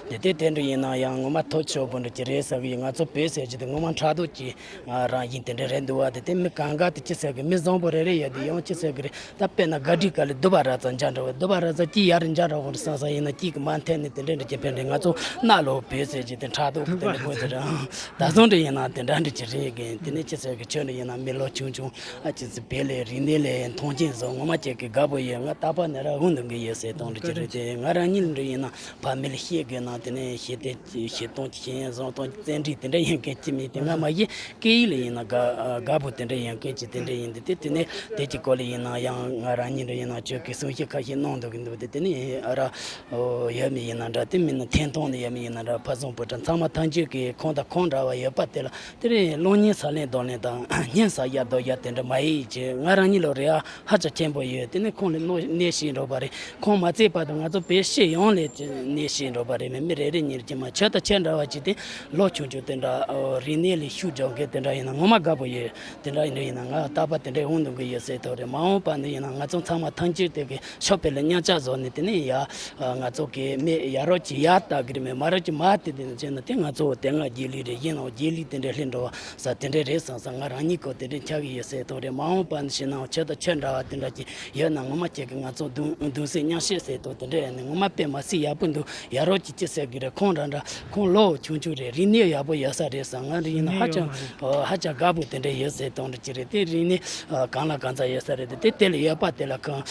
བ། དེ་དེ་དེ་འདྲ་ཡིན་ན་ཡང་ངོ་མ་ཐབས་སྐྱོ་པོ་འདྲ་ཅིག་རེད་ཟེར་གི་ཡོད། ང་ཚོ་བོད་ཟེར་གྱི་དེ་ངོ་མ་ཕྲག་དོག་གི་རང་བཞིན་དེ་འདྲ་རེད་འདུག་བ། དེ་དེ་མི་གང་ག་དེ་ཅི་ཟེར་གི། མི་བཟང་པོ་རེ་རེ་ཡོད་དེ་ཡང་ཅི་ཟེར་གི་རེད། ད་དཔེར་ན་ག་སྒྲིག་ག་ལ་སྡུག་པ་ར་ཙམ་འཇགས་འགྲོ་བ། སྡུག་པ་ར་ཙམ་གྱིས་ཡར་འཇགས་འགྲོ་བ་རེད་བསམ་བསམ་ཡིན་ན། གཅིག་གི་མ་འཐེན་ནས་དེ་འདྲ་འདྲ་ཅིག་ཕན་འདྲ། ང་ཚོ་གནའ་ལོ་བོད་ཟེར་གྱི་དེ་ཕྲག་དོག་དེ་འདྲ་དགོས་དེ་རང་ད་བཟུང་འདྲ་ཡིན་ན་དེ་འདྲ་འདྲ་ཅིག་རེད་གི། དེ་ནས་ཅི་ཟེར་གི། ཁྱོད་འདྲ་ཡིན་ན་མི་ལོ་ཆུང་ཆུང་ཨ་ཅི་ཟེར་བོད་ལས་རིག་གནས་ལས་མཐོང་ཆེན་བཟོ། ངོ་མ་ཁྱེད་ཀྱི་དགའ་པོ་ཡོད། ང་རྟག་པར་ནས་ར་ཧུན་དུ་གི་ཡོད་ཟེར་སྟངས་འདྲ་ཅིག་རེད། དེ་ང་རང་ཉིད་འདྲ་ཡིན་ན་ཕ་མི་ལ་བཤད་དགོས་ན་དེ་ནས་བཤད་དེ་བཤད་སྟངས་ཅིག་བཤད་བཟང་སྟངས་ཅིག་བཙན་ཁྲིད་དེ་འདྲ་ཡིན་མཁན་ཅིག་མིན། དེ་ང་མ་གཞི་སྐད་ཡིག་ལ་ཡིན་ན་དགའ་དགའ་པོ་དེ་འདྲ་ཡིན་མཁན་ཅིག་དེ་འདྲ་ཡིན། དེ་དེ་དེ་ནས་དེ་གི་སྐོར་ལ་ཡིན་ན་ཡང་ང་རང་ཉིད་འདྲ་ཡིན་ན་ཁྱོད་ཀྱིས་གསུང་བཤད་ཁ་ཤས་གནང་འདུག་གི་འདུག་དེ་དེ་ནས་ཨ་ར་ཡོད་མི་ཡིན་ན་འདྲ། དེ་མིན་ན་འཐེན་ཐོག་ནས་ཡོད་མི་ཡིན་ན་འདྲ། ཕ་བཟང་བུ་ཕྲུག་ཚང་མ་ཐམས་ཅད་ཀྱིས་ཁོང་དང་ཁོང་འདྲ་བ་ཡོད་པ་དེ་ལ་དེ་རིང་གློག་བརྙན་ས་ལེན་རྡོ་ལེན་དང་བརྙན་ས་ཡ་རྡོ་ཡ་དེ་འདྲ་མ་ཡིན་ཅེས་ང་རང་ཉིད་ལ་རེ་བ་ཧ་ཅང་ཆེན་པོ་ཡོད། དེ་ནས་ཁོང་ལ་གནོད་གནོད་སྐྱེལ་འགྲོ་བ་རེད། ཁོང་མ་ཚད་པ་དང་ང་ཚོ་བོད་སྤྱི་ཡོངས་ལ་གནོད་སྐྱེལ་འགྲོ་བ་རེད། མི་མི་རེ་རེ་ཉིད་ཀྱིས་མ་ཁྱོད་དང་ཁྱོད་འདྲ་བ་ཅིག་དེ་ལོ་ཆུང་ཆུང་དེ་འདྲ་རིག་གནས་ལ་ཤུགས་རྒྱག་མཁན་དེ་འདྲ་ཡིན་ན་ངོ་མ་དགའ་པོ་ཡོད། དེ་འདྲ་ཡིན་ན་ང་རྟག་པར་དེ་འདྲའི་འོང་འདུག་གི་ཡོད་ཟེར་ཐུབ་རེད། མ་འོངས་པ་ནི་ཡིན་ན་ང་ཚོ་ཚང་མ་ཐམས་ཅད་དེ་གི་ཤོག་དཔེ་ལ་མཉམ་ཆ་བཟོ་ནས་དེ་ནས་ཡ། ང་ཚོ་གི་མི་ཡ་རོགས་ཀྱི་ཡ་ལྟ་གི་རེད། མི་མ་རོགས་ཀྱི་མ་དེ་དེ་ནས་བྱས་ན་དེ་ང་ཚོ་དེ་སྔ་རྗེས་ལུས་རེད། གཞན་ནང་རྗེས་ལུས་དེ་འདྲ་སླེབས་འགྲོ་བ་ས་དེ་འདྲ་རེད་བསམ་བསམ་ང་རང་ཉིད་ཀོ་དེ་འདྲ་ཆགས་གི་ཡོད་ཟེར་ཐུབ་རེད། མ་འོངས་པ་ནི་ཞེ་ན་ཁྱོད་དང་ཁྱོད་འདྲ་བ་དེ་འདྲ་ཅིག་ཡོད་ན་ངོ་མ་ཁྱེད་ཀྱིས་ང་ཚོ་གདུང་གདུང་སེམས་མཉམ་བསྐྱེད་ཟེར་ཐུབ་དེ་འདྲ་ཡོད་ན་ངོ་མ་དཔེ་མ་སྲིད་ཡག་པོ་འདུག་ཡ་རོགས་ཀྱི་ཅི་ཟེར་གི་རེད། ཁོང་རང་འདྲ་ཁོང་ལོ་ཆུང་ཆུང་རེད། རིག་གནས་ཡག་པོ་ཡོད་ས་རེད་བསམ། ང་རིག་ན་ཧ་ཅང་ཧ་ཅང་དགའ་པོ་དེ་འདྲ་ཡོད་ཟེར་སྟངས་འདྲ་ཅིག་རེད། དེ་རིག་གནས་གང་ལ་གང་འཚམ་ཡོད་ས་རེད། དེ་དེ་ལ་ཡོད་པ་དེ་ལ་གང་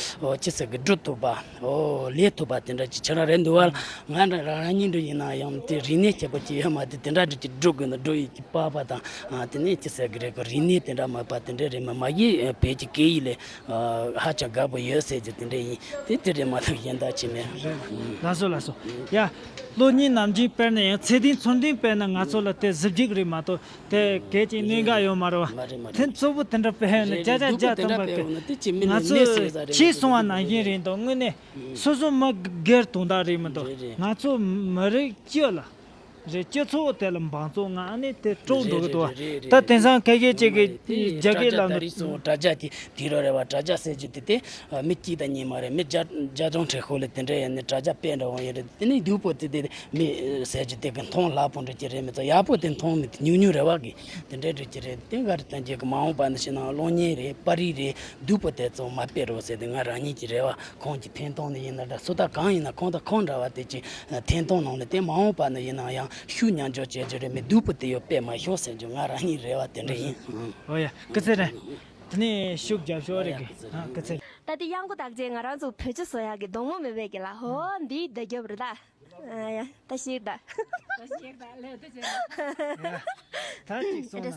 ཅི་ཟེར་གི་སྒྲུབ་ཐུབ་པ། ཨོ་ལས་ཐུབ་པ་དེ་འདྲ་ཅིག་ཁྱེད་རང་རེད་འདུག་བ། ང་འདྲ་རང་རང་ཉིད་འདྲ་ཡིན་ན་ཡང་དེ་རིག་གནས་ཁྱད་པར་ཅིག་ཡོད་མ་དེ་དེ་འདྲ་འདྲ་ཅིག་སྒྲུབ་དགོས་ན་སྒྲུབ་ཡིན་གྱི་པ་པ་དང་དེ་ནས་ཅི་ཟེར་གི་རེད། གི་རིག་གནས་དེ་འདྲ་མ་པ་དེ་འདྲ་རེད། མ་མ་ཡི་བོད་ཀྱི་སྐད་ཡིག་ལས་ཧ་ཅང་དགའ་པོ་ཡོད་ཟེར་གྱི་དེ་འདྲ་ཡིན། དེ་དེ་རེད་མ་གཏོགས་གཞན་དག་ཅི་མེད། ལགས་སོ་ལགས་སོ། ཡ། གློག་བརྙན་ནམ་རྒྱུན་དཔེར་ན་ཡང་ཚེ་བརྟན་ཚུལ་ལྡན་དཔེར་ན་ང་ཚོ་ལ་དེ་གཟི་བརྗིད་རེད་མ་གཏོགས་དེ་གལ་ཆེ་གནད་འགག་ཡོད་མ་རེད་བ། མ་རེད་མ་རེད། དེ་གཙོ་བོ་དེ་འདྲ་དཔེ་ཧེ་ན་རེད་བརྒྱ་ཆ་རེད། སྡུག་པོ་བརྒྱ་དེ་འདྲ་དཔེ་འོ་ན་དེ་ཅི་མི་ང་ལས་ཚོ་གནས་སྲིད་ས་རེད་ཁྱེད་མ་གཏོགས་གསུང་བ་ནང་བཞིན་རེད་འདུག་དངོས་གནས་སོ་སོ་མི་སྒེར་དོན་དག་རེད་མི་འདུག་རེད་རེད། ང་ཚོ་མི་རིགས་སྤྱི་ལ་རེད། སྤྱི་ཚོགས་དེ་ལ་འབངས་ཚོ་ང་ནི་དེ་སྤྲོ་འདུག་གི་འདུག་རེད་རེད་རེད། ད་དེང་སང་ཁ་ཤས་ཅིག་གི་དེ་རྒྱ་སྐད་ལ་དྲ་རྒྱ་ད་རིགས་སུ་དྲ་རྒྱ་དེ་དུས་རབས་རེད་བ། དྲ་རྒྱ་ཟེར་རྒྱུ་དེ་དེ་མི་གཅིག་དང་གཉིས་མ་རེད། མི་བརྒྱ་བརྒྱ་ཆ་ཁྲི་ཤོར་ལས་དེ་འདྲ་ཡིན་ནི་དྲ་རྒྱ་དཔེ་འདྲ་འོང་ཡོད་རེད། དེ་ནི་སྡུག་པོ་དེ་དེ་མི་ཟེར་རྒྱུ་དེ་གི་མཐོང་སླ་པོ་འདྲ་ཅིག་རེད་མི་ཚོ། ཡག་པོ་དེ་མཐོང་མི་དེ་ཉུང་ཉུང་རེད་བ་གི། དེ་འདྲ་འདྲ་ཅིག་རེད། དེ་ག་རེ་བསྟན་རྒྱུ་གི་མ་འོངས་པ་ནི་ཞེ་ན་གློག་བརྙན་རེད། པར་རིས་རེད། སྡུག་པོ་དེ་ཚོ་མ་སྤེལ་རོགས་ཟེར་ཏེ་ང་རང་ཉིད་ཀྱི་རེ་བ། ཁོང་གི་འཐེན་གཏོང་ནི་ཡིན་ན་འདྲ། སུ་དང་གང་ཡིན་ན་ཁོང་དང་ཁོང་འདྲ་བ་དེ་ཅིག་འཐེན་གཏོང་གནང་ནས་དེ་མ་འོངས་པ་ནི་ཡིན་ན་ཡང་ཤུགས་མཉམ་འཇོག་བྱེད་རྒྱུ་རེད། མི་སྡུག་པོ་དེ་ཡོད་པས་མ་ཤོག་ཟེར་རྒྱུ་ང་རང་ཉིད་རེ་བ་དེ་འདྲ་ཡིན། ཨོ་ཡ། སྐུ་ཚེ་རིང་། དེ་ནས་ཤུགས་རྒྱབ་ཤོག་རེ་གི། ཨ་སྐུ་ཚེ་རིང་། ད་དེ་གཡང་འགུག་དག་ཅན་ང་རང་ཚོ་བོད་ཆུ་བཟོ་ཡག་གི་སྡོང་མོ་མེད་པས་གི་ལ། ཧོ་འདིའི་བརྡ་རྒྱབ་རེད་ད། ཨ་ཡ། ད་ཤེས་ད། ད་ཤེས་ད་ལེ་ད་ཅེ། ད་ཅིག་སོང་ན།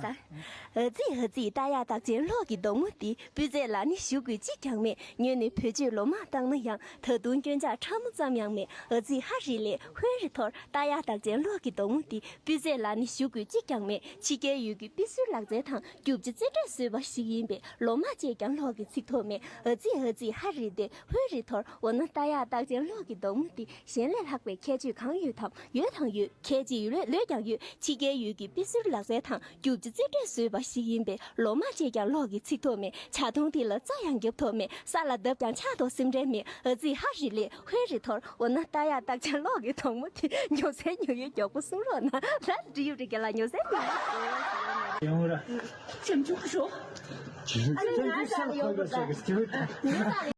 ཨ་ཙི་ཨ་ཙི། རྟ་གཡག་རྟགས་ཅན་གློག་གི་སྡོང་བོ་འདི། སྤུས་ཚད་ལ་ནི་ཞུ་དགོས་གཅིག་ཀྱང་མེད། ཉོས་ནས་བེད་སྤྱོད་ལོ་མང་བཏང་ན་ཡང་། ད་དུང་སྐྱོན་ཆ་ཕྲ་མོ་ཙམ་ཡང་མེད། ཨ་ཙི་ཧ་རི་ལས་ཧོན་རི་ཐོར། རྟ་གཡག་རྟགས་ཅན་གློག་གི་སྡོང་བོ་འདི། སྤུས་ཚད་ལ་ནི་ཞུ་དགོས་གཅིག་ཀྱང་མེད། ཕྱི་རྒྱལ་ཡུལ་གྱི་དཔེ་སྲོལ་ལག་རྩལ་དང་། རྒྱུ་ཆ་རྩེ་གྲས་བཟོས་པ་ཞིག་ཡིན་པས། ལོ་མང་སྤྱད་ཀྱང་གློག་གི་ཚིག་ཐོགས་མེད། ཨ་ཙི་ཨ་ཙི་ཧ་རི་དེ་ཧོན་རི་ཐོར། འོ་ན་རྟ་གཡག་རྟགས་ཅན་གློག་གི་སྡོང་བོ་འདི། གཞན་ལས་ལྷག་པའི་ཁྱད་ཆོས་གང་ཡོད་དམ། ཡོད་དང་ཡོད། ཁྱད་ཆོས་ལོས་ལོས་ཀྱང་ཡོད། ཕྱི་རྒྱལ་ཡུལ་གྱི་དཔེ་སྲོལ་ལག་རྩལ་ དང་རྒྱུ་ཆ་རྩིས་སྤྲོད་བཟོས་པ་ཞིག་ཡིན་པས། ལོ་མ་བྱས་ཀྱང་གློག་གིས་འཚིག་ཐབས་མེད། ཇ་འཐུང་དུས་ལ་རྩྭ་ཡང་རྒྱབ་ཐབས་མེད། ས་ལ་བརྡབས་ཀྱང་ཆག་ཐབས་སེམས་ཁྲལ་མེད། ཨ་ཙི་ཧ་རེ་ལས་ཧོན་རེ་འཐོར། འོ་ན་རྟ་གཡག་སྟག་ཅན་གློག་གི་དོག་མོ་དེ། ཉོ་སའི་ཉོ་ཡུལ་མགྱོགས་པོ་གསུང་རོགས་གནང་། ད་འབྲི་ཡུལ་རེ་རྒྱ་ལ་ཉོ་སའི་ཉོ་ཡུལ། ཡང་ར། ཅེམ་ཅུང་ཤོ། ཅི་ཞིག་ཨ་ནི་ང་ཞག་ལ་ཡོང་དགོས་ད། ཉོ་ས་ལ་